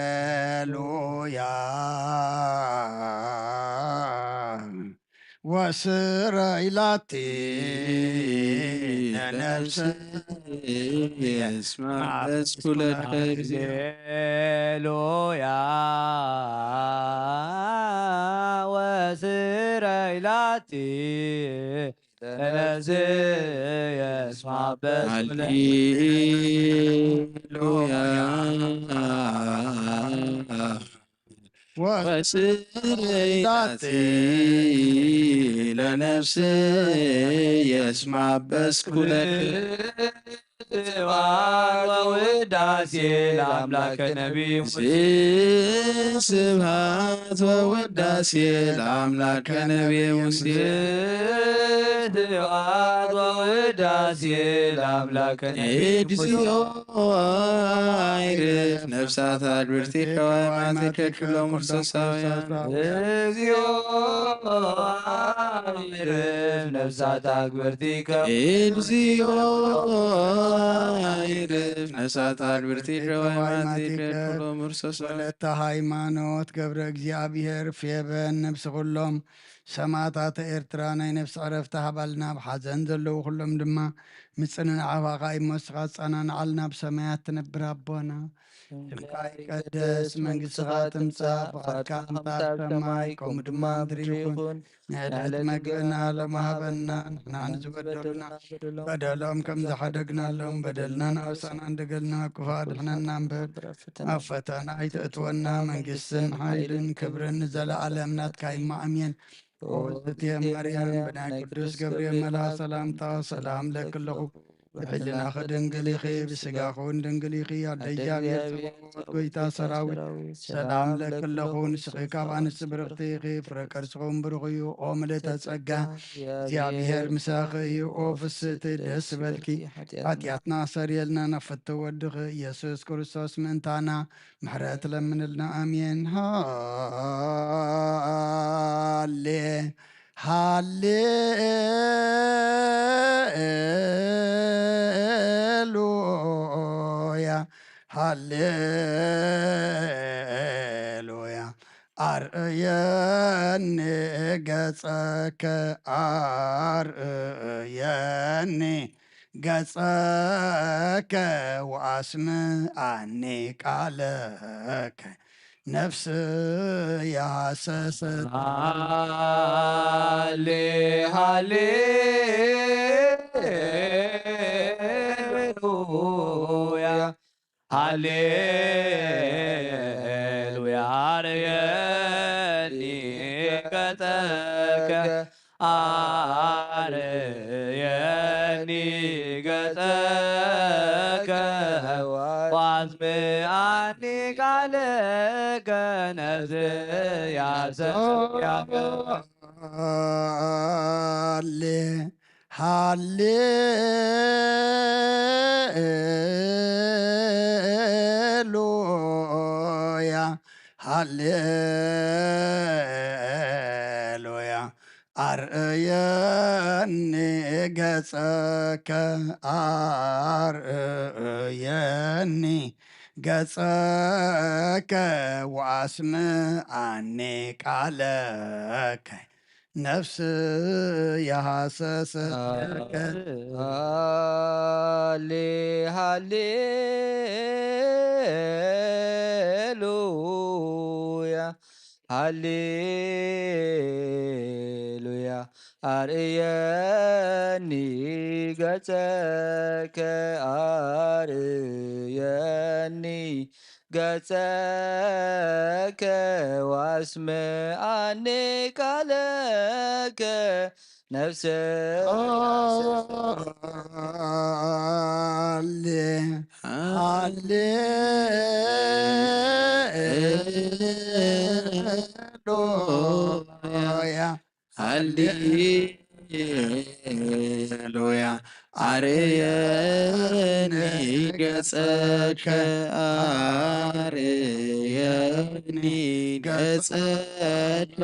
ሃሌሉያ ወስረይ ላቲ ለነፍሰይ እስማ በስኩለ ሃሌሉያ ወስረይ ላቲ ለነፍስየ እስማ በስኩለ ሃሌሉያ ወስረይ ላቲ ለነፍስየ እስማ በስኩለ ስብሐት ወውዳሴ ለአምላከ ነቢይ ሙሴ። ስብሐት ወውዳሴ ለአምላከ ነቢይ ሙሴ። ስብሐት ወውዳሴ ለአምላከ ነቢይ ሙሴ። እግዚኦ አይርፍ ነፍሳት አድብርቲ ከዋማት ከክሎም ክርስቶሳውያን። እግዚኦ አይርፍ ነፍሳት አግብርቲ ከ እግዚኦ ይርፍ ነፍሳት አድብርቲ ደዋይ ማቲ ደድኩሎም እርሶሶ። ወለተ ሃይማኖት ገብረ እግዚኣብሔር ፌበን ነብሲ ኩሎም ሰማዕታተ ኤርትራ ናይ ነፍሲ ዕረፍቲ ሃባልና። ኣብ ሓዘን ዘለዉ ኩሎም ድማ ምጽንናዕ ሃባኻ እሞ ንስኻ ጻናንዓልና። ኣብ ሰማያት ትነብር ኣቦና ስምካ ይቀደስ፣ መንግስትኻ ትምጻእ፣ ፍቓድካ ከምታ ኣብ ሰማይ ከምኡ ድማ ኣብ ምድሪ ይኹን። ንዕለት መግብና ሎሚ ሃበና፣ ንሕና ንዝበደሉና በደሎም ከም ዝሓደግናሎም በደልና ንኣውሳና እንደገልና ክፉእ ኣድሕነና እምበር ኣብ ፈተና ኣይተእትወና። መንግስትን ሓይልን ክብርን ንዘለኣለም ናትካ እዩ። ኣሜን። ኦ ዝትየ ማርያም ብናይ ቅዱስ ገብርኤል መልኣኽ ሰላምታ ሰላም ለኪ ኣለኹ። ብሕልናኺ ድንግል ኢኺ፣ ብስጋኺ እውን ድንግል ኢኺ። ኣደ እግዚኣብሔር ጸባኦት፣ ጎይታ ሰራዊት፣ ሰላም ለኪ ኣለኹ። ንስኺ ካብ ኣንስቲ ብርኽቲ ኢኺ፣ ፍረ ከርስኺ እውን ብሩኽ እዩ። ኦ ምልእተ ጸጋ፣ እግዚኣብሔር ምሳኺ እዩ። ኦ ፍስሕቲ ደስ ይበልኪ፣ ሓጢኣትና ኣስተሰርየልና፣ ናብ ፍትው ወድኺ ኢየሱስ ክርስቶስ ምእንታና ምሕረት ለምንልና። ኣሜን። ሃሌ ሃሌሉያ ሃሌሉያ። ኣርእየኒ ገጸከ ኣርእየኒ ገጸከ ወኣስምዓኒ ቃለከ ነፍስየ ሃሰሰት። ሃሌ ሃሌሉያ ሃሌሉያ። ኣርእየኒ ገጸከ ኣርእየኒ ገጸከ ወኣስምዓኒ ቃለከ ነፍስየ ሃሌ ሃሌሉያ ሃሌሉያ። ኣርእየኒ ገጸከ ኣርእየኒ ገጸከ ወኣስምዓኒ ቃለከ ነፍስየ ሃሰሰት። ሃሌ ሃሌሉያ ሃሌሉያ። ኣርእየኒ ገጸከ ኣርእየኒ ገጸከ ወኣስምዓኒ ቃለከ ነፍስየ ሃሌ ሃሌ ሃሌሉያ። ኣርየኒ ገጸከ፣ ኣርየኒ ገጸከ፣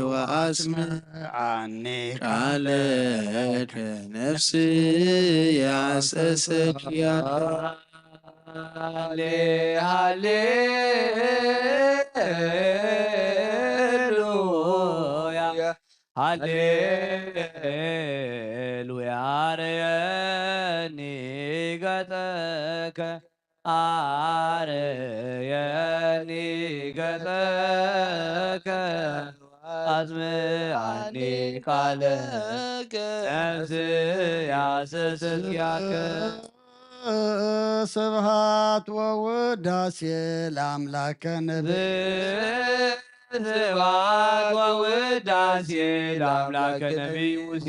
ወኣስምዓኒ ቃለከ፣ ነፍስየ ኣስተስሕያ። ሃሌ፣ ሃሌሉያ፣ ሃሌሉያ። ኣርየኒ ገጸከ፣ ኣርየኒ ገጸከ፣ ኣስምዓኒ ቃለከ፣ ነፍስየ ኣስተስሕያከ። ስብሐት ወውዳሴ ለአምላከ ነቢይ። ስብሐት ወውዳሴ ለአምላከ ነቢይ ሙሴ።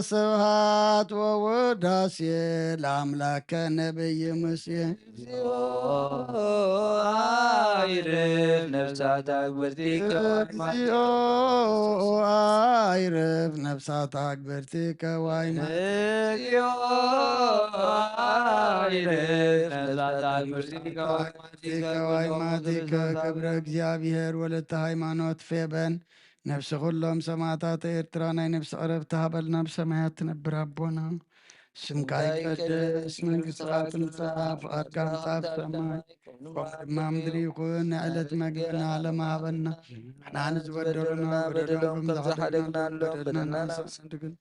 ስብሐት ወውዳሴ ለአምላከ ነቢይ ሙሴ። እግዚኦ አይርፍ ነፍሳት አግብርቲከ። እግዚኦ አይርፍ ነፍሳት አግብርቲከ ዋይማ። እግዚኦ አይርፍ ነፍሳት አግብርቲከ። ክብረ እግዚአብሔር ወለተ ሃይማኖት ፌበን ነፍሲ ኩሎም ሰማዕታት ኤርትራ ናይ ነፍሲ ዕረፍቲ ሃበልና። ብሰማያት ትነብር ኣቦና፣ ስምካ ይቀደስ፣ መንግስትኻ ትምጻእ፣ ፍቓድካ ትምጻእ ኣብ ሰማይ ከምኡ ድማ ምድሪ ይኹን። ናይ ዕለት መግብና ሎሚ ሃበና። ንሕና ንዝበደሉና በደሎም ከም ዝሓደግና ንሎም በደልና ንስእን ድግን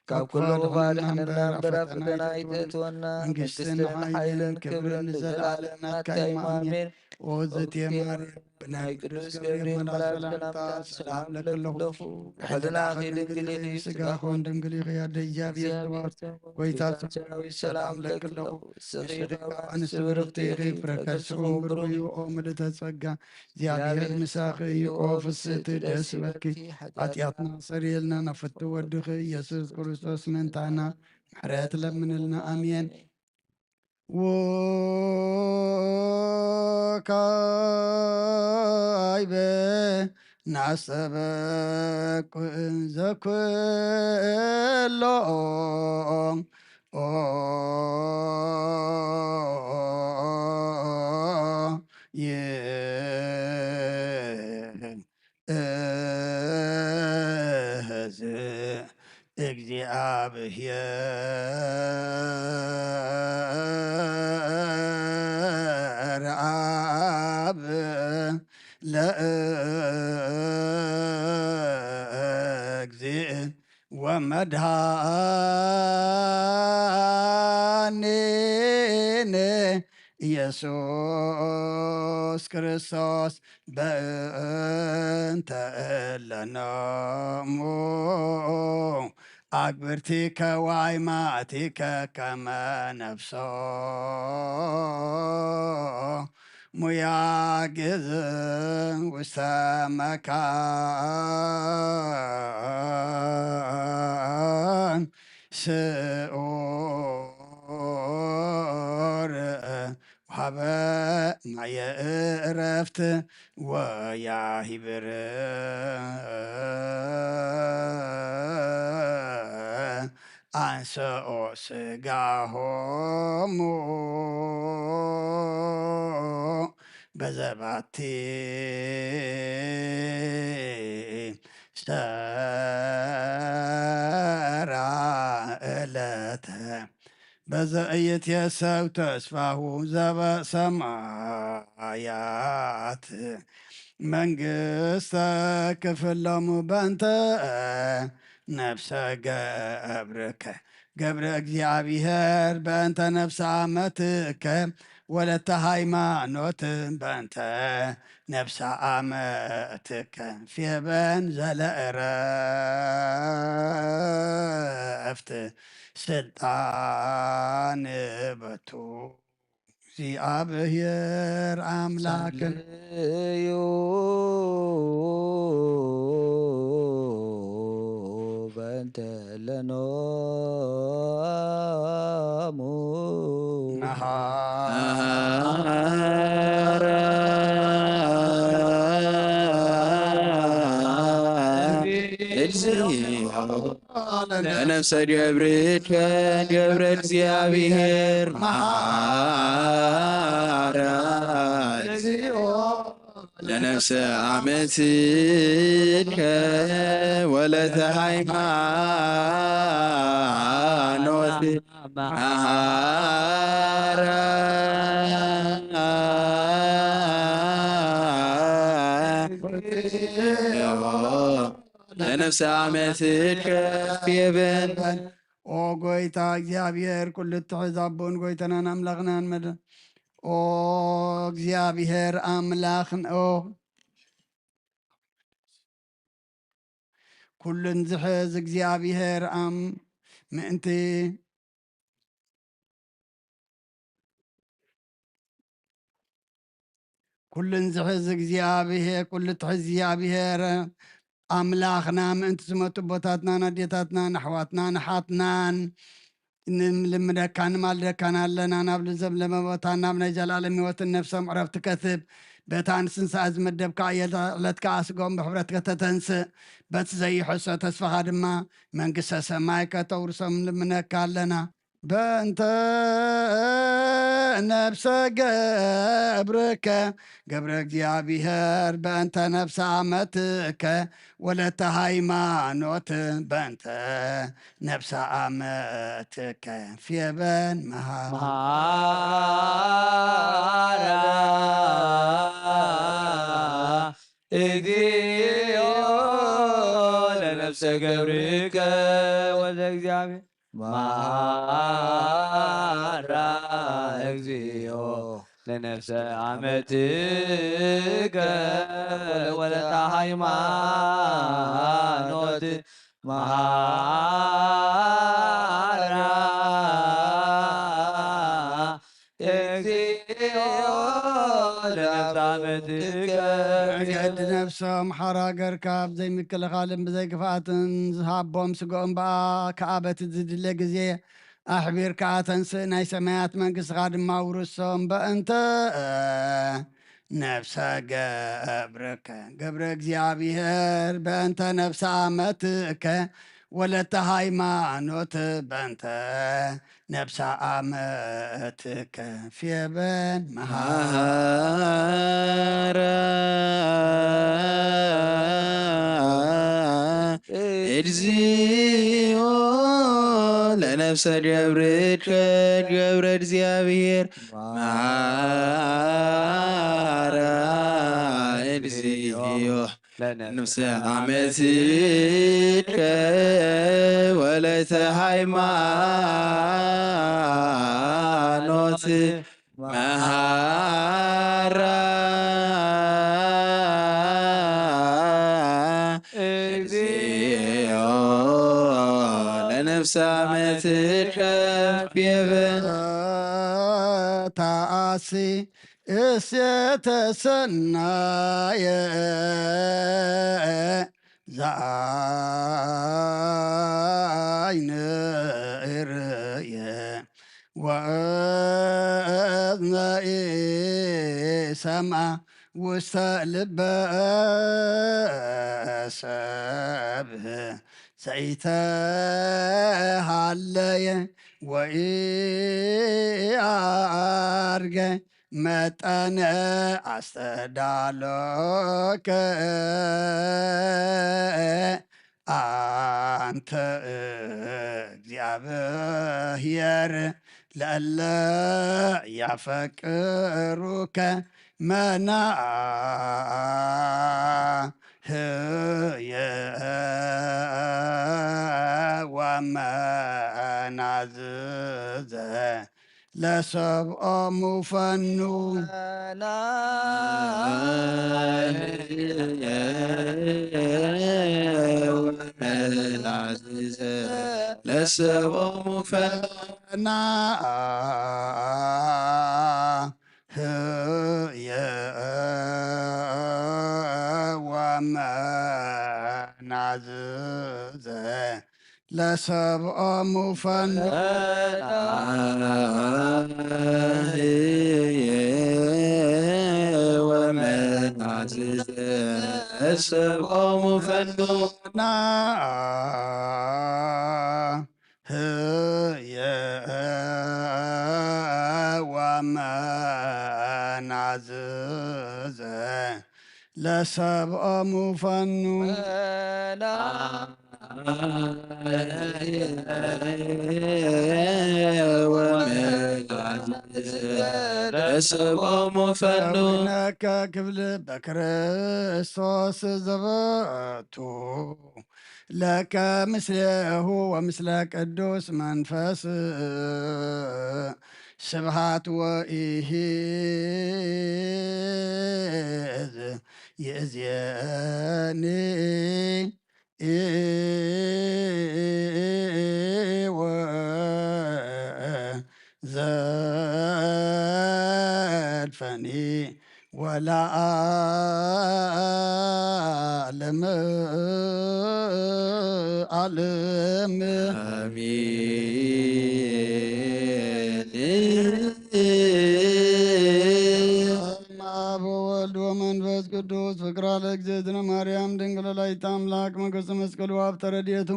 ካብ ኩሉ ንኽዋድሐና እምበር ኣብ ፈተና ኣይተእትወና። መንግስትን ሓይልን ክብርን ንዘለኣለም ናትካ እዩ። ኣሜን። ኦ ዘቴ ማርያም፣ ብናይ ቅዱስ ገብርኤል መልኣክ ሰላምታ ሰላም እብለኪ ኣለኹ። ብሕልናኺ ድንግል ኢኺ፣ ስጋኺ እውን ድንግል ኢኺ። ኣደ እግዚኣብሔር፣ ጎይታ ሰራዊት፣ ሰላም እብለኪ ኣለኹ። ንስኺ ካብ ኣንስቲ ብርኽቲ ኢኺ፣ ፍረ ከርስኺ እውን ብሩኽ እዩ። ኦ ምልእተ ጸጋ፣ እግዚኣብሔር ምሳኺ እዩ። ኦ ፍስሕቲ፣ ደስ ይበልኪ፣ ሓጢኣትና ሰሪየልና፣ ናብ ፍቱ ወድኺ ኢየሱስ ክርስቶስ ምእንታና ምሕረት ለምንልና። ኣሜን። ወካዕበ ናስተበቁ ዘኩሎ ይእዝ እግዚኣብሔር ኣብ ለእግዚእ ወመድኃኒነ ኢየሱስ ክርስቶስ በእንተ እለኖሙ አግብርቲከ ዋይማቲከ ከመ ነፍሶ ሙያግዝ ውስተ መካን ስዑር ወሀበ ማየ እረፍት ወያሂብር አንሰኦ ስጋሆሙ በዘባቲ ሰራ እለተ በዘ ኢይትየሰው ተስፋሁ ዘበሰማያት መንግስተ ክፍሎሙ በእንተ ነፍሰ ገብርከ ገብረ እግዚኣብሔር በእንተ ነፍሰ አመትከ ወለተ ሃይማኖት በእንተ ነፍሰ አመትከ ፌበን ዘለእረፍት ስልጣን በቱ እግዚኣብሔር አምላክን ዩ በእንተ ለኖሙ መሃራ ለነፍሰ ገብርከ ገብረ እግዚኣብሔር መሓራ ለነፍሰ ኣመትከ ወለተ ሃይማኖት መሃራ ለነፍሰ ኣመትከ የበን። ኦ ጎይታ እግዚኣብሔር ኩሉ እትሕዝ ኣቦን ጎይታናን ኣምላኽናን መድ ኦ እግዚኣብሔር ኣምላኽን ኦ ኩሉን ዝሕዝ እግዚኣብሔር ኣም ምእንቲ ኩሉን ዝሕዝ እግዚኣብሔር ኩሉ ትሕዝ እግዚኣብሔር ኣምላኽና ምእንቲ ዝመቱ ኣቦታትናን ኣዴታትናን ኣሕዋትናን ኣሓትናን ንምልምደካ ንማልደካን ኣለና ናብ ልዘብለመ ቦታ ናብ ናይ ዘላለም ህይወትን ነፍሶም ዕረፍቲ ከስብ በታ ንስንሳኣ ዝመደብካ ዕለት ከኣ ስጋኦም ብሕብረት ከተተንስእ በቲ ዘይሕሶ ተስፋኻ ድማ መንግስተ ሰማይ ከተውርሶም ንልምነካ ኣለና። በእንተ ነፍሰ ገብርከ ገብረ እግዚኣብሔር በእንተ ነፍሰ ኣመትከ ወለተ ሃይማኖት በእንተ ነፍሰ ኣመትከ ፌበን መሃ መሃራ እግዚኦ ለነፍሰ ገብርከ ወልደ እግዚኣብሔር መሃራ እግዚኦ ለነፍሰ ኣመትከ ወለተ ሃይማኖት መሃራ እግዚኦ ለነፍሰ ኣመትከ። መገዲ ነፍሶም ሓራ ገርካ ብዘይ ምክልኻልን ብዘይ ክፍኣትን ዝሃቦም ስግኦም በኣ ከኣ በቲ ዝድለ ግዜ ኣሕቢርካ ኣተንስእ ናይ ሰማያት መንግስትኻ ድማ ውርሶም በእንተ ነፍሰ ገብርከ ገብረ እግዚኣብሔር በእንተ ነፍሰ ኣመትከ ወለተ ሃይማኖት በእንተ ነፍሰ ኣመትከ ፌበን መሃ መሃራ እግዚኦ ለነፍሰ ገብርከ ገብረ እግዚኣብሔር መሃራ እግዚኦ ለነፍሰ ኣመትከ ወለተ ሃይማኖት መሃራ እግዚኦ ለነፍሰ ኣመትከ ፌበን ታኣሲ እሴተ ሰናየ ዘኣይነ ርእየ ወእዝነ ኢሰምዐ ውስተ ልበ ሰብ ዘይተሃለየ ወኢአርገ መጠነ ኣስተዳሎከ ኣንተ እግዚኣብሔር ለእለ ያፈቅሩከ መናህየ ወመናዝዘ ለሰብኦሙ ፈኑ ለሰብኦሙ ፈና ህየ ወመናዝዘ ለሰብኦሙ ፈን ወመናዝዘ ለሰብኦሙ ፈኑ ና ህየ ወመናዝዘ ለሰብኦሙ ፈኑ። ለሰብኦሙ ፈኑ። ነከ ክብል በክርስቶስ ዘበቱ ለከ ምስሌሁ ወምስለ ቅዱስ መንፈስ ስብሃት ወኢሂዝ ይእዜኒ ወዘልፈኒ ወለዓለመ ዓለም። አሜን። በስመ አብ ወወልድ ወመንፈስ ቅዱስ። ፍቅራ ለእግዝእትነ ማርያም ድንግል ወላዲተ አምላክ ሞገሰ መስቀሉ ሀብተ ረድኤቱ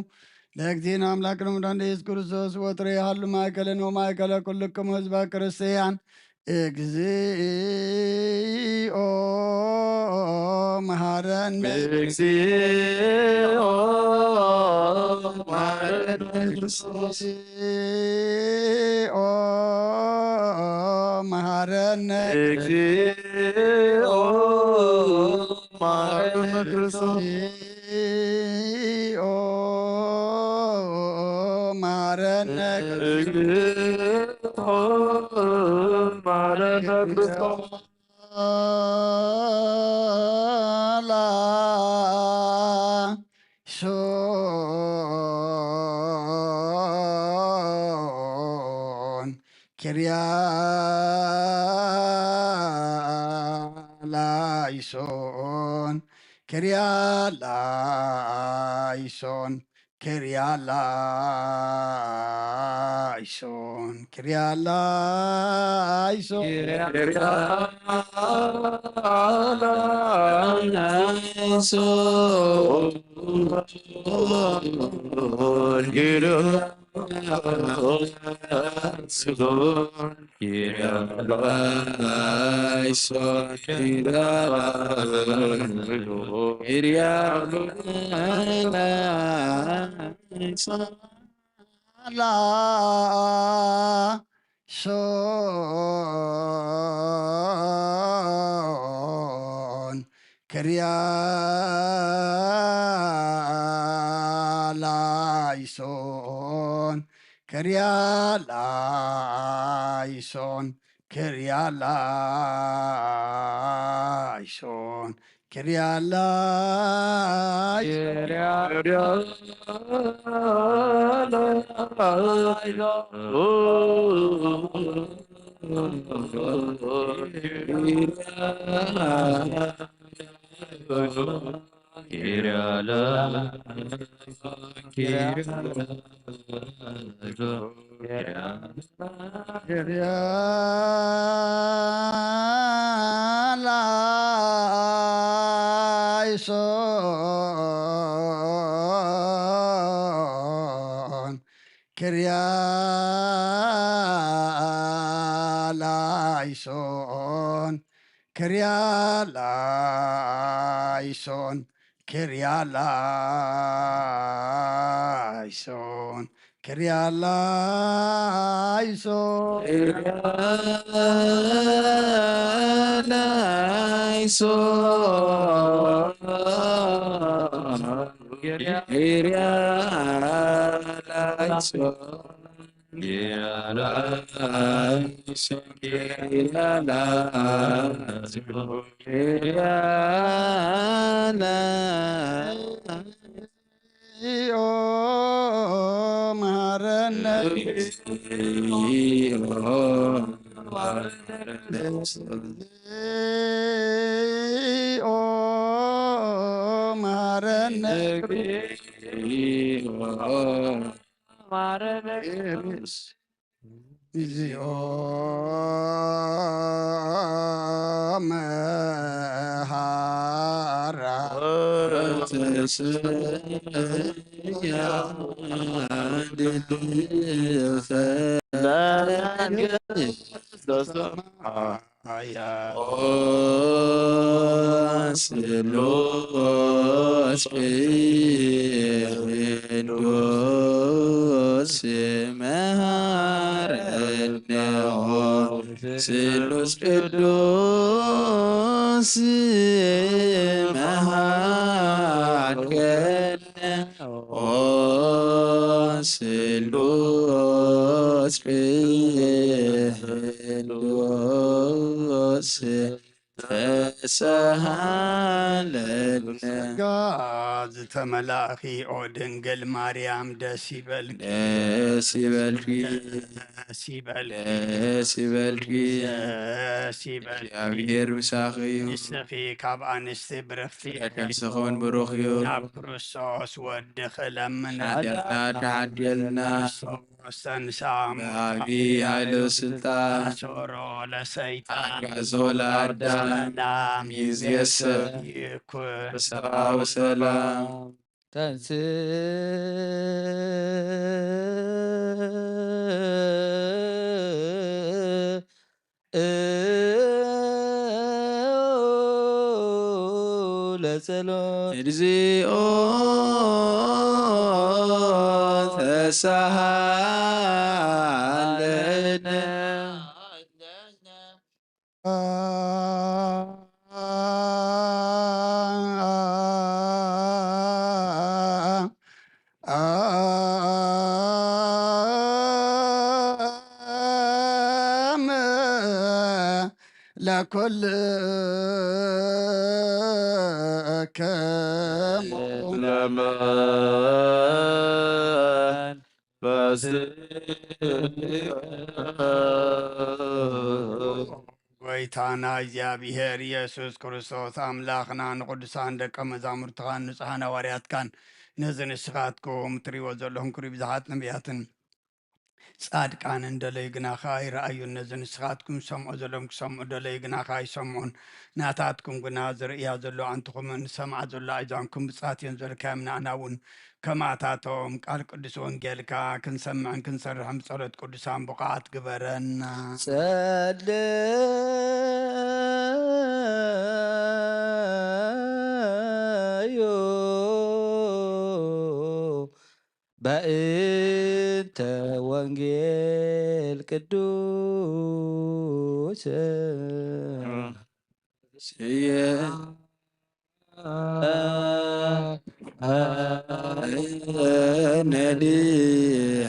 ለእግዚእነ አምላክ ለሙዳን ኢየሱስ ክርስቶስ ወትረ ይሃሉ ማእከለን ወማእከለ ኩልክሙ ህዝበ ክርስቲያን። እግዚኦ መሐረነ። እግዚኦ መሐረነ ክርስቶስ። እግዚኦ መሐረነ። እግዚኦ መሐረነ ክርስቶስ። እግዚኦ መሐረነ። እግዚኦ መሐረነ ክርስቶስ። ላይሶን ኪርያ ላይሶን ኪርያ ላይሶን ኪርያ ላይሶን ኪርያ ላይሶን። ላይሶን ኪርያ ላይሶን ኪርያ ላይሶን ኪርያ ላይሶን ኪርያ ላይሶን። ኪርያ ላይሶን ኪርያ ላይሶን ኪርያ ላይሶን ኪርያ ላይሶን ኪርያ ላይሶን። እግዚኦ መሐረነ። እግዚኦ መሐረነ። እግዚኦ መሃራ ስሉስ ቅዱስ መሃረነ ስሉስ ቅዱስ መሃረነ ስሉስ ቅዱስ ተሳሃለነ። ጸጋ ዝተመላእኺ ኦ ድንግል ማርያም ደስ ይበልኪ። ደስ ይበልኪ። ደስ ይበልኪ። ደስ ይበልኪ። ደስ ይበልኪ። እግዚኣብሔር ምሳኺ እዩ። ንስኺ ካብ ኣንስቲ ብርኽቲ ከርስኽን ብሩኽ እዩ። ናብ ክርስቶስ ወድኺ ለምን ሓጢኣትና ተሓድገልና። ክርስቶስ ተንሳ ብዓቢ ኃይል ስልጣን ኣሰሮ ለሰይጣን ኣጋዞ ለአዳም ሰላም ይእዜሰ ይኩን። ፍስሐ ወሰላም። ተንስ ለጸሎት እግዚኦ ተሳሃለነ። ለኩልክሙ ለመንፈስ ጎይታና እግዚኣብሔር ኢየሱስ ክርስቶስ ኣምላኽና ንቅዱሳን ደቀ መዛሙርትኻን ንጹሓን ሃዋርያትካን ነዚ ንስኻትኩም ትሪእዎ ዘለኹም ክሪ ብዙሓት ነቢያትን ጻድቃንን ደለዩ ግናኻ ኣይረኣዩን። ነዚ ንስኻትኩም ዝሰምዖ ዘለኹም ክሰምዑ ደለዩ ግናኻ ኣይሰምዑን። ናታትኩም ግና ዝርእያ ዘሎ ኣንትኹምን ዝሰምዓ ዘሎ ኣእዛንኩም ብጻት እየን ዝበልካዮም ንኣና እውን ከማታቶም ቃል ቅዱስ ወንጌልካ ክንሰምዕን ክንሰርሕን ብጸሎት ቅዱሳን ብቑዓት ግበረና። ጸለዩ በእንተ ወንጌል ቅዱስ ስየ ነዲ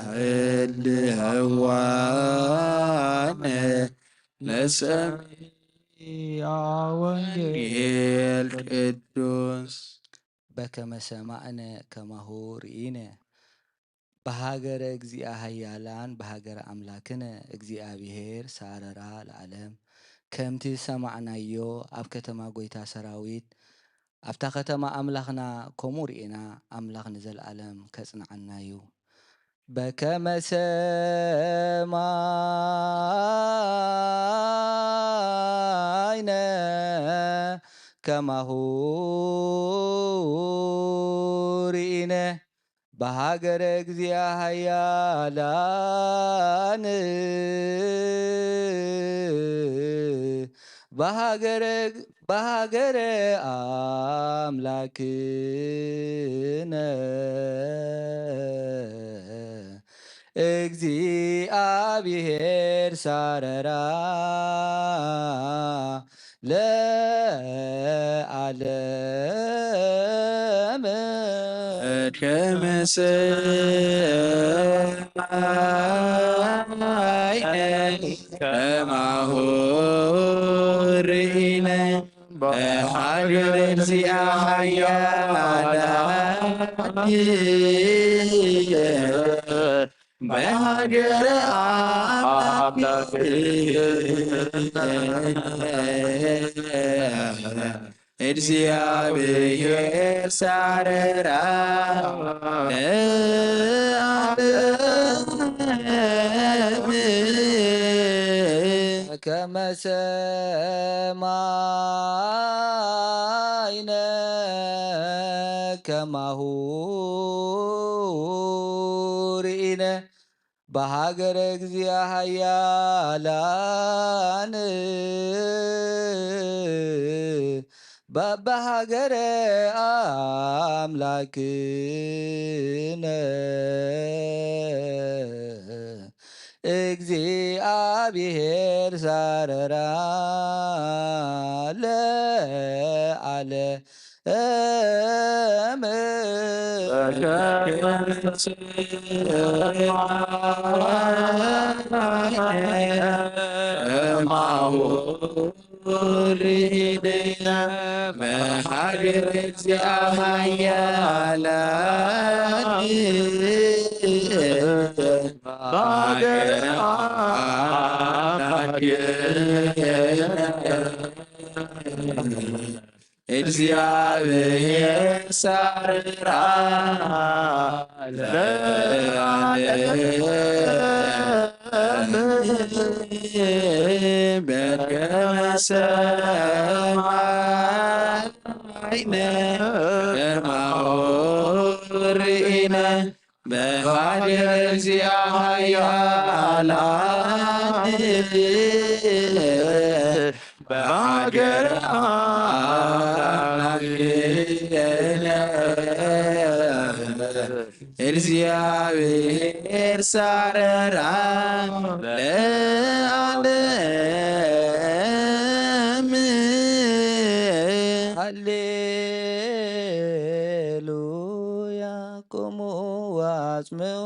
ሕል ህዋነ ለሰሚያ ወንጌል ቅዱስ በከመ ሰማዕነ ከማሁ ርኢነ በሃገረ እግዚአ ኃያላን በሃገረ ኣምላክነ እግዚኣብሔር ሳረራ ለዓለም። ከምቲ ዝሰማዕናዮ ኣብ ከተማ ጐይታ ሰራዊት ኣብታ ከተማ ኣምላኽና ከምኡ ርኢና ኣምላኽ ንዘለኣለም ከጽንዓና እዩ። በከመ ሰማይነ ከማሁ ርኢነ በሃገረ እግዚአ ኃያላን በሃገረ በሃገረ ኣምላክነ እግዚአብሔር ሳረራ ለዓለም ከመ ሰማይነ ከማሁ ርኢነ በሃገረ እግዚአ ኃያላን በሃገረ ኣምላክ እግዚኣብሔር ሳረራ ከመ ሰማይነ ከማሁ ርኢነ በሃገረ እግዚአ ኃያላን በበሃገረ አምላክነ እግዚአብሔር ሳረራ ለዓለም። ሪደና መሃገር እግዚአ ኃያላን በሃገር አምላክነ እግዚአብሔር ሳርራ ለዓለም በከመ ሰማይነ ከማሁ ርኢነ በሃገር እግዚአ ኃያላን በሃገር አምላክነ እግዚአብሔር ሳረራ ለዓለም። ሃሌሉያ። ቁሙ ወአጽምዑ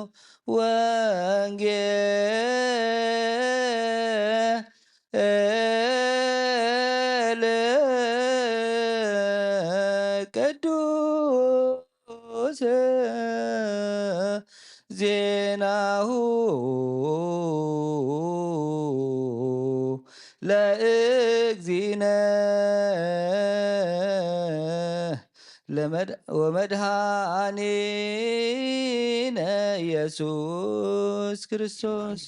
ወንጌል ቅዱስ ዜናሁ ለእግዚእነ ለመድ- ወመድኃኒነ ኢየሱስ ክርስቶስ።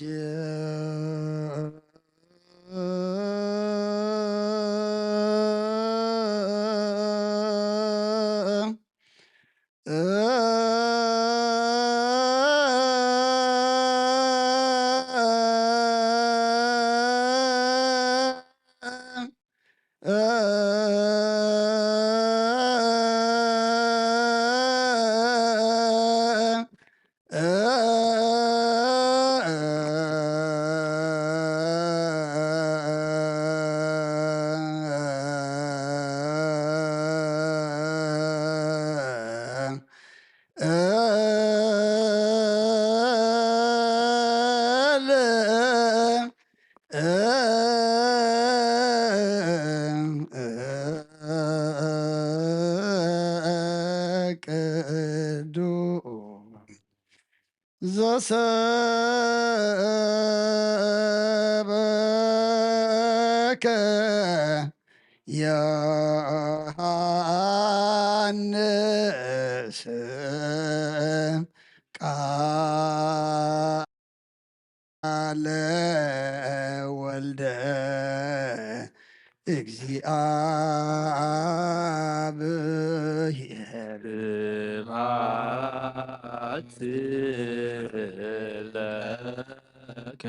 ቅዱስ ዘሰበከ ዮሐንስ ቃለ ወልደ እግዚአብሔር። ስብሐት ለከ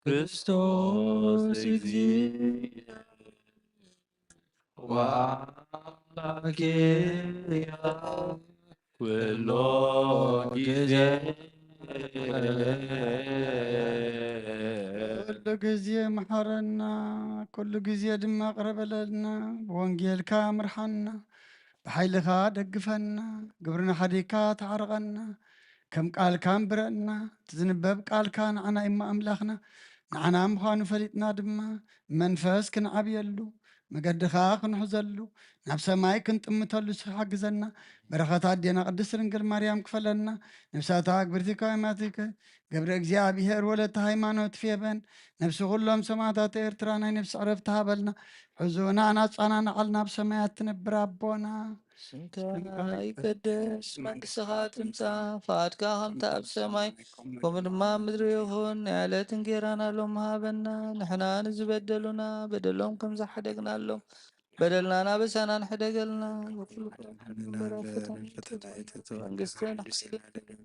ክርስቶስ እግዚእ ወአምላኬ ኩሎ ጊዜ። ኩሉ ጊዜ መሐረና፣ ኩሉ ጊዜ ድማ ይቕረ በለልና፣ ብወንጌልካ ምርሓና፣ ብሓይልኻ ደግፈና፣ ግብርና ሓዲግካ ተዓርቐና፣ ከም ቃልካ ኣንብረና፣ እቲ ዝንበብ ቃልካ ንዓና እማ ኣምላኽና፣ ንዓና ምዃኑ ፈሊጥና ድማ መንፈስ ክንዓብየሉ፣ መገድኻ ክንሕዘሉ፣ ናብ ሰማይ ክንጥምተሉ ንስኻ ሓግዘና። በረኸት ኣዴና ቅድስት ድንግል ማርያም ክፈለና። ነፍሳታ ግብርቲ ከማቲከ ገብረ እግዚኣብሔር ወለተ ሃይማኖት ፌበን፣ ነፍሲ ኩሎም ሰማዕታት ኤርትራ ናይ ነፍሲ ዕረፍቲ ሃበልና። ሕዙና ናጻና ንዓል ናብ ሰማያት ትነብር ኣቦና። ስምካ ይቀደስ፣ መንግስትኻ ትምጻእ፣ ፍቓድካ ከምቲ ኣብ ሰማይ ከምኡ ድማ ኣብ ምድሪ ይኹን። ናይ ዕለት እንጌራና ሎም ሃበና። ንሕና ንዝበደሉና በደሎም ከም ዝሓደግናሎም በደልናን ኣበሳናን ሕደገልና። ወክልኩ ፈተና ኣይተእትወና፣ መንግስትን ሓይልን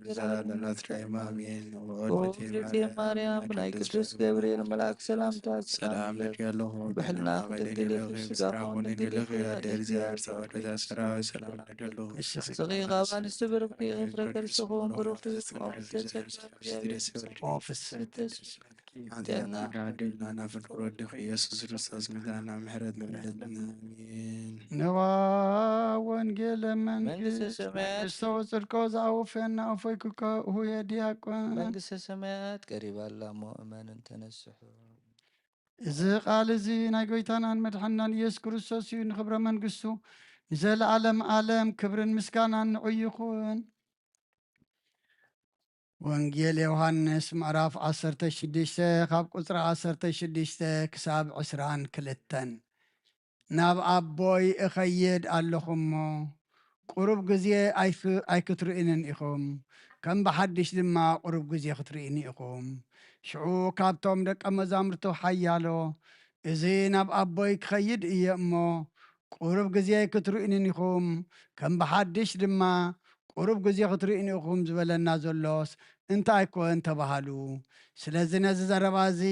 ለዘለዓለም ኣሜን። ኦ እግዝእትየ ማርያም፣ ብናይ ቅዱስ ገብርኤል መልኣክ ሰላምታ ሰላም ንልኪ ኣለኹ፣ ብሕልና ክልክል ኢኺ፣ ስጋኹ ንግልኺ፣ ኣደ እግዚኣብሔር ጸባኦት ሰራዊት ሰላም ንደሉ። ንስኺ ካብ ኣንስቲ ብርኽቲ ኢኺ፣ ፍረ ከርስኹም ብሩኽ እዩ። ኦ ፍስሕቲ ጸጋ፣ ኦ ፍስሕቲ ጸጋ፣ ሓጢኣትና ይቕር በለልና፣ ናብ ፍቅር ወድኺ ኢየሱስ ክርስቶስ ምሕረትና ምሕረት ምሕረትና። ኣሜን። ነዋ ወንጌለ መንግስት መንግስተ ሰማያት። መንግስተ ወጽድቆ ዘኣወፈና እፎይ ክከ ሁየ ዲያቆን። መንግስተ ሰማያት ቀሪባ ኣላ እሞ እመንን ተነስሑ። እዚ ቃል እዚ ናይ ጎይታናን መድሓንናን ኢየሱስ ክርስቶስ እዩ። ንኽብረ መንግስቱ ንዘለዓለም ዓለም ክብርን ምስጋናን ንዑ ይኹን። ወንጌል ዮሃንስ ምዕራፍ ዓሰርተ ሽዱሽተ ካብ ቁጽሪ ዓሰርተ ሽዱሽተ ክሳብ ዕስራን ክልተን። ናብ ኣቦይ እኸይድ ኣለኹ እሞ፣ ቁሩብ ግዜ ኣይክ-፣ ኣይክትርእዩንን ኢኹም፣ ከም ብሓድሽ ድማ ቁሩብ ግዜ ክትርእዩኒ ኢኹም። ሽዑ ካብቶም ደቀ መዛሙርቱ ሓያሎ፣ እዚ ናብ ኣቦይ ክኸይድ እየ እሞ፣ ቁሩብ ግዜ ክትርእዩንን ኢኹም፣ ከም ብሓድሽ ድማ ቁሩብ ግዜ ክትርእዩኒ ኢኹም ዝበለና ዘሎስ እንታይ ኮን ተባሃሉ? ስለዚ ነዚ ዘረባ እዚ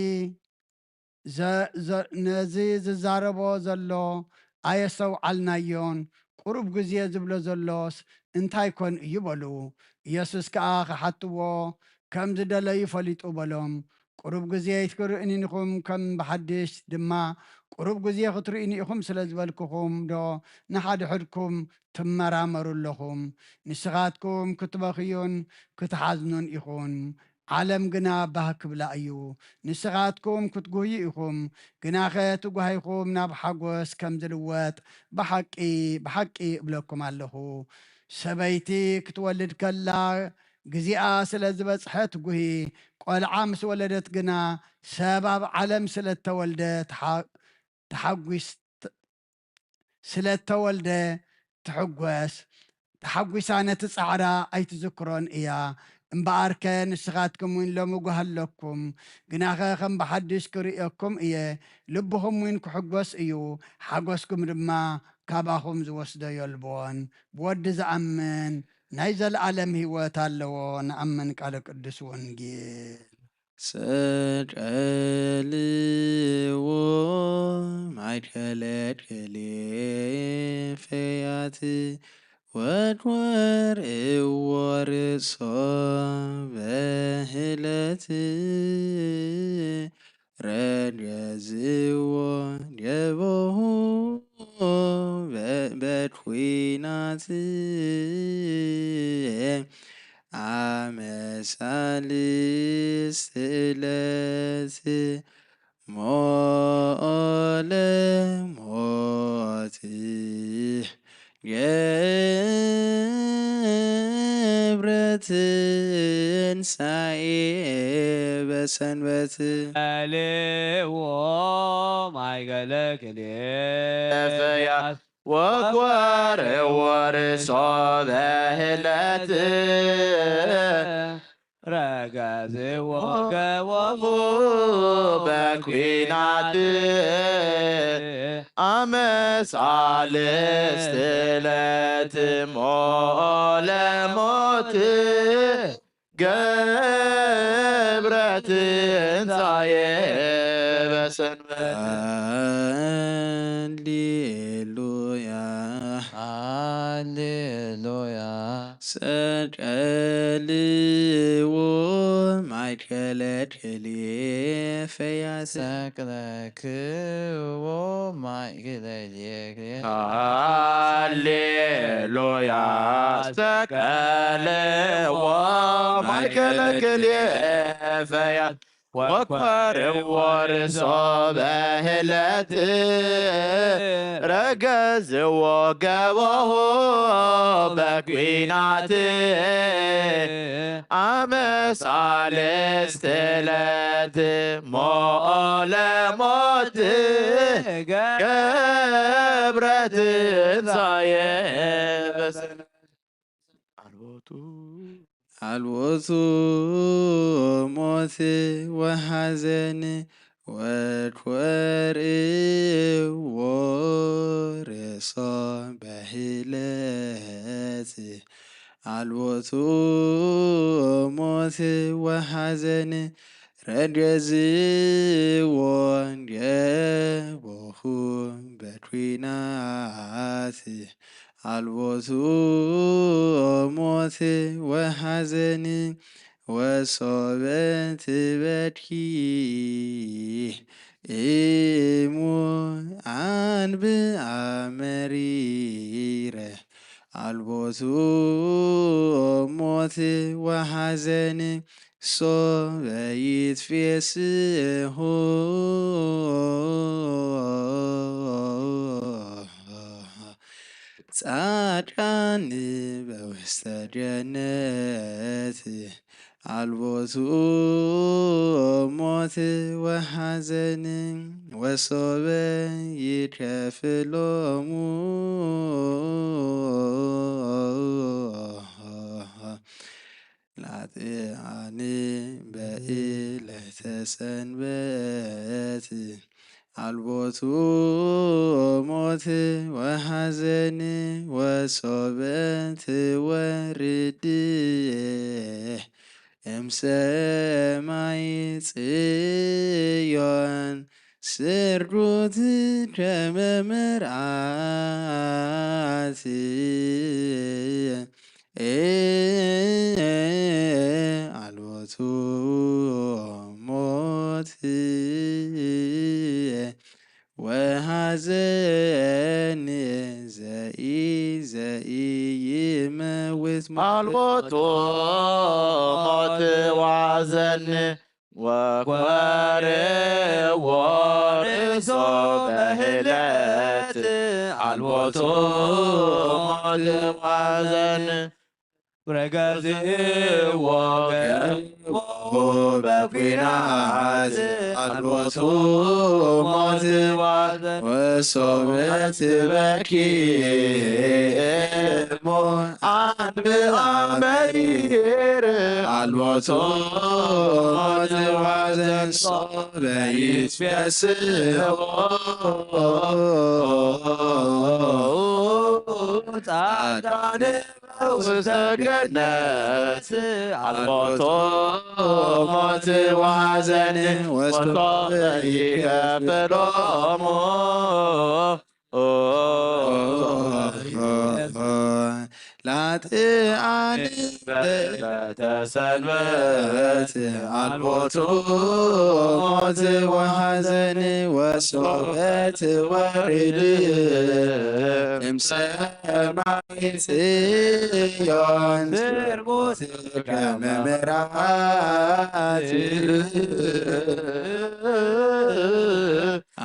ዘ-፣ ዘ-፣ ነዚ ዝዛረቦ ዘሎ ኣየስተውዓልናዮን፣ ቁሩብ ግዜ ዝብሎ ዘሎስ እንታይ ኮን እዩ በሉ። ኢየሱስ ከኣ ክሓትዎ ከም ዝደለዩ ፈሊጡ በሎም፣ ቁሩብ ግዜ ኣይትርእዩኒ ኢኹም፣ ከም ብሓድሽ ድማ ቁሩብ ግዜ ክትርእዩኒ ኢኹም ስለ ዝበልኩኹም ዶ ንሓድሕድኩም ትመራመሩ ኣለኹም? ንስኻትኩም ክትበኽዩን ክትሓዝኑን ኢኹም። ዓለም ግና ባህ ክብላ እዩ። ንስኻትኩም ክትጉህዩ ኢኹም፣ ግናኸ እቲ ጓሂኹም ናብ ሓጎስ ከም ዝልወጥ ብሓቂ፣ ብሓቂ እብለኩም ኣለኹ። ሰበይቲ ክትወልድ ከላ ግዚኣ ስለ ዝበጽሐ ትጉሂ፣ ቆልዓ ምስ ወለደት ግና ሰብ ኣብ ዓለም ስለ እተወልደ ተሓ-፣ ተሓጒስ-፣ ስለ እተወልደ ትሕጎስ፣ ተሓጒሳ ነቲ ጻዕራ ኣይትዝክሮን እያ። እምበኣርከ ንስኻትኩም እውን ሎሚ ጓሂ ኣለኩም፣ ግናኸ ከም ብሓድሽ ክርእየኩም እየ፣ ልብኹም እውን ክሕጎስ እዩ፣ ሓጎስኩም ድማ ካባኹም ዝወስዶ የልቦን። ብወዲ ዝኣምን ናይ ዘለኣለም ህይወት ኣለዎ። ንኣምን ቃለ ቅዱስ ወንጌል። ሰቀልዎ ማእከለ ክልኤ ፈያት ወድወር እዎ ርእሶ በህለት ረገዝዎ ጀበሁ በ-፣ በኩናት ኣመ ሳልስት ዕለት ሞለ ሞት ገብረ ትንሳኤ በሰንበት። ሰቀልዎ ማእከለ ክልኤ ፈያት ወኮርዎ ርእሶ በህለት ረገዝዎ ገቦሁ በኩናት ኣመ ሳልስት ዕለት ሞለ ሞት ገብረ ትንሳኤ በሰንበት። ሃሌሉያ። ሃሌሉያ። ሰቀልዎ ማእከለ ክልኤ ፈያት። ሰቅለክዎ ማእከለ ክልኤ። ሃሌሉያ። ሰቀልዎ ማእከለ ክልኤ ፈያት። ወኮርዎ ርእሶ በህለት ረገዝዎ ገበሆ በኲናት ኣመሳልስት ዕለት ሞኦ ለሞት ገብረ ትንሳኤ በሰ- ኣልቦቱ ኣልቦቱ ሞት ወሐዘን ወኮርዎ ርእሶ በህለት ኣልቦቱ ሞት ወሐዘን ረድዮ ዝዎ ገቦኹ በኩናት ኣልቦቱ ሞት ወሐዘን ወሶበ ትበኪ እሙ ኣንብኣ መሪረ ኣልቦቱ ሞት ወሐዘን ሶበ ይትፌስሑ ጻድቃን በውስተ ገነት ኣልቦቱ ሞት ወሐዘን ወሶበ ይከፍሎሙ ላጥኣኒ በዕለተ ሰንበት ኣልቦቱ ሞት ወሐዘን ወሶበ ትወርድ እምሰማይ ጽዮን ስርጉት ከመ መርዓት ኣልቦቱ ሞት ወሐዘን ዘኢ ዘኢይመውት ኣልቦቱ ሞት ወሐዘን ወኮርዎ ርእሶ በህለት ኣልቦቱ ሞት ወሐዘን ረገዝዎ ገቦ በኲናት ኣልቦቱ ሞት ወሐዘን ወሶበ ትበኪ እሞ ኣንብኣ መሪር ኣልቦቱ ሞት ወሐዘን ሶበ ይትፌስሑ ጻድቃን ውስተ ገነት ኣልቦቱ ሞት ወሐዘን ወሶበ ይከፍሎሙ ላጥኣኒ በዕለተ ሰንበት ኣልቦቱ ሞት ወሐዘን ወሶበ ትወርድ እምሰማይ ጽዮን ስርጉት ከመ መርዓት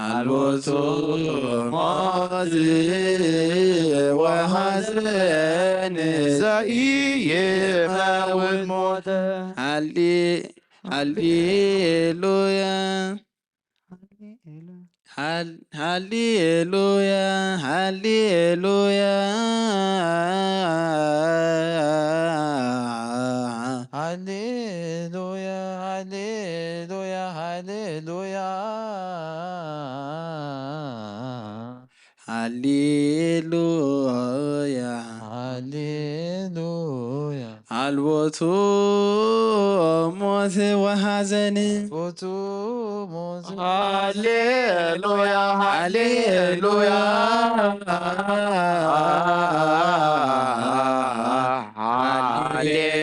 ኣልቦቱ ሞት ወሐዘን ዘኢይመውት ሞተ። ሃሌ ሃሌሉያ ሃሌ- ሃሌሉያ ሃሌሉያ ሃሌሉያ ሃሌሉያ ሃሌሉያ ሃሌሉያ ሃሌሉያ ኣልቦቱ ሞት ወሐዘን ሞቱ ሞት ሃሌሉያ ሃሌሉያ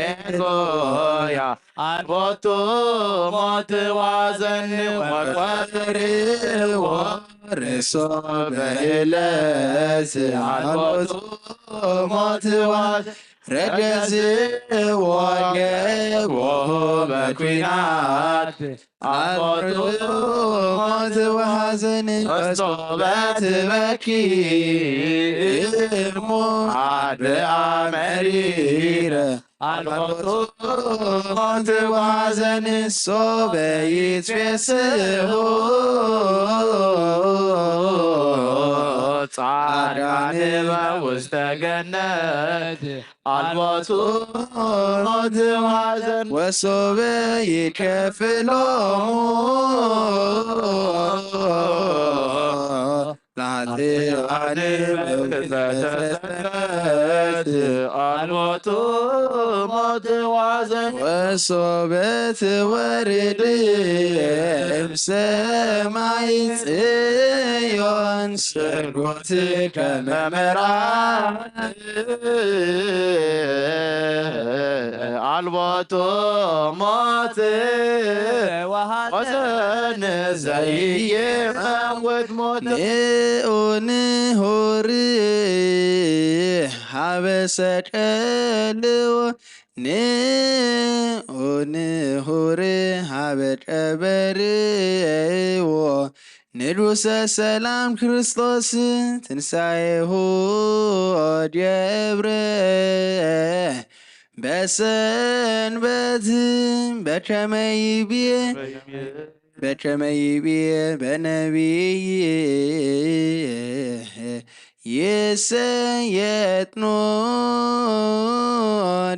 ሃሌሉያ ኣልቦቱ ሞት ወሐዘን ወኮርዎ ርእሶ በህለት ኣልቦቱ ሞት ዋዝ ረገዝ ወገቦ በኩናት ኣልቦቱ ሞት ወሐዘን ወሶበት በኪ እሞ ኣድብኣ መሪረ ኣልቦቱ ሞት ወሐዘን ሶበ ይትፌስሑ ጻድቃን በውስተ ገነት ኣልቦቱ ሞት ወሐዘን ወሶበ ይከፍሎሙ ለኃጥኣን በውስተ ሰበት ኣልቦቱ ሞት ወሐዘን ወሶበ ትወርድ እምሰማይ ጽዮን ስርጎት ከመመራ ኣልቦቱ ሞት ወሐዘን ዘይመውት ሞት ንኡን ሆር ሀበ ሰቀልዎ ንኡን ሆር ሀበ ቀበርዎ ንጉሰ ሰላም ክርስቶስ ትንሳኤሁ ገብረ በሰንበት በከመ ይቤ በከመ ይቤ በነቢይ ይሰየጥኖ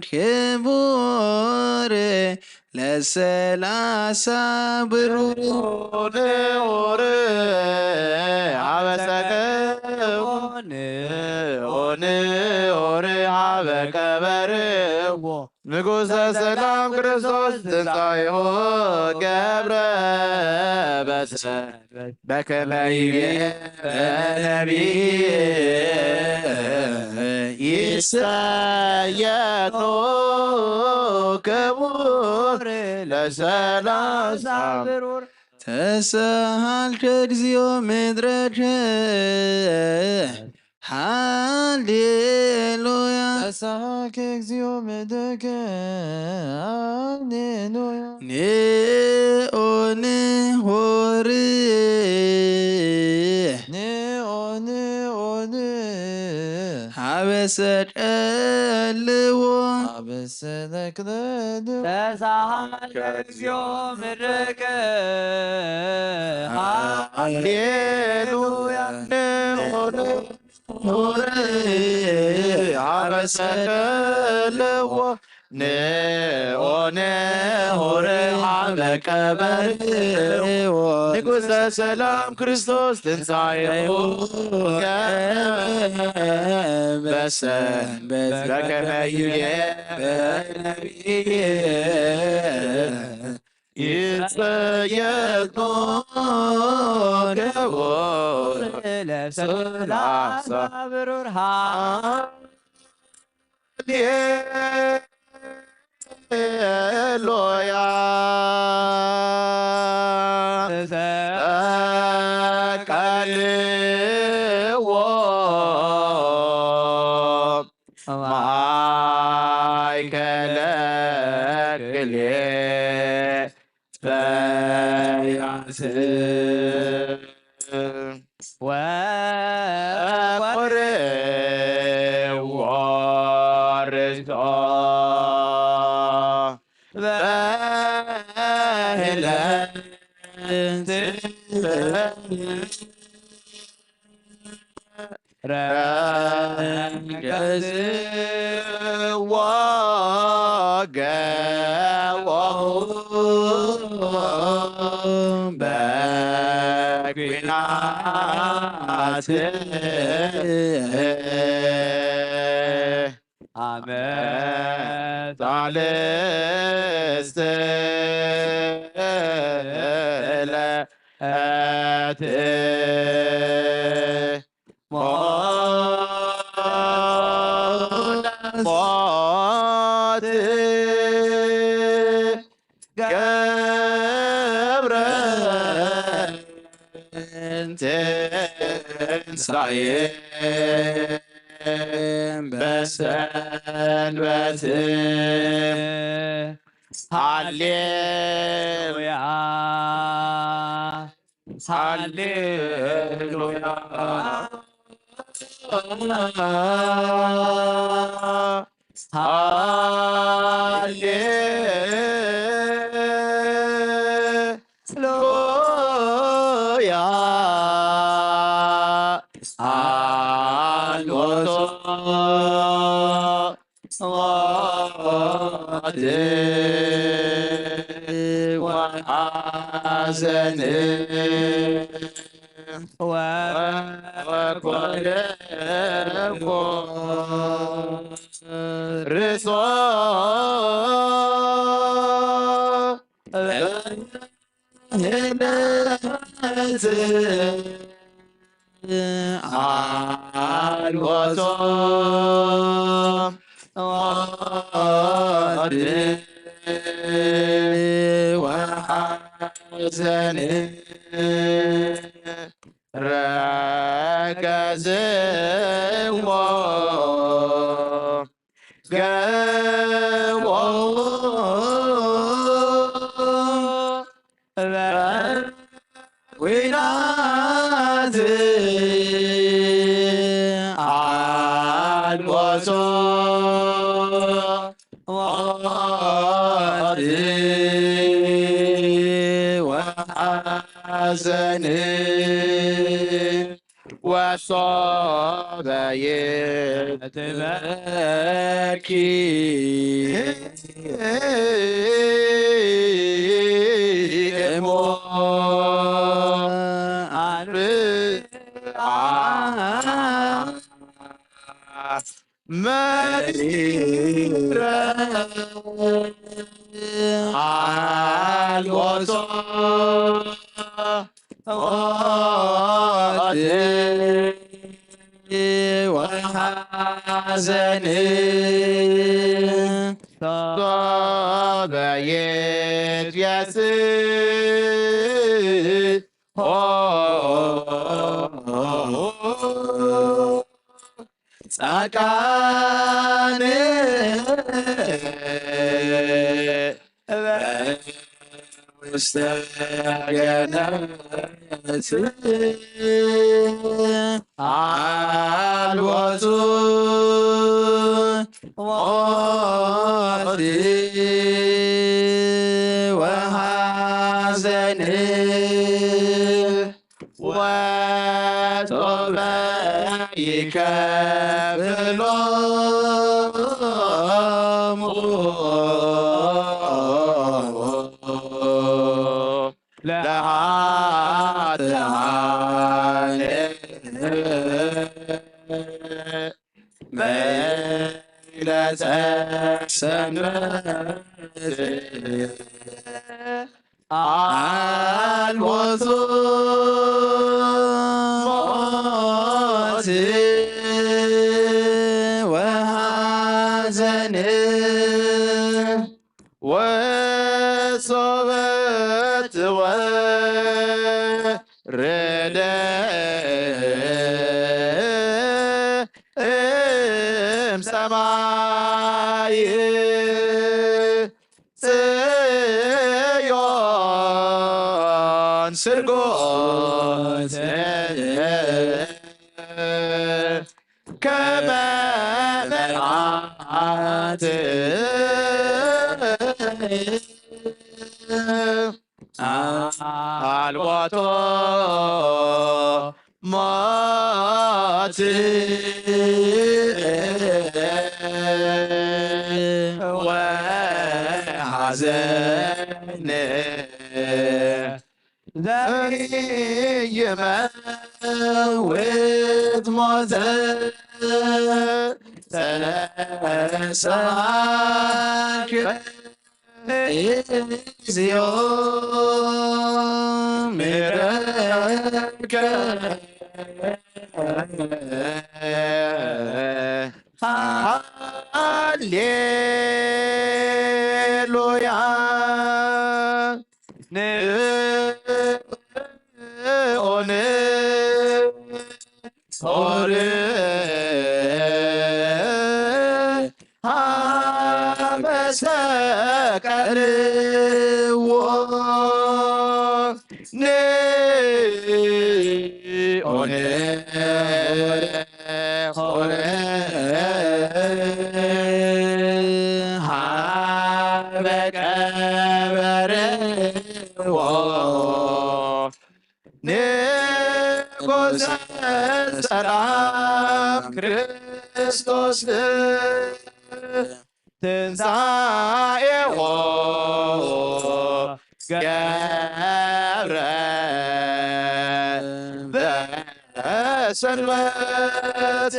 ክቡር ለሰላሳ ብሩር ንኡር ሀበ ሰቀልዎ ንኡር ሀበ ቀበርዎ ንጉሰ ሰላም ክርስቶስ ትንሳኤሁ ገብረ በሰ በከመ ይቤ ነቢይ ይሰየጥኖ ክቡር ለሰላሳ ብሩር ተሰሃልከ እግዚኦ ምድረከ ሃሌሉያ ተሳሃልከ እግዚኦ ምድረከ ሃሌሉያ ንኦን ሆር ንኦን ኦን ሀበ ሰቀልዎ ሀበ ሰቀልዎ ተሳሃልከ እግዚኦ ምድረከ ሃሌሉያ ንኦን ሆር ሀበ ሰቀልዎ ንኦን ሆር ሀበ ቀበርዎ ንጉሰ ሰላም ክርስቶስ ትንሳኤሁ ገብረ በሰንበት በከመ ይቤ ነቢይ ይሰየጥኖ ክቡር ለሰላሳ ብሩር ሃሌሉያ ሰቀልዎ ማእከለ ክልኤ ፈያስ ወቆርዎ ርእሶ በህለት ረገዝዎ ገቦሁ በኲናት አመት ሳልስት ዕለት ሞት ገብረ እንተ ትንሳኤ በሰንበት። ሃሌሉያ፣ ሃሌሉያ፣ ሃሌ ሉያ አልቦቶ ሞት ወሐዘን ወኮለፎ ርሶ ህለት አልቦቶ ሞት ወሐዘን ረከዝዎ ገቦ ዊናት አልቦቶ ሞት ወሐዘን ወሶበ ይትበኪ እሞ አንብአ መሪረ አልቦቶ ሞት ወሐዘን ሶበ ይትየስ ጻድቃን ውስተ ገነት አልቦቱ ሞት ወሐዘን ወሶበ ይከፍሎሙ ለኃጥኣን በዕለተ ሰንበት አልቦቱ ሞት ወሐዘን ወሶበ ትወርድ እም ሰማይ ጽዮን ስርጎት ከመ መርዓት አልቦቶ ሞት ወሐዘን ዘይመውት ሞተ ተሰማክ እግዚኦ ምሕረትከ ሃሌሉያ ንኦን ንኦነ ኾነ ሃበ ቀበርዎ ንጉሰ ሰላም ክርስቶስ ትንሳኤዎ ገብረ በሰንበት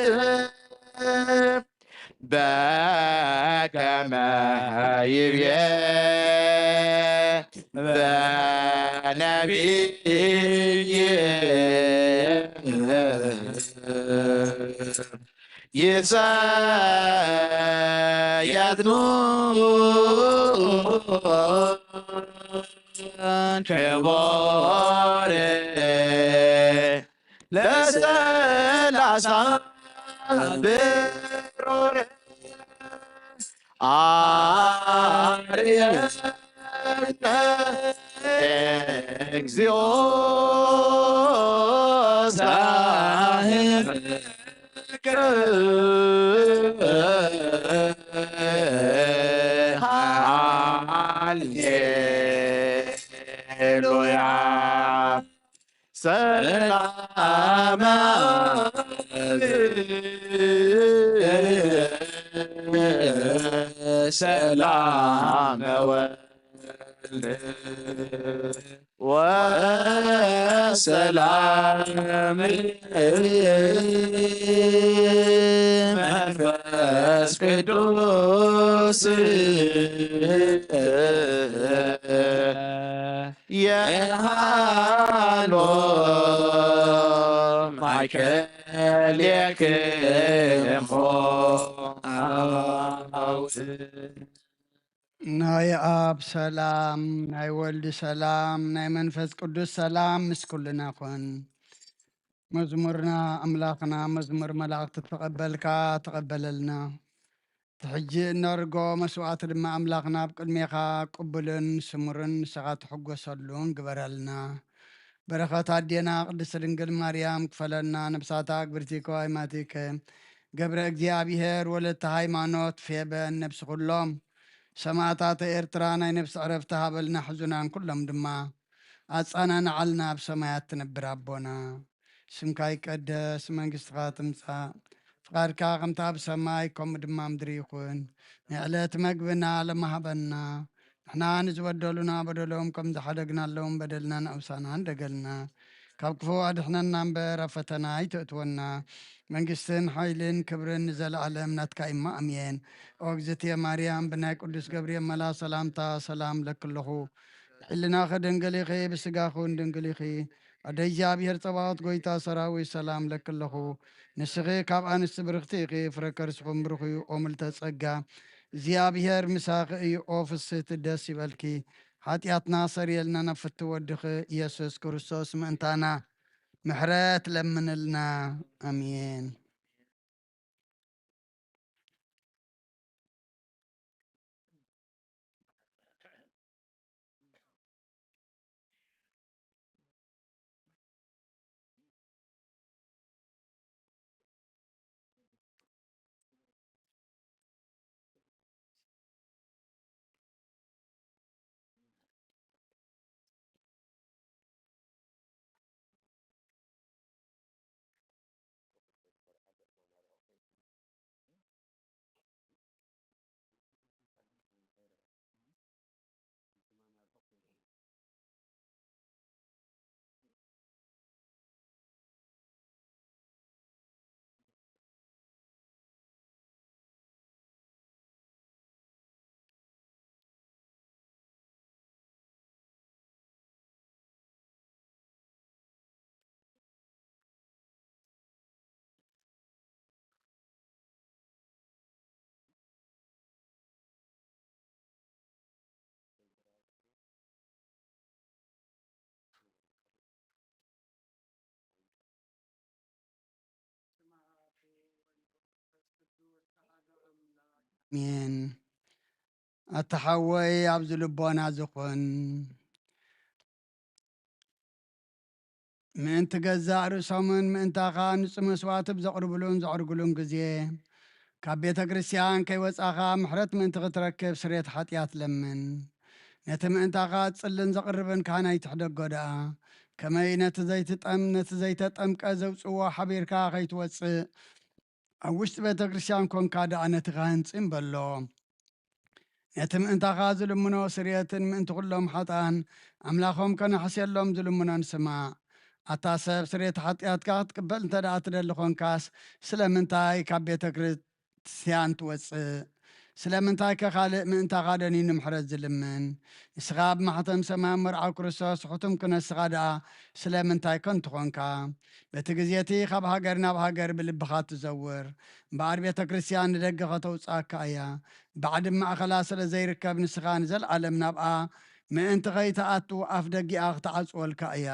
በከመ ይብዬ በነቢይ ኢሳያስ ክቡር ለሰላሳ ብሩር አርየነ እግዚኦ ሳህል ሃሌሉያ። ሰላም ሰላም ወልድ ወሰላም መንፈስ ቅዱስ የሃሎ ማእከሌክሙ። ናይ ኣብ ሰላም፣ ናይ ወልድ ሰላም፣ ናይ መንፈስ ቅዱስ ሰላም ምስ ኩልና ኩን። መዝሙርና ኣምላኽና መዝሙር መላእኽቲ ተቐበልካ ተቐበለልና። እቲ ሕጂ እነርጎ መስዋዕቲ ድማ ኣምላኽና ኣብ ቅድሜኻ ቅቡልን ስሙርን ንስኻ ትሕጎሰሉን ግበረልና። በረኸት ኣዴና ቅድስት ድንግል ማርያም ክፈለና። ነብሳታ ኣግብርቲ ከዋይማቲከ ገብረ እግዚኣብሔር ወለተ ሃይማኖት ፌበን ነብሲ ኩሎም ሰማዕታተ ኤርትራ ናይ ነብሲ ዕረፍቲ ሃበልና። ሕዙናን ኩሎም ድማ ኣጻናንዓልና። ኣብ ሰማያት ትነብር ኣቦና፣ ስምካ ይቀደስ፣ መንግስትኻ ትምጻእ፣ ፍቓድካ ከምቲ ኣብ ሰማይ ከምኡ ድማ ምድሪ ይኹን። ንዕለት መግብና ለማሃበና፣ ንሕና ንዝበደሉና በደሎም ከም ዝሓደግናሎም በደልና ንኣውሳና እንደገልና፣ ካብ ክፉ ኣድሕነና እምበር ኣብ ፈተና ኣይተእትወና። መንግስትን ሓይልን ክብርን ንዘለኣለም ናትካ እማ ኣሜን። ኦ እግዝእትየ ማርያም ብናይ ቅዱስ ገብርኤል መላ ሰላምታ ሰላም ለክለኹ። ሕልናኺ ድንግል ኢኺ፣ ብስጋኹን ድንግል ኢኺ። ኣደ እግዚኣብሔር ጸባኦት ጎይታ ሰራዊት ሰላም ለክለኹ። ንስኺ ካብ ኣንስቲ ብርኽቲ ኢኺ፣ ፍረ ከርስኹም ብሩኽ እዩ። ኦ ምልተ ጸጋ እግዚኣብሔር ምሳኺ እዩ። ኦ ፍስህቲ ደስ ይበልኪ። ሓጢኣትና ሰርየልና ናብ ፍትው ወድኺ ኢየሱስ ክርስቶስ ምእንታና ምሕረት ለምንልና። ኣሜን። ኣሜን። ኣታ ሓወይ ኣብዚ ልቦና ዝኹን ምእንቲ ገዛእ ርእሶምን ምእንታኻ ንጹህ መስዋእቲ ብዘቕርብሉን ዘዕርግሉን ግዜ፣ ካብ ቤተ ክርስቲያን ከይወጻኻ ምሕረት ምእንቲ ክትረክብ ስርየት ሓጢኣት ለምን። ነቲ ምእንታኻ ዝጽልን ዘቕርብን ካህን ኣይትሕደጎ ደኣ። ከመይ ነቲ ዘይትጠም-፣ ነቲ ዘይተጠምቀ ዘውጽዎ ሓቢርካ ከይትወጽእ፣ ኣብ ውሽጢ ቤተ ክርስቲያን ኮንካ ደኣ ነቲ ካህን ጽን በሎ። ነቲ ምእንታኻ ዝልምኖ ስርየትን ምእንቲ ኩሎም ሓጥኣን ኣምላኾም ከነሕስየሎም ዝልምኖን ስማዕ። ኣታ ሰብ፣ ስርየት ሓጢኣትካ ክትቅበል እንተ ደኣ ትደሊ ኾንካስ፣ ስለምንታይ ካብ ቤተ ክርስቲያን ትወጽእ? ስለምንታይ ከ ካልእ ምእንታኻ ደንዩ ንምሕረት ዝልምን? ንስኻ ኣብ ማሕተም ሰማይ መርዓዊ ክርስቶስ ሕቱም ክነስኻ ደኣ ስለምንታይ ከንቱ ኾንካ? በቲ ግዜ እቲ ካብ ሃገር ናብ ሃገር ብልብኻ ትዘውር፣ እምበኣር ቤተ ክርስቲያን ንደገ ከተውጽኣካ እያ። ባዕዲ ማእኸላ ስለ ዘይርከብ፣ ንስኻ ንዘለኣለም ናብኣ ምእንቲ ኸይትኣቱ ኣፍ ደጊኣ ክትዓጽወልካ እያ።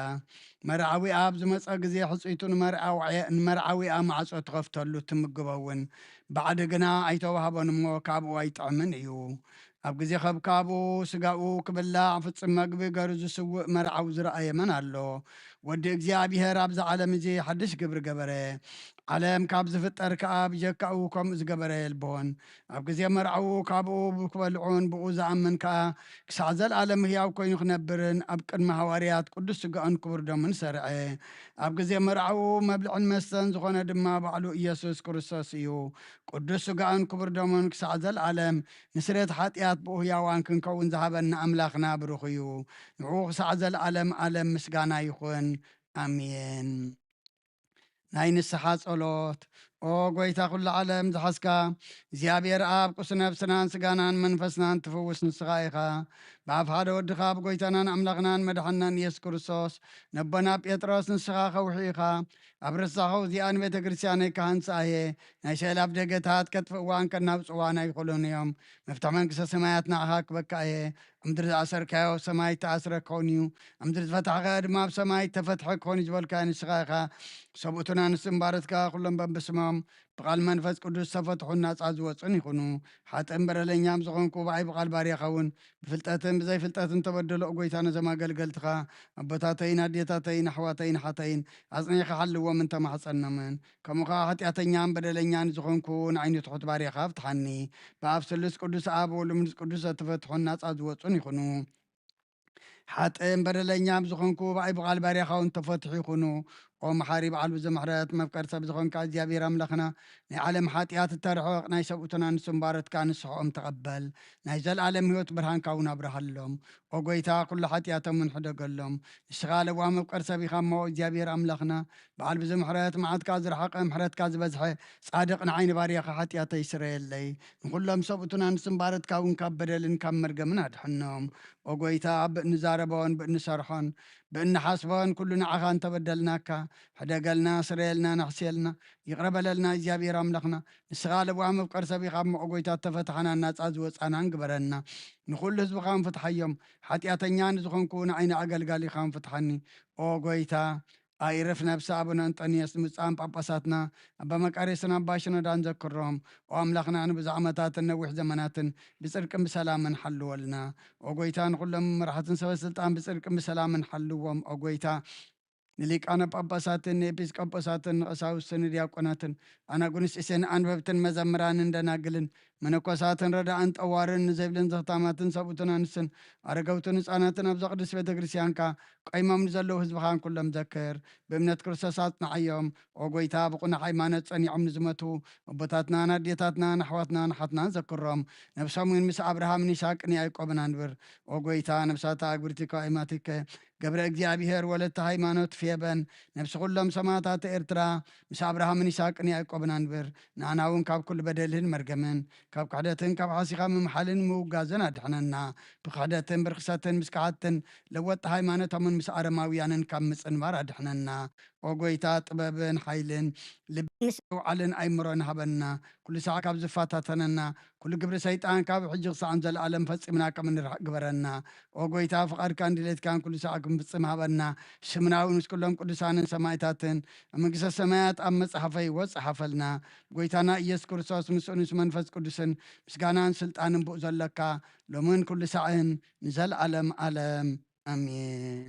መርዓዊ ኣብ ዝመጸ ግዜ፣ ሕጽይቱ ንመርዓዊ-፣ ንመርዓዊኣ ማዕጾ ትኸፍተሉ፣ ትምግቦ እውን። ባዕዲ ግና ኣይተዋህቦን እሞ፣ ካብኡ ኣይጥዕምን እዩ። ኣብ ግዜ ከብካቡ ስጋኡ ክብላዕ ፍጹም መግቢ ገሩ ዝስውእ መርዓዊ ዝረኣየ መን ኣሎ? ወዲ እግዚኣብሔር ኣብዚ ዓለም እዚ ሓድሽ ግብሪ ገበረ። ዓለም ካብ ዝፍጠር ከኣ ብጀካኡ ከምኡ ዝገበረ የልቦን። ኣብ ግዜ መርዓዉ ካብኡ ክበልዑን ብኡ ዝኣምን ከኣ ክሳዕ ዘለኣለም ህያው ኮይኑ ክነብርን ኣብ ቅድሚ ሃዋርያት ቅዱስ ስጋኡን ክቡር ደሙን ሰርዐ። ኣብ ግዜ መርዓዉ መብልዕን መስተን ዝኾነ ድማ ባዕሉ ኢየሱስ ክርስቶስ እዩ። ቅዱስ ስጋኡን ክቡር ደሙን ክሳዕ ዘለኣለም ንስርየት ሓጢኣት ብኡ ህያዋን ክንከውን ዝሃበና ኣምላኽና ብሩኽ እዩ። ንዕኡ ክሳዕ ዘለኣለም ኣለም ምስጋና ይኹን። ኣሜን። ናይ ንስሓ ጸሎት። ኦ ጐይታ፣ ኩሉ ዓለም ዝሓዝካ እግዚኣብሔር ኣብ፣ ቁስ ነብስናን ስጋናን መንፈስናን ትፍውስ ንስኻ ኢኻ። ብኣፍ ሓደ ወድኻ፣ ብጐይታናን ኣምላኽናን መድሓንናን ኢየሱስ ክርስቶስ፣ ነቦና ጴጥሮስ፣ ንስኻ ከውሒ ኢኻ። ኣብ ርሳኸው እዚኣ ንቤተ ክርስቲያነይ ክሃንጽኣ እየ። ናይ ስዕል ኣፍ ደገታት ከጥፍእዋን ከናውጽዋን ኣይኽእሉን እዮም። መፍትሕ መንግስተ ሰማያት ንዓኻ ክበካ እየ። ኣብ ምድሪ ዝኣሰርካዮ ኣብ ሰማይ ተኣስረ ክኸውን እዩ፣ ኣብ ምድሪ ዝፈታሕካዮ ድማ ኣብ ሰማይ ተፈትሐ ክኸውን እዩ ዝበልካዮ ንስኻ ኢኻ። ሰብኡትን ኣንስትን ባሮትካ ኩሎም በብስሞም ብቓል መንፈስ ቅዱስ ዝተፈትሑን ናጻ ዝወጹን ይኹኑ። ሓጥእን በደለኛም ዝኾንኩ ብኣይ ብቓል ባርያኻ እውን ብፍልጠትን ብዘይፍልጠትን ተበደሎ። ጐይታ ነዞም ኣገልገልትኻ ኣቦታተይን ኣዴታተይን ኣሕዋተይን ሓተይን ኣጽኒዕካ ሓልዎም እንተማሕጸኖምን ከምኡ ኸዓ ሓጢኣተኛን በደለኛን ዝኾንኩ ንዓይኒ ትሑት ባርያኻ ፍትሓኒ። ብኣብ ስሉስ ቅዱስ ኣብ ወሉ መንፈስ ቅዱስ ዘተፈትሑን ናጻ ዝወጹን ይኹኑ። ሓጥእን በደለኛ ኣብ ዝኾንኩ ብኣይ ብቓል ባርያኻ እውን ተፈትሑ ይኹኑ። ኦ መሓሪ በዓል ብዙ ምሕረት መፍቀር ሰብ ዝኾንካ እግዚኣብሔር ኣምላኽና ናይ ዓለም ሓጢኣት እተርሕቕ ናይ ሰብኡትን ኣንስትን ባሮትካ ንስሕኦም ተቐበል። ናይ ዘለኣለም ህይወት ብርሃንካ እውን ኣብርሃሎም። ኦ ጐይታ ኩሉ ሓጢኣቶም እውን ሕደገሎም። ንስኻ ለዋህ መፍቀር ሰብ ኢኻ እሞ እግዚኣብሔር ኣምላኽና በዓል ብዙ ምሕረት መዓትካ ዝረሓቐ ምሕረትካ ዝበዝሐ ጻድቕ ንዓይ ንባርያኻ ሓጢኣተይ ስረየለይ። ንኹሎም ሰብኡትን ኣንስትን ባሮትካ እውን ካብ በደልን ካብ መርገምን ኣድሕኖም። ኦ ጐይታ ብእንዛረቦን ብእንሰርሖን ብእንሓስቦን ኩሉ ንዓኻ እንተበደልናካ ሕደገልና፣ ስረየልና፣ ነሕስየልና፣ ይቕረ በለልና እግዚኣብሔር ኣምላኽና። ንስኻ ለዋህ መፍቀር ሰብ ኢኻ እሞ ኦ ጐይታ ተፈትሓናን ናጻ ዝወጻናን ግበረና። ንኹሉ ህዝብኻ እንፍትሓዮም። ሓጢኣተኛ ንዝኾንኩ ንዓይ ንኣገልጋሊኻ እንፍትሓኒ። ኦ ጐይታ ኣይርፍ ነብሲ ኣቡነ እንጠንዮስ ምጻን ጳጳሳትና ኣባ መቃርዮስን ኣባ ሽኖዳን ዘክሮም። ኦ ኣምላኽና ንብዙሕ ዓመታትን ነዊሕ ዘመናትን ብጽድቅን ብሰላምን ሓልወልና። ኦ ጐይታ ንኹሎም መራሕትን ሰበ ስልጣን ብጽድቅን ብሰላምን ሓልዎም። ኦ ጐይታ ንሊቃነ ጳጳሳትን ንኤጲስቆጶሳትን ንቐሳውስትን ንዲያቆናትን ኣናጉንስጢስን ኣንበብትን መዘምራንን ደናግልን መነኮሳትን ረዳእን ጠዋርን ንዘይብልን ዘኽታማትን ሰብኡትን ኣንስትን ኣረገውትን ህፃናትን ኣብዛ ቅድስት ቤተ ክርስቲያንካ ቆይሞም ንዘለዉ ህዝብኻን ኩሎም ዘክር። ብእምነት ክርስቶስ ኣጽንዓዮም። ኦ ጐይታ፣ ብቕኑዕ ሃይማኖት ጸኒዖም ንዝመቱ ኣቦታትናን ኣዴታትናን ኣሕዋትናን ኣሓትናን ዘክሮም። ነብሶም እውን ምስ ኣብርሃምን ይስሐቅን ያዕቆብን ኣንብር። ኦ ጐይታ፣ ነብሳታ ኣግብርቲ ከዋይማቲከ ገብረ እግዚኣብሔር ወለተ ሃይማኖት ፌበን ነብሲ ኩሎም ሰማዕታት ኤርትራ ምስ ኣብርሃምን ይስሐቅን ያዕቆብን ኣንብር። ንኣና እውን ካብ ኩሉ በደልን መርገምን ካብ ክሕደትን ካብ ሓሲኻ ምምሓልን ምውጋዝን ኣድሕነና። ብክሕደትን ብርክሰትን ምስ ከሓድትን ለወጥቲ ሃይማኖቶምን ምስ ኣረማውያንን ካብ ምጽንባር ኣድሕነና። ኦ ጐይታ፣ ጥበብን ሓይልን ልቢ ምስ ምስትውዓልን ኣይምሮን ሃበና። ኩሉ ሳዕ ካብ ዝፈታተነና ኩሉ ግብሪ ሰይጣን ካብ ሕጂ ክሳዕ ንዘለኣለም ፈጺምና ከም እንርሕቕ ግበረና። ኦ ጐይታ፣ ፍቓድካን ድሌትካን ኩሉ ሳዕ ክንፍጽም ሃበና። ስምና እውን ምስ ኩሎም ቅዱሳንን ሰማዕታትን ኣብ መንግስተ ሰማያት ኣብ መጽሓፈ ህይወት ጸሓፈልና። ጐይታና ኢየሱስ ክርስቶስ ምስኡን ምስ መንፈስ ቅዱስን ምስጋናን ስልጣንን ብኡ ዘለካ ሎምን ኩሉ ሳዕን ንዘለኣለም ኣለም ኣሜን።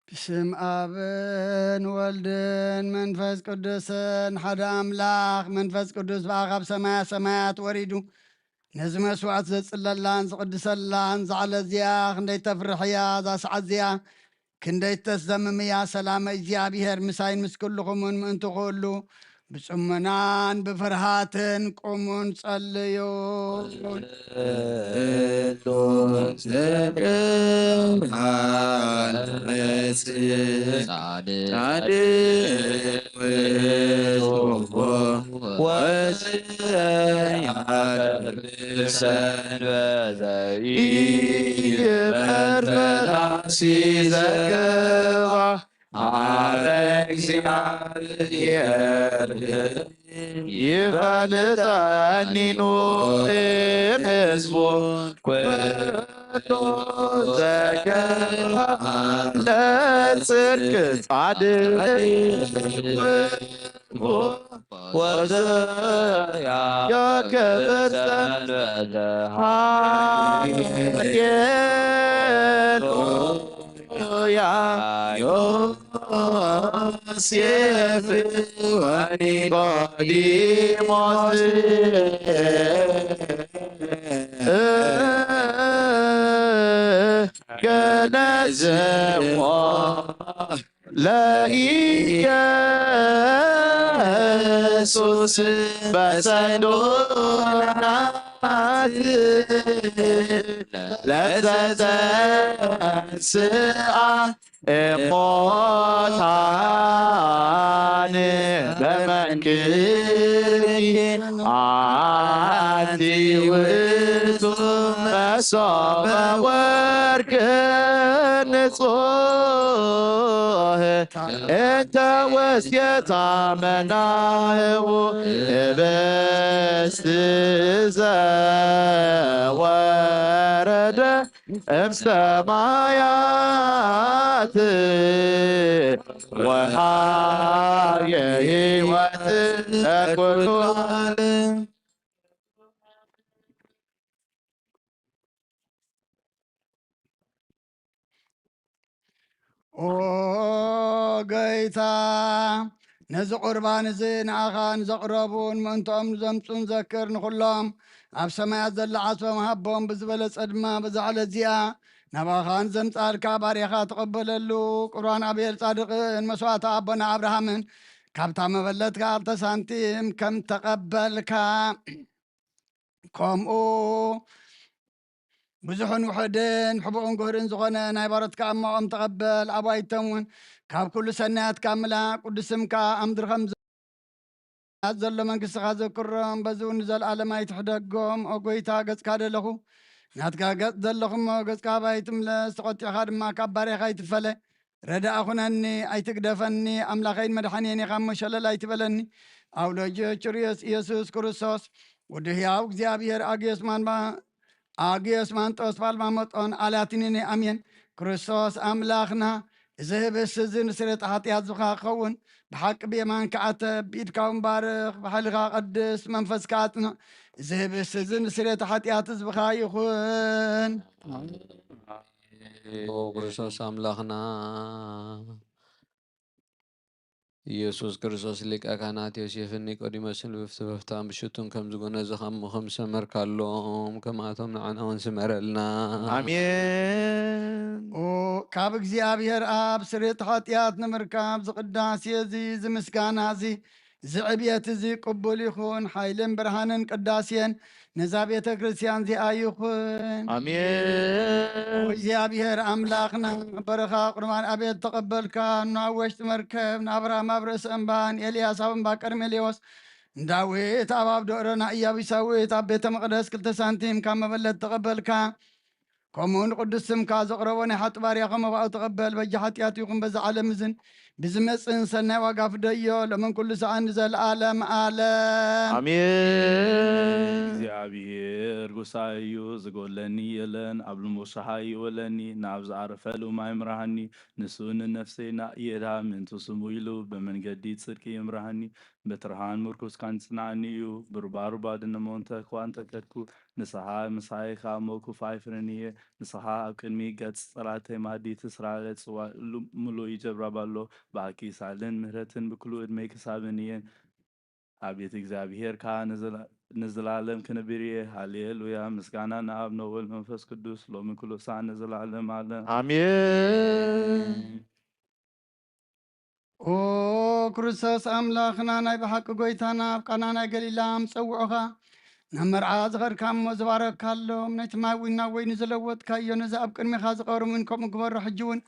ብስም ኣብን ወልድን መንፈስ ቅዱስን ሓደ ኣምላኽ። መንፈስ ቅዱስ ብኣ ካብ ሰማያ ሰማያት ወሪዱ ነዚ መስዋዕት ዘጽለላን ዝቕድሰላን ዛዕለ እዚኣ ክንደይ ተፍርሕ እያ። እዛ ሰዓት እዚኣ ክንደይ ተስደምም እያ። ሰላም እግዚኣብሔር ምሳይን ምስ ኩልኹምን ምእንቲ ኩሉ ብጽሞናን ብፍርሃትን ቁሙን ጸልዩ። ይፈልጠኒ ኖኤን ህዝቡን ኩሉ ዘገባ ለጽድቅ ጻድቅ ወዘያ የክብር ሰንበተ ሃሌሉያ። ዮሴፍ ወኒቆዲሞስ ገነዝዎ ለኢየሱስ በሰንዶናት ለዘተንስኣ እሞታን በመንክርኪ ኣንቲ ውእቱ መሶበ ወርቅ ንጹህ እንተ ወስየታ መናህቡ ህብስት ዘወረደ እምሰማያት ወሃብ የህይወት ለኩሉ ዓለም። ኦ ጎይታ፣ ነዚ ቁርባን እዚ ንኣኻ ንዘቕረቡን ምእንትኦም ንዘምጹን ዘክር። ንኹሎም ኣብ ሰማያት ዘሎ ዓስቦም ሃቦም፣ ብዝበለጸ ድማ በዛ ዕለት እዚኣ ናባኻ ንዘምጻልካ ባርያኻ ተቐበለሉ። ቁርባን ኣቤል ጻድቕን መስዋእቲ ኣቦና ኣብርሃምን ካብታ መበለት ክልተ ሳንቲም ከም ተቐበልካ፣ ከምኡ ብዙሕን ውሑድን ሕቡእን ጉህርን ዝኾነ ናይ ባሮትካ እማኦም ተቐበል። ኣባይቶም እውን ካብ ኩሉ ሰናያትካ ምላእ። ቅዱስ ስምካ ኣብ ምድሪ ከም ዘሎ መንግስትኻ ዘክሮም፣ በዚ እውን ንዘለኣለም ኣይትሕደጎም። ኦ ጎይታ፣ ገጽካ ደለኹ፣ ናትካ ገጽ ዘለኹ እሞ፣ ገጽካ ኣባይ ትምለስ፣ ተቖጢዕካ ድማ ካብ ባርያኻ ኣይትፈለ። ረዳእ ኩነኒ፣ ኣይትግደፈኒ፣ ኣምላኸይን መድሓኒየን ኢኻ እሞ ሸለል ኣይትበለኒ። ኣውሎጆ ቹርዮስ ኢየሱስ ክርስቶስ፣ ወዲ ህያው እግዚኣብሔር ኣግዮስ ማንባ-፣ ኣግዮስ ማንጦስ ፓልማሞጦን ኣላቲኒኒ ኣሜን። ክርስቶስ ኣምላኽና፣ እዚ ህብስቲ እዚ ንስርየት ሓጢኣት ዝኻ ክኸውን፣ ብሓቂ ብየማንካ ዓተብ፣ ብኢድካ እውን ባርኽ፣ ብሓይልኻ ቀድስ፣ መንፈስካ ኣጽንዕ። እዚ ህብስቲ እዚ ንስርየት ሓጢኣት ህዝብኻ ይኹን። ኦ ክርስቶስ ኣምላኽና፣ ኢየሱስ ክርስቶስ ሊቀ ካህናት ዮሴፍን ኒቆዲሞስን ብፍትፍታን ብሽቱን ከም ዝጎነዘኻ እሞ ከም ዝሰመርካሎም፣ ከምኣቶም ንዓና እውን ስመረልና። ኣሜን። ኦ፣ ካብ እግዚኣብሔር ኣብ ስርየት ሓጢኣት ንምርካብ ዝቅዳሴ እዚ፣ እዚ ምስጋና እዚ፣ እዚ ዕብየት እዚ ቅቡል ይኹን። ሓይልን ብርሃንን ቅዳሴን ነዛ ቤተ ክርስቲያን እዚኣ ይኹን። ኣሜን። እግዚኣብሔር ኣምላኽና፣ በረኻ ቁርባን ኣቤል ተቐበልካ፣ ኖህ ኣብ ወሽጢ መርከብ፣ ንኣብርሃም ኣብ ርእሲ እምባ፣ ንኤልያስ ኣብ እምባ ቀርሜሌዎስ፣ ንዳዊት ኣብ ኣብ ዶእሮ፣ ንኢያቡሳዊት ኣብ ቤተ መቕደስ ክልተ ሳንቲም ካብ መበለት ተቐበልካ። ከምኡ ንቅዱስ ስምካ ዘቕረቦ ናይ ሓጢ ባርያኻ መባኡ ተቐበል። በጃ ሓጢኣት ይኹን በዛ ዓለም እዝን ብዝመጽእን ሰናይ ዋጋ ፍደዮ፣ ሎምን ኩሉ ሰዓን ንዘለኣለም ኣለም። ኣሜን። እግዚኣብሔር ጎሳይ እዩ፣ ዝጎድለኒ የለን። ኣብ ልሙስ ሸሓይ ይወለኒ፣ ናብ ዝዓረፈሉ ማይ ምርሃኒ። ንሱ ንነፍሰይ ናእየዳ፣ ምእንቲ ስሙ ኢሉ ብመንገዲ ጽድቂ ይምርሃኒ። ብትርሃን ምርኩስካን ጽንዓኒ እዩ፣ ብሩባሩባ ድነሞንተ ክዋ እንተከድኩ። ንስኻ ምሳይ ከኣ እሞ ክፉእ ኣይፍርን እየ። ንስኻ ኣብ ቅድሚ ገጽ ጸላእተይ ማዲ ትስራረ ጽዋእ ሉ-፣ ምሉእ ይጀብራብ ኣሎ። ብኣኪ ሳልን ምህረትን ብኩሉ ዕድመይ ክሳብን እየን። ኣቤት እግዚኣብሔር ከኣ ንዘላ-፣ ንዘላለም ክነብር እየ። ሃሌሉያ። ምስጋና ንኣብ ንወልድ መንፈስ ቅዱስ ሎሚ ኩሉ ሳዕ ንዘላለም ኣለም። ኣሜን። ኦ ክርስቶስ ኣምላኽና ናይ ብሓቂ ጎይታና ኣብ ቃና ናይ ገሊላ ምስ ጸውዑኻ ናብ መርዓ ዝኸድካ እሞ ዝባረካሎም ነቲ ማይ እውን ናብ ወይኒ ዝለወጥካዮ ነዚ ኣብ ቅድሚኻ ዝቐርሙን ከምኡ ግበሮ ሕጂ እውን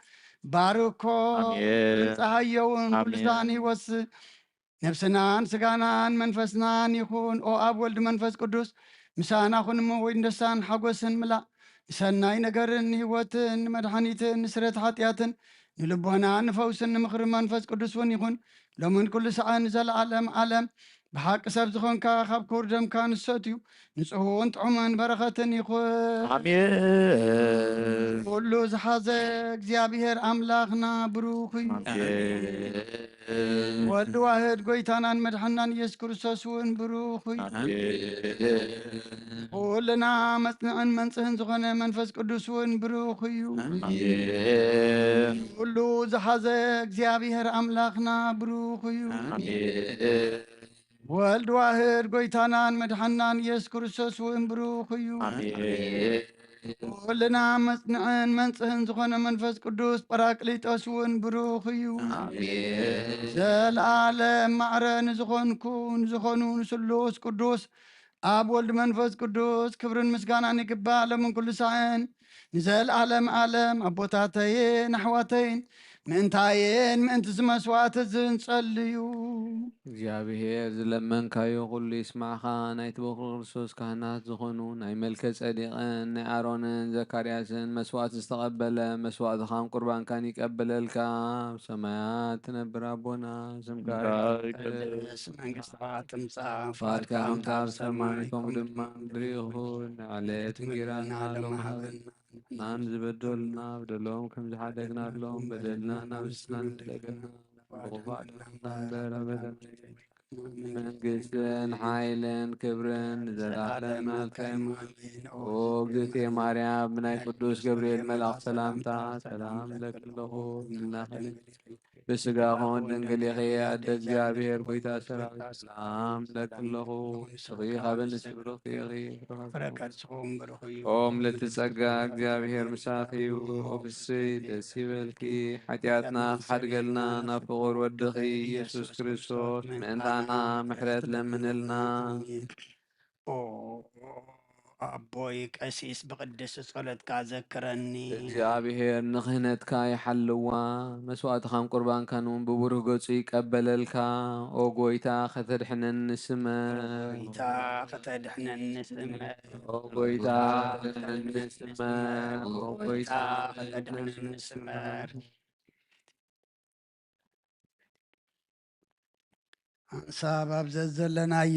ባርኮ ኣሜን። ጸሃዮ እውን ኩሉ ኣሜን። ዛን ይወስድ ነብስናን ስጋናን መንፈስናን ይኹን። ኦ ኣብ ወልድ መንፈስ ቅዱስ ምሳና ኩን እሞ ወይን ደስታን ሓጎስን ምላእ ንሰናይ ነገርን ንህይወትን ንመድሓኒትን ንስረት ሓጢኣትን ንልቦናን ንፈውስን ንምኽሪ መንፈስ ቅዱስ እውን ይኹን ሎምን ኩሉ ሰዓን ንዘለዓለም ዓለም። ብሓቂ ሰብ ዝኾንካ ካብ ክቡር ደምካ ንሰትዩ ንጹውን ጥዑምን በረኸትን ይኹን። ኣሜን። ኩሉ ዝሓዘ እግዚኣብሔር ኣምላኽና ብሩኽ እዩ። ኣሜን። ወልድ ዋህድ ጎይታናን መድሓናን ኢየሱስ ክርስቶስ እውን ብሩኽ እዩ። ኣሜን። ኩልና መጽንዕን መንጽህን ዝኾነ መንፈስ ቅዱስ እውን ብሩኽ እዩ። ኣሜን። ኩሉ ዝሓዘ እግዚኣብሔር ኣምላኽና ብሩኽ እዩ። ኣሜን። ወልድ ዋህድ ጎይታናን መድሓናን ኢየሱስ ክርስቶስ እውን ብሩኽ እዩ። ኣሜን። ኩልና መጽንዕን መንጽህን ዝኾነ መንፈስ ቅዱስ ጳራቅሊጦስ እውን ብሩኽ እዩ። ኣሜን። ዘለዓለም ማዕረ ንዝኾንኩ ንዝኾኑ ንስሉስ ቅዱስ ኣብ ወልድ መንፈስ ቅዱስ ክብርን ምስጋናን ይግባእ ሎምን ኩሉ ሳዕን ንዘለዓለም ዓለም። ኣቦታተይን ኣሕዋተይን ምእንታየን ምእንቲ ዝመስዋዕት ዝንጸልዩ። እግዚኣብሔር ዝለመንካዮ ኩሉ ይስማዕኻ። ናይቲ በኩር ክርስቶስ ካህናት ዝኾኑ ናይ መልከ ጸዲቕን ናይ ኣሮንን ዘካርያስን መስዋዕት ዝተቐበለ መስዋዕትኻን ቁርባንካን ይቀበለልካ። ኣብ ሰማያት ትነብር ኣቦና ስምካ ይትቀደስ፣ መንግስትኻ ትምጻእ፣ ፍቓድካ ከምቲ ኣብ ሰማይ ከምኡ ድማ ምድሪ ይኹን። ንዕለት እንጌራና ሎሚ ሃበና። ናን ዝበደሉና በደሎም ከም ዝሓደግናሎም በደልና ናብ ንስና ንደገና። ብኽፉእ ኣድሕነና እምበር ኣበደና። መንግስትን ሓይልን ክብርን ንዘለዓለም ናትካ እዩ። ኣሜን። ኦ እግዝእትየ ማርያም፣ ብናይ ቅዱስ ገብርኤል መልኣኽ ሰላምታ ሰላም እብለኪ ኣለኹ። ድንግልና ብስጋኹን ድንግል ኢኺ፣ ኣደ እግዚኣብሔር፣ ጎይታ ሰራዊት፣ ሰላም እብለኪ ኣለኹ። ንስኺ ካብ ኣንስቲ ብሩኽቲ ኢኺ፣ ፍረ ከርስኹም ብሩኽ እዩ። ኦ ምልዕቲ ጸጋ፣ እግዚኣብሔር ምሳኺ እዩ። ኦ ፍስሕቲ ደስ ይበልኪ፣ ሓጢኣትና ክሓድገልና ናብ ፍቑር ወድኺ ኢየሱስ ክርስቶስ ምእንታና ምሕረት ለምንልና። ኦ ኣቦይ ቀሲስ፣ ብቅድስቲ ጸሎትካ ዘክረኒ። እግዚኣብሔር ንክህነትካ ይሓልዋ፣ መስዋእትኻን ቁርባንካን እውን ብብሩህ ገጹ ይቀበለልካ። ኦ ጎይታ፣ ከተድሕነኒ ስመር። ጎይታ፣ ከተድሕነኒ ስመር። ኦ ጎይታ፣ ከተድሕነኒ ስመር። ኦ ጎይታ፣ ከተድሕነኒ ስመር። ሓንሳብ ኣብ ዘዘለናዮ